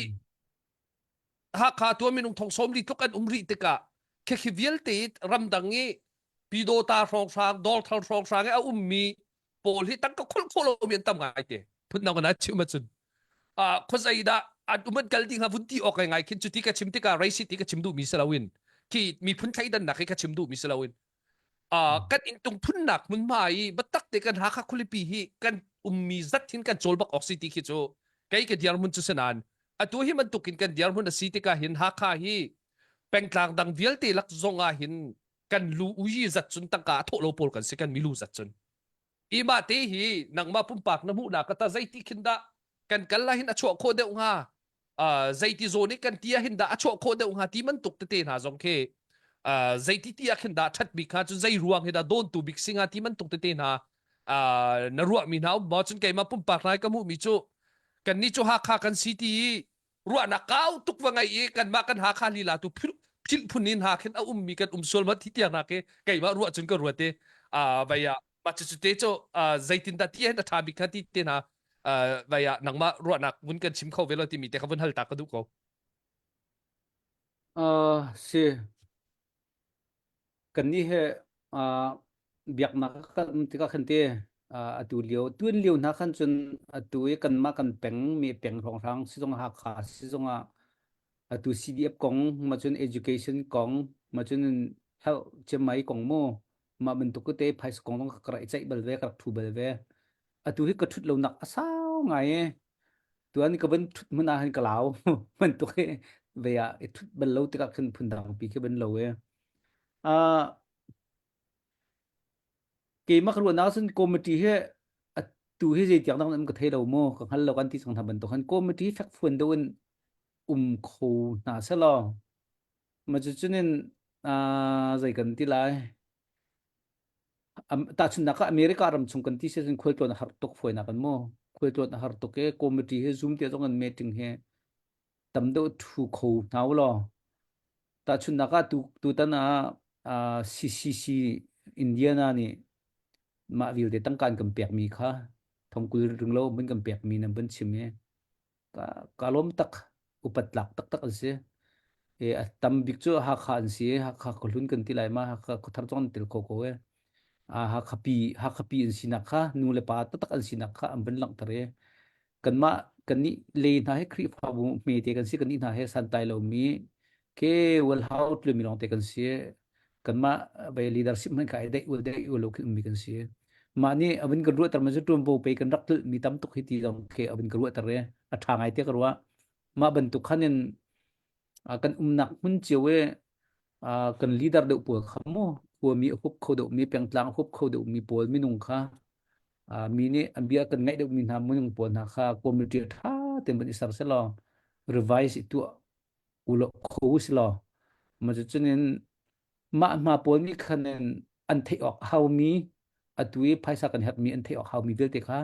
Hakha tua minung thong som li tluk an um rih tikah khekhi vialte ramdang i pidota hrawnghrang dawlthal hrawnghrang i a ummi pawl hi tangka khul khawh lo mi an tam ngai te phundang kana chim ahcun a khuazei dah an um an kal ding ha vun ti awk ngai khin cuti ka chim tikah racist ti ka chim duh mi si loin khi miphun thleidannak hi ka chim duh mi si loin uh, kan inntung phunnak hmunhma i biatak te kan Hakha khualipi hi kan ummi zat hin kan cawl bak awk si ti khi cu kei ka dirhmun cu si nain atu hi bantukin kan dirhmun a si tikah hin Hakha hi pengtlang dang vialte lak zong ah hin kan lu ui zat cun tangka a thawh lo pawl kan si kan milu zat cun i mah te hi nangmah pumpak na hmuhnak ka ta zeiti khin dah kan kal la hin a chuah khawh deuh hnga zeiti zawn i kan ti ah hin dah a chuah khawh deuh hnga ti bantuk tete hna zong khi zeiti ti ah khin dah ṭhat bik hnga cun zei ruang hi dah dawntu bik si hnga ti bantuk tete hna na ruahmi hna um maw cun keimah pumpak hna ka hmuhmi cu kannih cu Hakha kan si ti i ruahnak kau tuk va ngei i kanmah kan Hakha lila tu philh phun in ha khin a ummi kan um sual ma thi tiang na ke keimah ruah cun ka ruat i vai ah mah cu te cu zeitindah ti hin a ṭha bik kha ti te hna vai ah nangmah ruahnak vun kan chim kho ve lo timi te kha vun hal ta ka duh ko. Uh, si kannih he uh, biaknak kan um tikah khan te uh, atu lio tuan lio hna khan cun atu i kanmah kan peng mi peng hrawnghrang sizong Hakha sizong ah atu CDF kong ma cun education kong ma cun health cemai kong mu mah bantuk te phaisa kong zong ka rak i ceih bal ve ka rak thu bal ve atu hi ka thut lo nak a sau ngai e tuan ka van thut hmun ah hin ka lau bantuk hi ve ah i thut bal lo tikah khin phun dang pi khi ban lo e a keimah ka ruahnak cun committee hi atu hi zei tiang dang ka thei lo mu ka hngal lo kan ti cang hna bantuk han committee fek fuan deuh in um kho hna selaw ma cu cunin zei kan ti lai. Tahchunhnak ah America ram chung kan ti si cun khualtlawn a har tuk fawinak an mu. Khualtlawn a har tuk i committee he Zoom te zong an meeting he tam deuh thu kho hna u law. Tahchunhnak ah tu tutan ah uh, CCC Indiana nih mah vialte tangka an kan pekmi kha thongkul ring lo mun kan pekmi nan van chim i ka ka lawm tak upat tlak taktak an si. E, a tam bik cu Hakha an si. Hakha khuahlun kan ti lai ma Hakha khuathar zong an tel kho ko e. A Hakha pi Hakha pi an sinak kha nu le pa taktak an sinak kha an van langhter i kanmah kannih le hna hi Khrihfabu hmete kan si kannih hna he santai lomi ke wal hau tlumi lawngte kan si. Kanmah ve leadership hmanh kha ai deih ul deih ul lo khi ummi kan si. Mah nih a vun kan ruahter man cu ṭuanvo pei kan rak tlulh mi tam tuk hi ti zong khi a vun ka ruahter i a ṭha ngai te ka ruah. Mah bantuk khan in kan umnak hmun cio i kan leader deuh pawl kha mu khuami a hup kho deuhmi pengtlang a hup kho deuhmi pawl minung kha mi nih an bia kan ngaih deuhmi hna minung pawl hna kha committee ṭha tein van i ser selaw revise i tuah ulaw kho usilaw mah cucun in mah hma pawl nih khan in an theih awk a haumi atu i phaisa kan herhmi an theih awk haumi vialte kha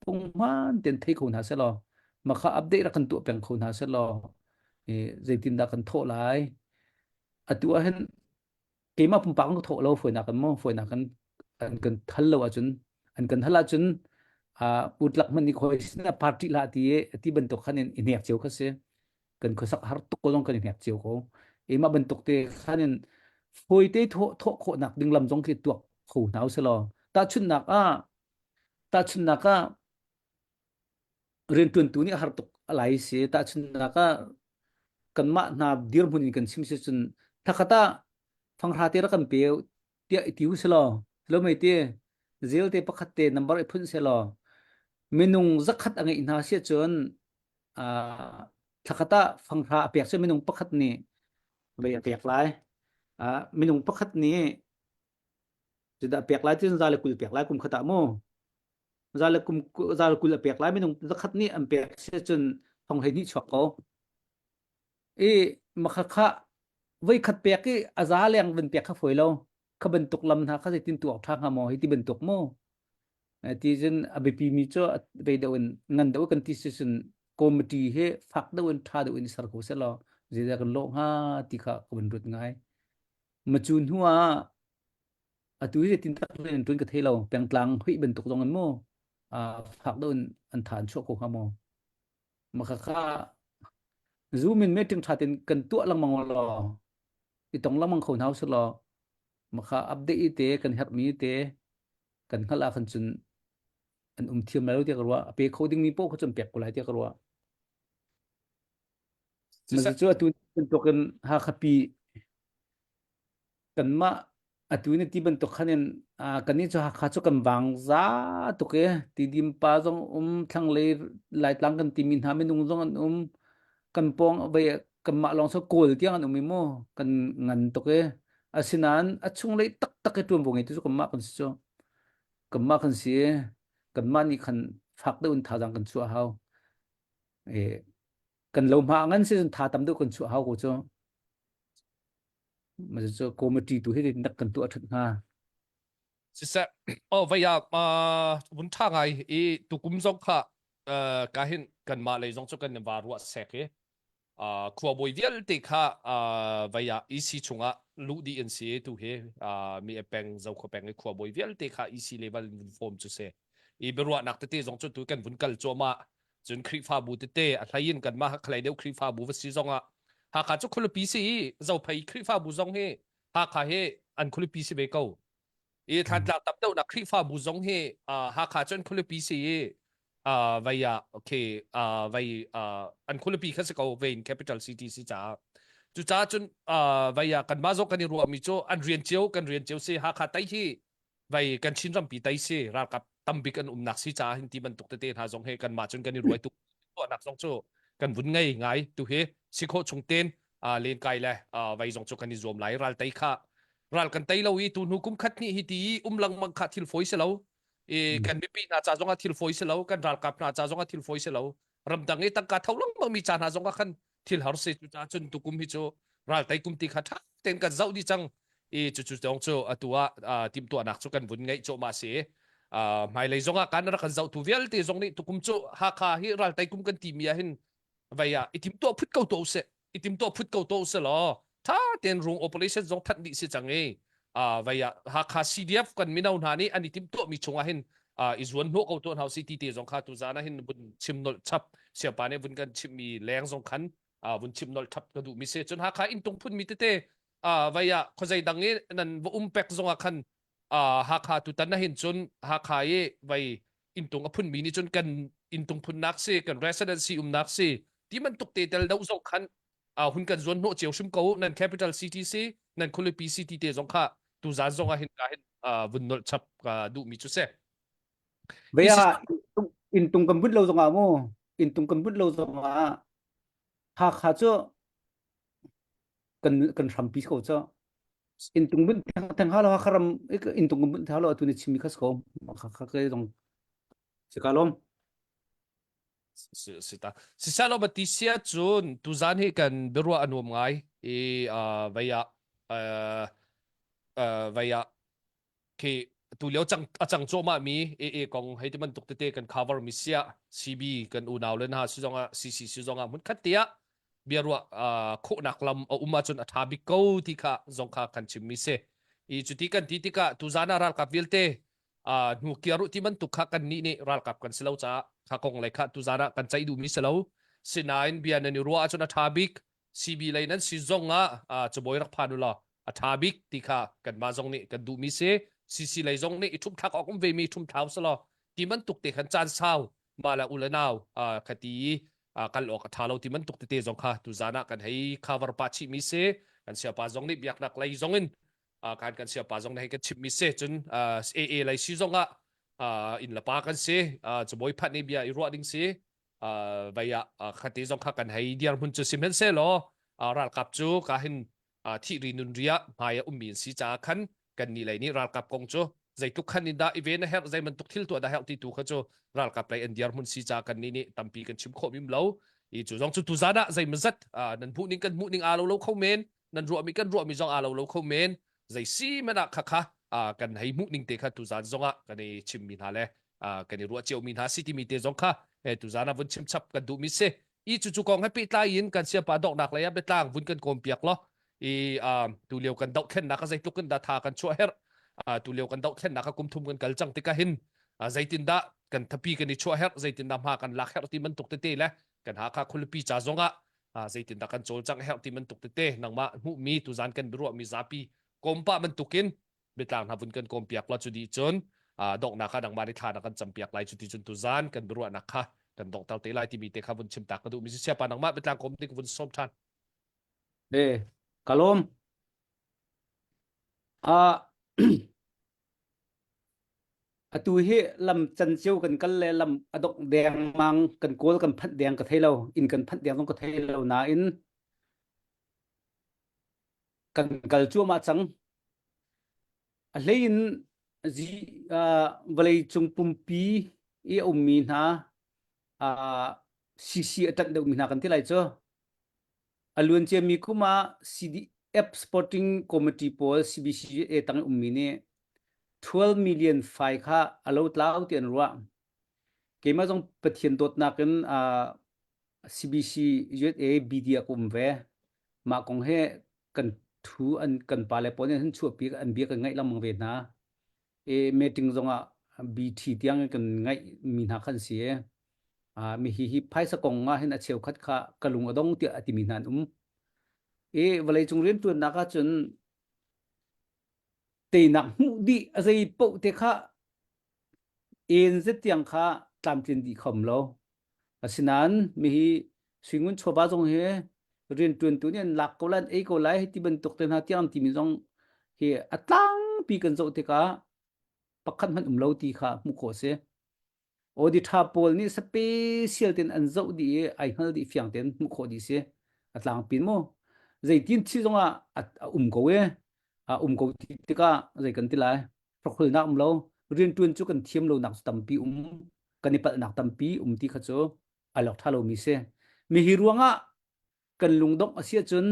phunghman tein thei kho hna selaw mah kha update rak kan tuah peng kho hna selaw i zeitindah kan thawh lai atu ah hin keimah pumpak ka thawh lo fawinak kan mu fawinak kan an kan thal lo ahcun an kan hal ahcun uh, utlak hmanh nih khoi sin party la ti ti bantuk khan in i hnek cio kha si kan khuasak har tuk ko zong kan i hnek cio ko e mah bantuk te khan in fawi te thawh thawh khawhnak ding lam zong khi tuak kho hna uselaw tahchunhnak ah tahchunhnak ah riantuantu nih har tuk a lai si tahchunhnak ah kanmah hna dirhmun in kan chim si cun thakhat ah fanghra te rak kan pe tiah i ti u selaw lo mei te zel te pakhat te number i phun selaw minung zakhat a ngeih hna si cun thlakhat ah fanghra a pek cu minung pakhat nih vei a pek lai minung pakhat nih cudah pek lai cun za le 20 pek lai kum khat ah mu za le kum za le 20 a pek lai minung zakhat nih an pek si cun thong 12 chuak ko i makhakha voi khat pek i a za leng van pek kha foi lo kha bantuk lam hna kha zeitin tuak ṭha hnga maw hi ti bantuk mu ti cun a biapi mi cu vei deuh in ngan deuh kan ti si cun committee hi fak deuh in ṭha deuh in ser ko seh law zeidah kan lawh hnga ti kha ka van ruat ngai ma cu hnu ah atu hi tin tak in ṭun ka thei lo pengtlang hui bantuk zong in mu fak deuh in an tha an chuah ko hnga maw maka kha zoom in meeting ṭha tein kan tuah lengmang law i tong lengmang kho hna usih law maka update te kan herhmi te kan hngalh ah khan cun an um thiam lai lo tiah ka ruah a pe kho dingmi paoh kha cun pek ko lai tiah ka ruah Mazi cu atu bantuk in Hakha pi kanmah atu ni ti bantuk khan in kannih cu Hakha cu kan vang za tuk i Tidim pa zong um thlanglei Laitlang kan timi hna minung zong an um kan pawng vei kanmah lawng cu Kawl tiang an um i mu kan ngan tuk i asinain a chunglei taktak i ṭuanvo ngeitu cu kanmah kan si cu kanmah kan si i kanmah nih khan fak deuh in thazaang kan chuah hau e kan lo hma ngan si cun tha tam deuh kan chuah hau ko cu ma cu committee tu hi nak kan tuah ṭhat hnga Siseh, oh vei ah vun ṭha ngai i tukum zong kha ka hin kanmah lei zong cu kan va ruah sek i khuabawi vialte kha vei ah EC chungah luh dih an si tu hi mi peng Zokhua peng i khuabawi vialte kha EC level in vun form cu si i biaruahnak tete zong cu tu kan vun kal cuahmah cun Khrihfabu tete a hlei in kanmah Hakhalei deuh Khrihfabu va si zong ah Hakha cu khualipi si i Zophei Khrihfabu zong hi Hakha hi an khualipi si ve ko i Thantlang tam deuhnak Khrihfabu zong hi Hakha cu an khualipi si i vei ah okay vei an khualipi kha si ko vein capital city si caah cucaah cun vei ah kanmah zong kan i ruahmi cu an rian cio kan rian cio si Hakha tai hi vai kan Chin rampi tai si ralkap tambik an umnak si caah hin ti bantuk tete hna zong he kanmah cun kan i ruai tuk tuahnak zong cu kan vun ngei ngai tu hi si khawh chung ten len kai le vai zong cu kan i zuam lai ral tei kha ral kan tei lo i tu hnu kum khat hnih hi ti um lengmang kha thil fawi si lo i kan mipi hna ca zong ah thil fawi si lo kan ralkap hna ca zong ah thil fawi si lo ramdang i tangka tho lengmang mi ca hna zong ah khan thil har si cu ca cun tukum hi cu ral tei kum ti kha tha ten kan zoh di cang. I cucu zong cu atu ah timhtuahnak cu kan vun ngeih cuahmah si. Hmailei zong ah kan rak kan zohtu vialte zong nih tukum cu Hakha hi raltei kum kan timi ah hin vei ah i timtuah phut ko tuah usih. I timtuah phut ko tuah usih law tha tein rung operation zong thanh dih si cang i vei ah Hakha CDF kan mino hna nih an i timtuahmi chung ah hin i zuan hnawh ko tuah hna usih ti te zong kha tuzan ah hin vun chim nolh chap siapa nih vun kan chimmi leng zong khan vun chim nolh chap ka duhmi si. Cun Hakha inntung phunmi tete vei ah khuazei dang i nan va um pek zong ah khan Hakha tutan na hin cun Hakha i vei inntung a phunmi nih cun kan inntung phunnak si kan residency umnak si ti bantuk te tel deuh zong khan hun kan zuan hnawh cio hrim ko nan capital city si nan khualipi city te zong kha tuzan zong ah hin ka hin vun nolh chap ka duhmi cu si. Vei ah inntung kan bunh lo zong ah mu inntung kan bunh lo zong ah Hakha cu kan kan hrampi ko cu intung bun theng theng halo ha kharam intung bun theng halo atu ni chimmi khas ko kha kha ke dong si ka lom si ta si salo ba ti sia cun tuzan hi kan biaruah anuam ngai i vaya vaya khi tu lio cang a cang cuahmah mi AA kong hei ti bantuk tete kan cover mi sia CB kan unau le hna si zong ah CC si zong ah hmun khat te ah bia ruah khawhnak lam a um ahcun a tha bik ko ti kha zong kha kan chim mi si i cuti kan ti tikah tuzan ah ralkap vialte hnu kiar u ti bantuk kha kan nih nih ralkap kan si lo caah kha kong lei kha tuzan ah kan ceih duh mi si lo sinain bia nan i ruah ahcun a tha bik CB lei nan si zong ah cabawi rak phan u law a ṭha bik ti kha kanmah zong nih kan duhmi si. CC lei zong nih i ṭhumthlak awk um vemi ṭhumthlau selaw ti bantuk te khan caan sau mah le u le nau kha ti i kal awk a ṭha lo ti bantuk tete zong kha tuzan ah kan hei cover pah chihmi si. Kan siapa zong nih biaknak lei zong in kan kan siapa zong nih hei kan chimhmi si. Cun AA lei si zong ah inn le pa kan si. Cabawi phanh i bia i ruah ding si. Vei ah khati zong kha kan hei dirhmun cu sihmanhsehlaw ralkap cu ka hin thih ri nun ri ah hmai a ummi an si caah khan kan nih lei nih ralkap kong cu zeitluk khan in dah i ven a herh zei bantuk thil tuah dah herh ti tu kha cu ralkap lei an dirhmun si caah kan nih nih tampi kan chim khawh mim lo i cu zong cu tuzan ah zeimazat nan hmuh ning kan hmuh ning aa lo lo kho men nan ruahmi kan ruahmi zong aa lo lo kho men zei si man ah kha kha kan hei hmuh ning te kha tuzan zong ah kan i chimmi hna le kan i ruah ciomi hna si timi te zong kha tuzan ah vun chim chap kan duhmi si i cucu kong he pehtlai in kan siapa donghnak lei ah biatlang vun kan kawm piak law i tu lio kan dohthlennak a zeitluk in dah tha kan chuah herh tu lio kan dohthlennak a kum thum kan kal cang tikah hin zeitin dah kan thapi kan i chuah herh zeitin dah hma kan lak herh ti bantuk tete le kan Hakha khualipi ca zong ah zeitin dah kan cawlcangh herh ti bantuk tete nangmah hmuhmi tuzan kan biaruahmi zapi kawm pah bantukin biatlang hna vun kan kawm piak la cu dih cun donghnak ah nangmah nih thla na kan cam piak lai cu ti cun tuzan kan biaruahnak kha kan donghter te lai timi te kha vun chim ta ka duh mi siapa nangmah biatlang kawm ding vun sawm than e kalom a atu hi lam can cio kan kal le lam adok deng mang kan kawl kan phanh deng ka thei lo in kan phanh deng zong ka thei lo nain kan kal cuahmah cang A hlei in zi, uh, vawleicung pumpi i a ummi hna uh, CC a ṭanh deuhmi hna kan ti lai cu. A luan ciami kum ah CDF Sporting Committee pawl CBCA tang i ummi nih 12 million fai kha a lo tlau ti an ruah. Keimah zong Pathian dawtnak in uh, CBC USA BD ah ka um ve. Mah kong he kan thu an kan pale pawl nih an chuahpi an bia kan ngaih lengmang ve hna. E meeting zong ah BT tiang in kan ngaih mi hna khan si e. Ah mi hi hi phaisa kong ah hin a cheukhat kha ka lung a dong tiah a timi hna an um. E vawleicung riantuannak ahcun teinak hmuh dih a zei paoh te kha en zet tiang kha tlamtlin dih khom lo. Asinain mihi suingun chawva zong hi rianṭuantu nih an lak ko lai, an ei ko lai ti bantuk te hna tiang timi zong hi a tlangpi kan zoh tikah pakhat hmanh um lo ti kha hmuh khawh a si. Audit ṭha pawl nih special tein an zoh dih i ai hngal dih fiang tein hmuh khawh dih si. A tlangpi mu. Zeitin thi zong ah a um ko i a um ko ti tikah zei kan ti lai. Hrokhulnak um lo. Rianṭuan cu kan thiam lonak cu tampi um. Kan i palhnak tampi um ti kha cu a lok ṭha lomi si. Mi hi ruangah kan lungdongh a si ahcun.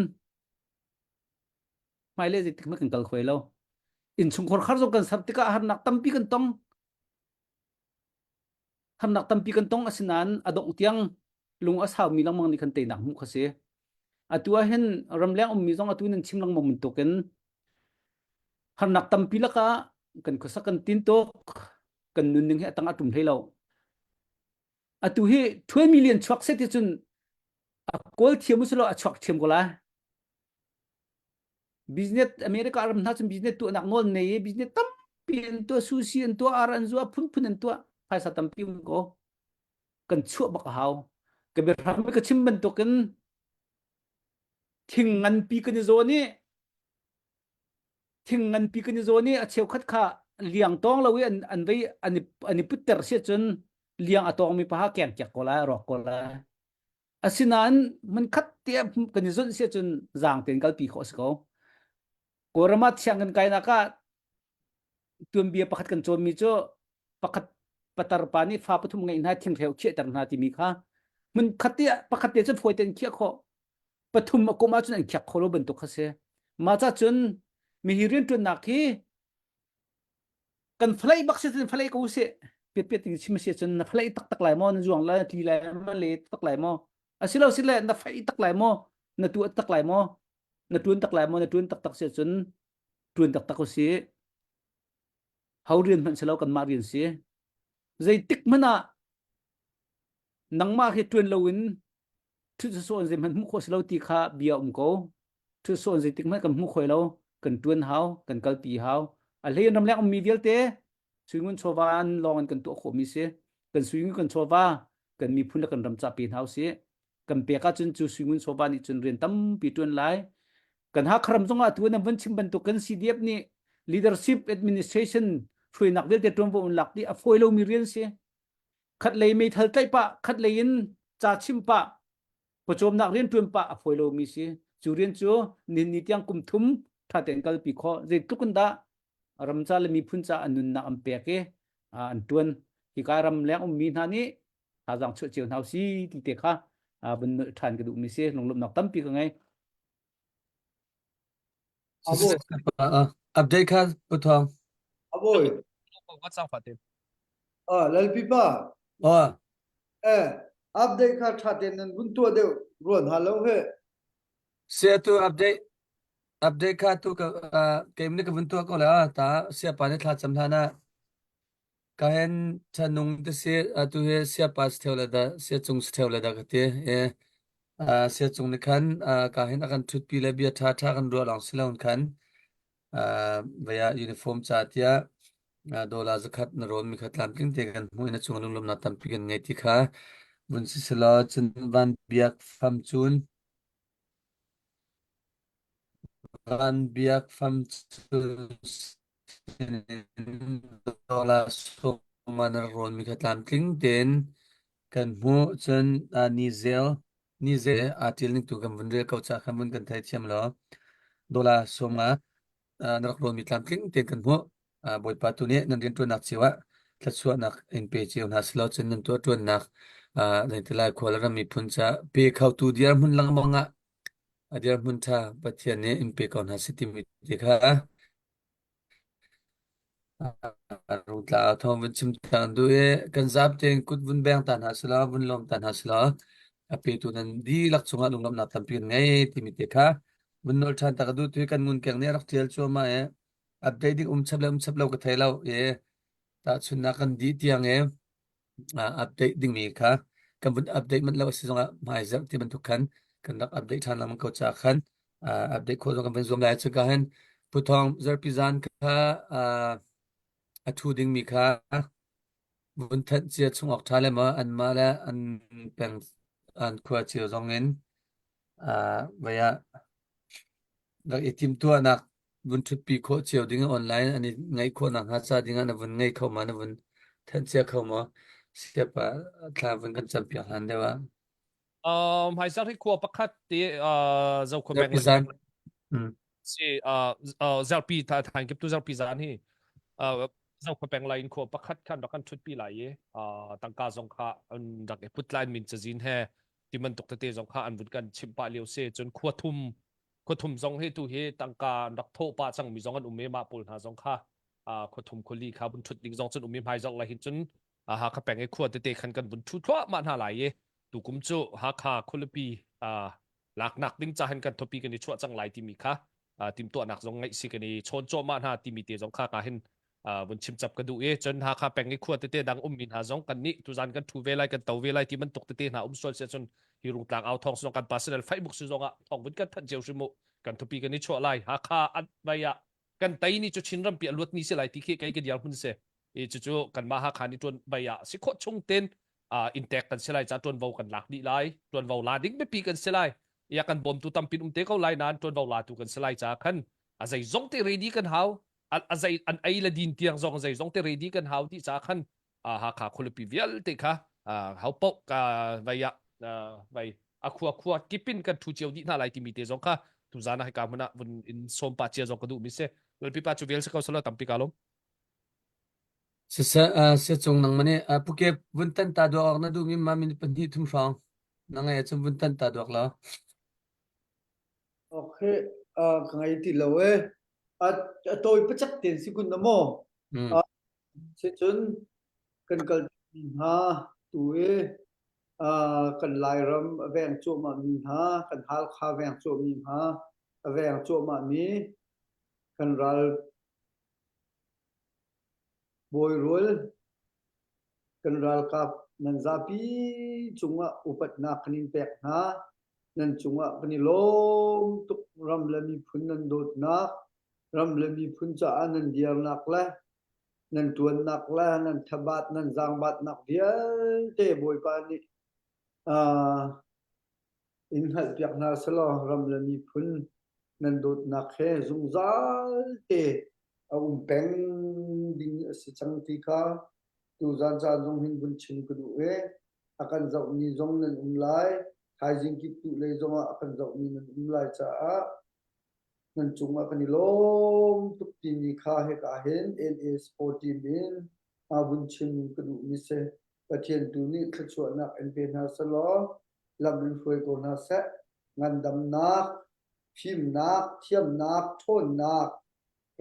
Hmailei zeitik hmanh kan kal kho lo. Innchungkhar khar zong kan ser tikah harnak tampi kan tong. Harnak tampi kan tong asinain a dongh tiang lung a saumi lengmang nih khan teinak hmuh kha si. Atu ah hin ramleng ummi zong atu nan chim lengmang bantukin harnak tampi lakah kan khuasak kan tin tuk kan nunning hi a tang a tum hlei lo. Atu hi 12 million chuak set ti cun a kawl thiam usilo a chuak thiam ko lai. Business America ram hna cun business tuahnak nawl nei i business tampi an tuah sushi an tuah ar an zuah phunphun an tuah phaisa tampi um ko kan chuah bak a hau ka biahram ka chim bantukin thing nganpi kan i zawn i thing nganpi kan i zawn i a cheukhat kha liang tawng lo i an an vei an i an i putter si cun liang a tawngmi pa keng kiak ko lai rawk ko lai Asinain hmunkhat te kan i zunh si ahcun zaang tein kalpi khawh a si ko. Kawlram ah thiang kan kainak ah tuanbia pakhat kan cawnmi cu pakhat patar pa nih fa pathum ngeih hna thinghreu khiahter hna timi kha hmunkhat te pakhat te cun fawi tein khiah khawh pathum a kum ahcun an khiak kho lo bantuk kha si. Mah ca cun mihi rianṭuannak hi kan falei bak si cun falei ko usih piat piat in chim si cun na falei taktak lai maw na zuang lai na tli lai na le tak lai maw asilo si le na fei tak lai maw na tuah tak lai maw na tuan tak lai maw na tuan taktak si cun tuan taktak usih ho rian hmanh si lo kanmah rian si zeitik hmanh ah nangmah hi tuan loin thut sawh zei hmanh hmuh khawh si lo ti kha bia um ko thut sawh zeitik hmanh kan hmuh khoi lo kan tuan hau kan kalpi hau a hlei in ramleng ummi vialte suingun chawva an lawng in kan tuah khawh mi si kan suingun kan chawva kan miphun le kan ram ca pe hna usih kan pek ahcun cu suingun chawva nih cun rian tampi tuan lai kan Hakharam zongah tu nan vun chim bantuk kan CDF nih leadership administration hruainak vialte tuanvo in lak dih a fawi lomi rian si khat lei meithal tlaih pah khat lei in ca chim pah pawcawmnak rian ṭuan pah a fawi lomi si cu rian cu nihin ni tiang kum thum ṭha tein kalpi khawh zeitluk in dah ram ca le miphun ca an nunnak an pek i an ṭuan hika ram leng ummi hna nih thazaang chuah cio hna si ti te kha vun nolh ṭhan ka duhmi si lunglawmhnak tampi ka ngei Update kha Pu Thawng. Aboi. Ah, Lalpi pa. Oh. Eh, update kha tha ten nan vun tuah deuh ruan ha lo he. Sia tu update update kha tu ka keim ni ka vun tuah ko la ta sia pa ni thla cham hlan ah ka hen chanung te si atu he sia pa si theu la da sia cung si theu la da ka ti e sia cung ni khan ka hin a kan thutpi le bia tha tha kan ruah lawng si lo khan vaya uniform ca tiah dollar zakhat na rawn mi kha tlamtling te kan hmuh in a cung lunglawmnak tampi kan ngei ti kha vun si selaw cun van biak fam cun van biak fam cun dollar sawma na rawn mi kha tlamtling tein kan hmuh cun ni zel ni zel aa ṭial ning tu kan vun rel ko ca khan vun kan theithiam law dollar 50 na rak rawnmi tlamtling tein kan hmuh. Bawipa tu nih nan rianṭuannak cio ah thluachuahnak in pe cio hna selaw cun nan tuahṭuannak zeitilai khual ram miphun ca pe khotu dirhmun lengmang ah a dirhmun ṭha Pathian nih in pe ko hna seh timi te kha Rungtla thawng vun chim ta duh i kan zap tein kut vun beng ta hna selaw vun lawm ta hna selaw a petu nan dihlak cungah lunglawmhnak tampi kan ngei timi te kha vun nolh ṭhan ta ka duh tu hi kan ngunkeng nih a rak ṭial cuahmah i update ding um chap le um chap lo ka thei lo i tahchunhnak kan dih tiang i update dingmi kha kan vun update manh lo a si zongah hmaizarh ti bantuk khan kan rak update ṭhan lengmang ko ca khan update khawh zong kan vun zuam lai cuka hin Pu Thawng zarhpi zan kha a ṭhu dingmi kha vun thanh cia chung awk ṭha le maw anmah le an peng an khua cio zong in vei ah rak i timhtuahnak vun ṭhutpi khawh cio ding online an i ngaih khawh nakhnga ca ding ah na vun ngei kho ma na vun thanh cia kho maw siapa thla vun kan campiak hlan deuh ah Um, hmaizarh hi khua pakhat ti uh, Zokhua peng Zarhpi zan. Mm. si uh, uh, zarhpi tha than kip tu zarhpi zan hi uh, Zokhua peng lai in khua pakhat khan rak kan ṭhutpi lai i uh, tangka zong kha an rak i put lai min cazin he ti bantuk tete zong kha an vun kan chimh pah lio si cun khua thum. Khuathum zong hi tu hi tangka an rak thawh pah cangmi zong an um i mah pawl hna zong kha khuathum khuali kha vun ṭhut ding zong cun um i hmai zarh lai hin cun Hakha peng i khua tete khan kan vun ṭhu thluahmah hna lai i tukum cu Hakha khualipi laknak ding ca hin kan thupi kan i chuah cang lai timi kha timhtuahnak zong ngeih si kan i chawn cuahmah hna timi te zong kha ka hin vun chim chap ka duh i cun Hakha peng i khua tete dang ummi hna zong kan nih tuzan kan thu ve lai kan to ve lai ti bantuk tete hna um sual sia cun hi rungtlang au thong zong kan personal Facebook si zong ah thong vun kan thanh cio hrim mu kan thupi kan i chuah lai Hakha an vai ah kan tei ni cu Chin rampi a luat ni si lai ti khi kei ka diar hun se i cucu kanmah Hakha nih tuan vai ah si khawh chung ten in tek kan si lai ca tuanvo kan lak dih lai tuanvo la ding biapi kan si lai ya kan bawmtu tampin um te ko lai nain tuanvo la tu kan si lai ca khan a zei zong te ready kan hau a zei an ei le din tiang zong zei zong te ready kan hau ti ca khan Hakha khualipi vialte kha hau paoh ka vai ah vai a khua khua kipin kan thu cio dih hna lai timi te zong kha tuzan ah hika hmun ah vun in sawm pa cia zong ka duh mi si lalpi pa cu vel se ko salo tampi ka lom Siseh, siacung nangmah nih pukep vun tan ta duak awk na duhmi ma minute pahnih thum hrawng na ngeih ahcun vun tan ta duak law. Okay, ka ngei ti lo e. A tawi pacak ten si kun na maw? Mm. Sicun kan kal hna tu i kan Lairam a veng cuahmah mi hna, kan Halkha veng cuahmi hna, a veng cuahmah mi kan ral Bawirual kan ralkap nan zapi cungah upatnak kan in pek hna. Nan cungah kan i lawm tuk. Ram le miphun nan dawtnak, ram le miphun caah nan dirnak le nan ṭuannak le nan thabat, nan zaangbatnak vialte Bawipa nih uh, in hngalhpiak hna selaw ram le miphun nan dawtnak he zungzal te a um peng ding a si cang ti kha tuzan caan zong hin vun chim ka duh i a kan zohmi zong nan um lai thaizing kip tu lei zongah a kan zohmi nan um lai caah nan cungah kan i lawm tuk timi kha hika hin NA Sport Team in vun chim ka duhmi si. Pathian tu nih thluachuahnak in pe hna selaw lam in hruai ko hna seh. Ngandamnak, fimnak, thiamnak, ṭhawnnak,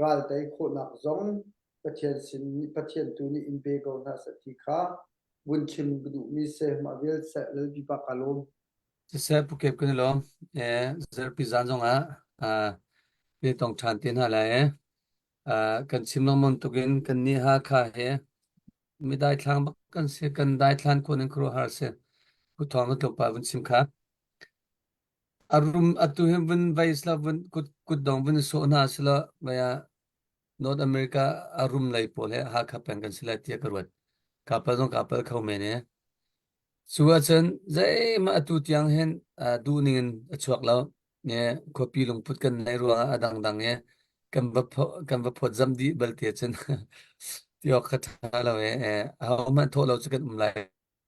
raltei khawhnak zong Pathian sin Pathian tu nih in pe ko hna seh ti kha vun chim ka duhmi si. Mah vial seh Lalpipa ka lawm. Siseh Pu Kep kan i lawm. Zarhpi zan zongah pe tong ṭhan te hna lai. Kan chim lengmang tukin kan nih Hakha he mi daithlang bak kan si. Kan daithlan kun in khuaruahhar si. Pu Thawng na tlawmpal vun chim kha. A rum atu hin vun vei sila vun kut kutdong vun i sawh hna sila vei ah North America a rum lei pawl he Hakha peng kan si lai tiah ka ruat. Kapal zong kapal kho men e. Cu ahcun zeihmah atu tiang hin duh ning in a chuak lo. Ne khuapi lungput kan neih ruangah a dangdang i kan va kan va phawtzamh dih bal te cun ti awk kha ṭha lo e. Ahohmanh thawh lo cu kan um lai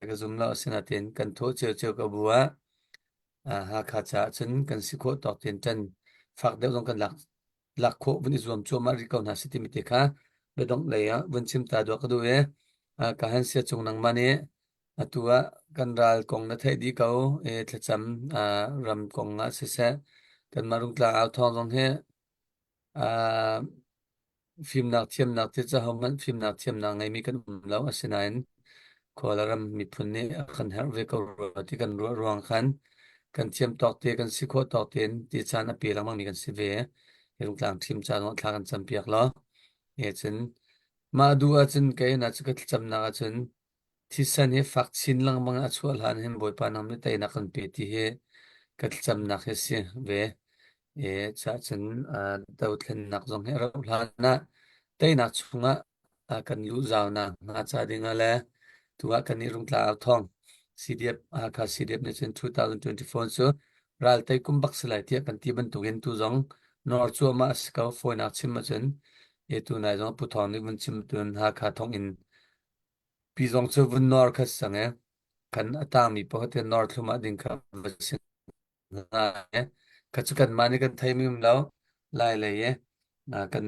ka zum lo. Asinain kan thawh ciocio ko bu ah Hakha caah cun kan si khawh tawk tein ṭan fak deuh zong kan lak lak khawh vun i zuam cuahmah rih ko hna si timi te kha biadongh lei ah vun chim ta duak ka duh i ka han sia cung nangmah nih atu ah kan ral kong na theih dih ko i thlacam ram kong ah siseh kanmah Rungtlang au thawng zong hi Fimnak thiamnak ti cu ahohmanh fimnak thiamnak ngeimi kan um lo. Asinain Kawlram miphun nih a kan herh ve ko rua ti kan ruah ruang khan kan thiam tawk te kan si khawh tawk tein ti caan a pe lengmangmi kan si ve. Hi Rungtlang ṭhim caan ah thla kan campiak law. He cun mah duh ahcun kei na cu ka thlacamnak ahcun Thisen hi fak chin lengmang in a chuah hlan hin Bawipa nang nih teinak kan pe ti hi ka thlacamnak hi a si ve. I cahcun dothlennak zong hi a rauh hlan ah teinak chungah kan luh zaunak hnga ca ding ah le tu ah kan i Rungtla au thawng CDF Hakha CDF nih cun 2024 cu ral tei kum bak si lai tiah kan ti bantukin tu zong nawr cuahmah a si ko fawinak chim ahcun e tu nai zong Pu Thawng nih vun chim tun Hakha thonginn Pi zong cu vun nawr kha si cang i kan a tangmi paoh te nawr thluahmah ding kha va si hna i kha cu kanmah nih kan theimi um lo. Lai lei i kan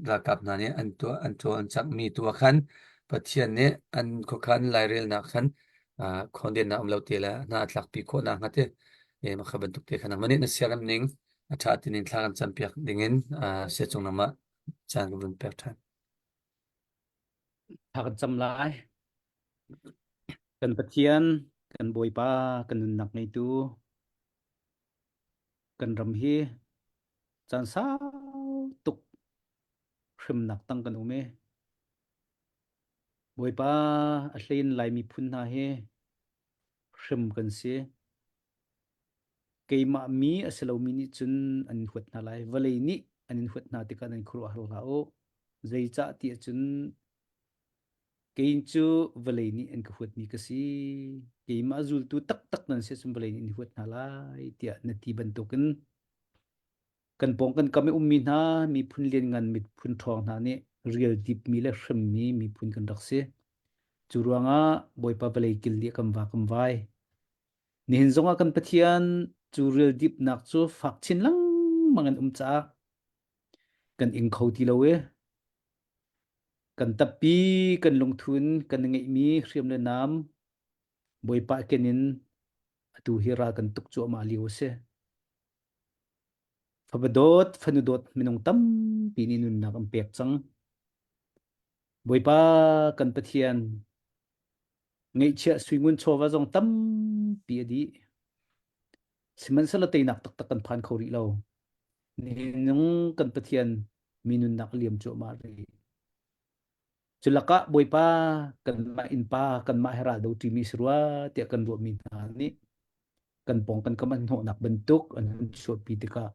ralkap hna nih an tuah an tuah an cakmi tu ah khan Pathian nih an khuakhan lairelnak khan khawndennak um lo te le hna a tlakpi khawhnak hnga ti mah kha bantuk te khan nangmah nih na siarem ning. A ṭha tinin thla kan campiak dingin uh, siacung lam ah caan ka vun pek ṭhan. Thla kan cam lai. Kan Pathian, kan Bawipa, kan nunnak ngeitu, kan ram hi caan sau tuk hremnak tang kan um i Bawipa a hlein Lai miphun hna hi hrem kan si. Keimah mi a si lomi nih cun an in huat hna lai. Vawlei nih an in huat hna tikah nan khuaruahhar hlah u. Zeicah ti ahcun kei cu vawlei nih an ka huatmi ka si. Keimah zultu taktak nan si ahcun vawlei nih an huat hna lai tiah na ti bantukin kan pawng kan kam i ummi hna miphun lianngan miphun ṭhawng hna nih rial dipmi le hremmi miphun kan rak si. Cu ruangah Bawipa vawlei kil nih kan va kan vai. Nihin zongah kan Pathian cu rial dipnak cu fak chin lengmang in um caah kan ing kho ti lo i kan tappi kan lungthun kan ngeihmi hriam le nam Bawipa ken in atu hi ral kan tuk cuahmah lio a si. Fapa dawt, fanu dawt minung tampi nih nunnak an pek cang. Bawipa kan Pathian ngeihchiah suingun chawva zong tampi a dih. Sihmanhsehlaw teinak taktak kan phan kho rih lo. Nihin kan Pathian mi nunnak a liam cuahmah rih. Cu lakah Bawipa kanmah innpa kanmah he ral do ṭimi si rua tiah kan ruahmi hna nih kan pawng kan kam an hnawhnak bantuk an hun chuahpi tikah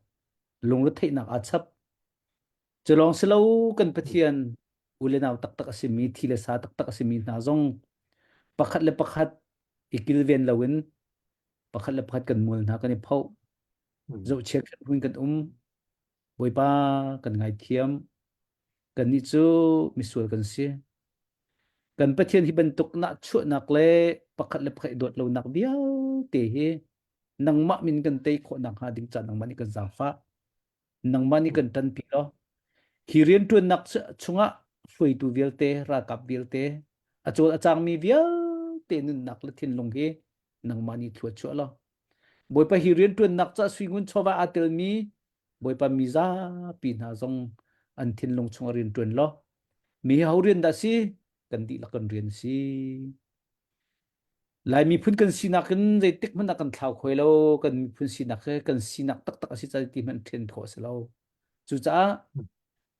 lungretheihnak aa chap. Cu lawng si lo kan Pathian u le nau taktak a simi thi le sa taktak a simi hna zong pakhat le pakhat i kilven loin pakhat le pakhat kan mual hna kan i phoh zohchia khin kan um Bawipa kan ngaithiam kannih cu misual kan si kan Pathian hi bantuk nahchuahnak le pakhat le pakhat i dawt lonak vialte hi nangmah min kan tei khawh nakhnga ding ca nangmah nih kan zaangfah nangmah nih kan ṭanpi law hi rianṭuannak chungah hruaitu vialte ralkap vialte a cawl a cangmi vialte nunnak le thinlung hi nangmah nih thlua chuah law Bawipa hi rianṭuannak ca suingun chawva aa telmi Bawipa mi zapi hna zong an thinlung chungah rianṭuan law mi hi ho rian dah si kan dihlak kan rian si Lai miphun kan sinak in zeitik hmanh ah kan thlau khoi lo kan miphun sinak hi kan sinak taktak a si ca ti hmanh ṭhen khawh a si lo cucaah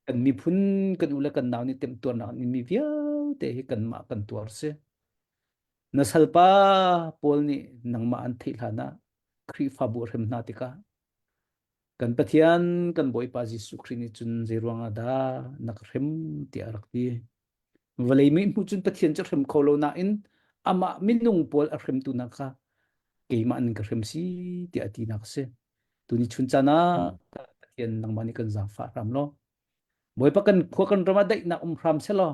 kan miphun kan u le kan nau nih temtuarnak an inmi vialte hi kanmah kan tuar si na salpa pawl nih nangmah an theih hlan ah Khrihfabu a hrem hna tikah kan Pathian kan Bawipa Jesuh Khrih nih cun zei ruangah dah na ka hrem tiah a rak ti Vawlei mi hmuh cun Pathian cu hrem kho lo nain amah minung pawl a hremtu hna kha keimah nan ka hrem si tiah a tinak a si. Tuni chun caan ah Pathian nangmah nih kan zaangfah hram law Bawipa kan khua kan ram ah daihnak um hram selaw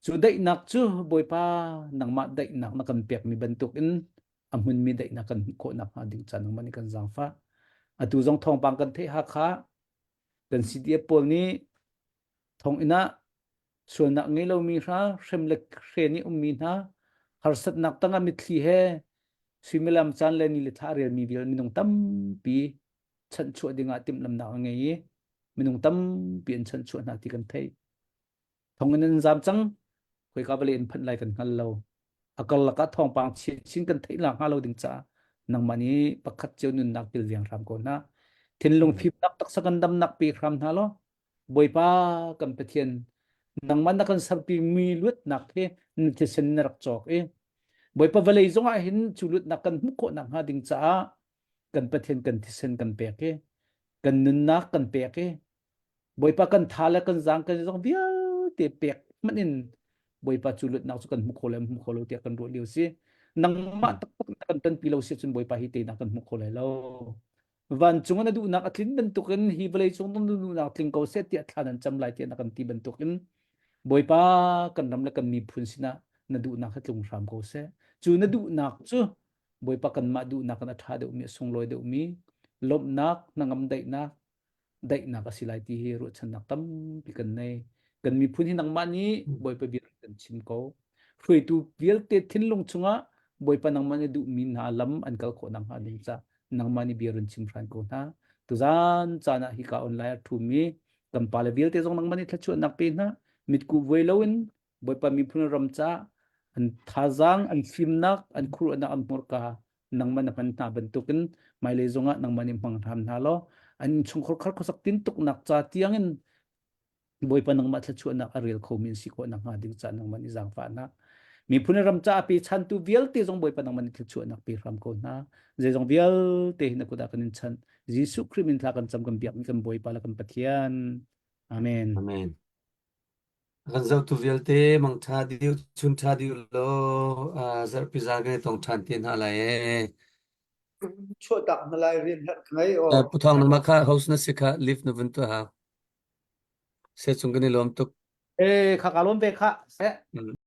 cu daihnak cu Bawipa nangmah daihnak na kan pekmi bantukin a hmunmi daihnak kan hmuh khawh nakhnga ding caan nangmah nih kan zaangfah. Atu zong thawngpang kan theih Hakha kan CDF pawl nih Thonginn ah sualnak ngei lomi hna, hrem le hren i ummi hna, harsatnak tangah mitthli he suimilam caan le ni le thla a relmi vial minung tampi chanhchuah dingah timhlamnak a ngei i minung tampi an chanhchuah hna ti kan theih. Thonginn an zam cang, khoika vale in phanh lai kan hngal lo. A karlak ah thawngpang chinchin kan theih la hnga lo ding caah nangmah nih pakhat cio nunnak kilveng hram ko hna. Thinlung fimnak taksa kan damnak pe hram hna law Bawipa kan Pathian nangmah na kan serpimi luatnak hi na thisen na rak cawk i Bawipa vawlei zongah hin cu luatnak kan hmuh khawh nakhnga ding caah kan Pathian kan thisen kan pek i kan nunnak kan pek i Bawipa kan tha le kan zaang kan zong vialte pek hmanh in Bawipa cu luatnak cu kan hmu kho le hmu kho lo tiah kan ruah lio si nangmah taktak na kan ṭanpi lo si cun Bawipa hi teinak kan hmu kho lai lo vancung na duhnak a tlin bantukin hi vawlei cung na duhnak tling ko seh tiah thla nan cam lai tiah na kan ti bantukin Bawipa kan ram le kan miphun sinah na duhnak hi tlung hram ko seh cu na duhnak cu Bawipa kanmah duhnak in a ṭha deuhmi a sunglawi deuhmi lawmhnak hnangam daihnak daihnak a si lai ti hi ruahchannak tampi kan nei kan miphun hi nangmah nih Bawipa bia kan chim ko hruaitu vialte thinlung chungah Bawipa nangmah nih duhmi hna lam an kal khawh nakhnga ding ca nangmah nih bia run chim hran ko hna. Tuzan caan ah hika online a ṭhumi kan pale vialte zong nangmah nih thluachuahnak pe hna. Mitkuh vuai loin Bawipa miphun ram caah an thazaang, an fimnak, an khuaruahnak, an hmurka nangmah na hman hna bantukin hmailei zongah nangmah nih hmang hram hna law an innchungkhar khar khuasak tintuknak ca tiangin Bawipa nangmah thluachuahnak a rel khomi an si khawh nakhnga ding ca nangmah nih zaangfah hna. Miphun ram ca a pe chantu vialte zong Bawipa nangmah nih thluachuahnak pe hram ko hna. Zeizong vialte hi na kut ah kan in chanh. Jesuh Khrih min thla kan cam kan biakmi kan Bawipa le kan Pathian. Amen. Amen. Kan zohtu vialte mangṭha dih chun ṭha dih law zarhpi zan kan i tong ṭhan te hna lai ee. Chuahtak hna lai rian herh ka ngei aw. Pu Thawng nangmah kha host na si kha lift na vun tuah hau. Se cung kan i lawm tuk. Eh, kha ka lawm ve kha. Se. Mm.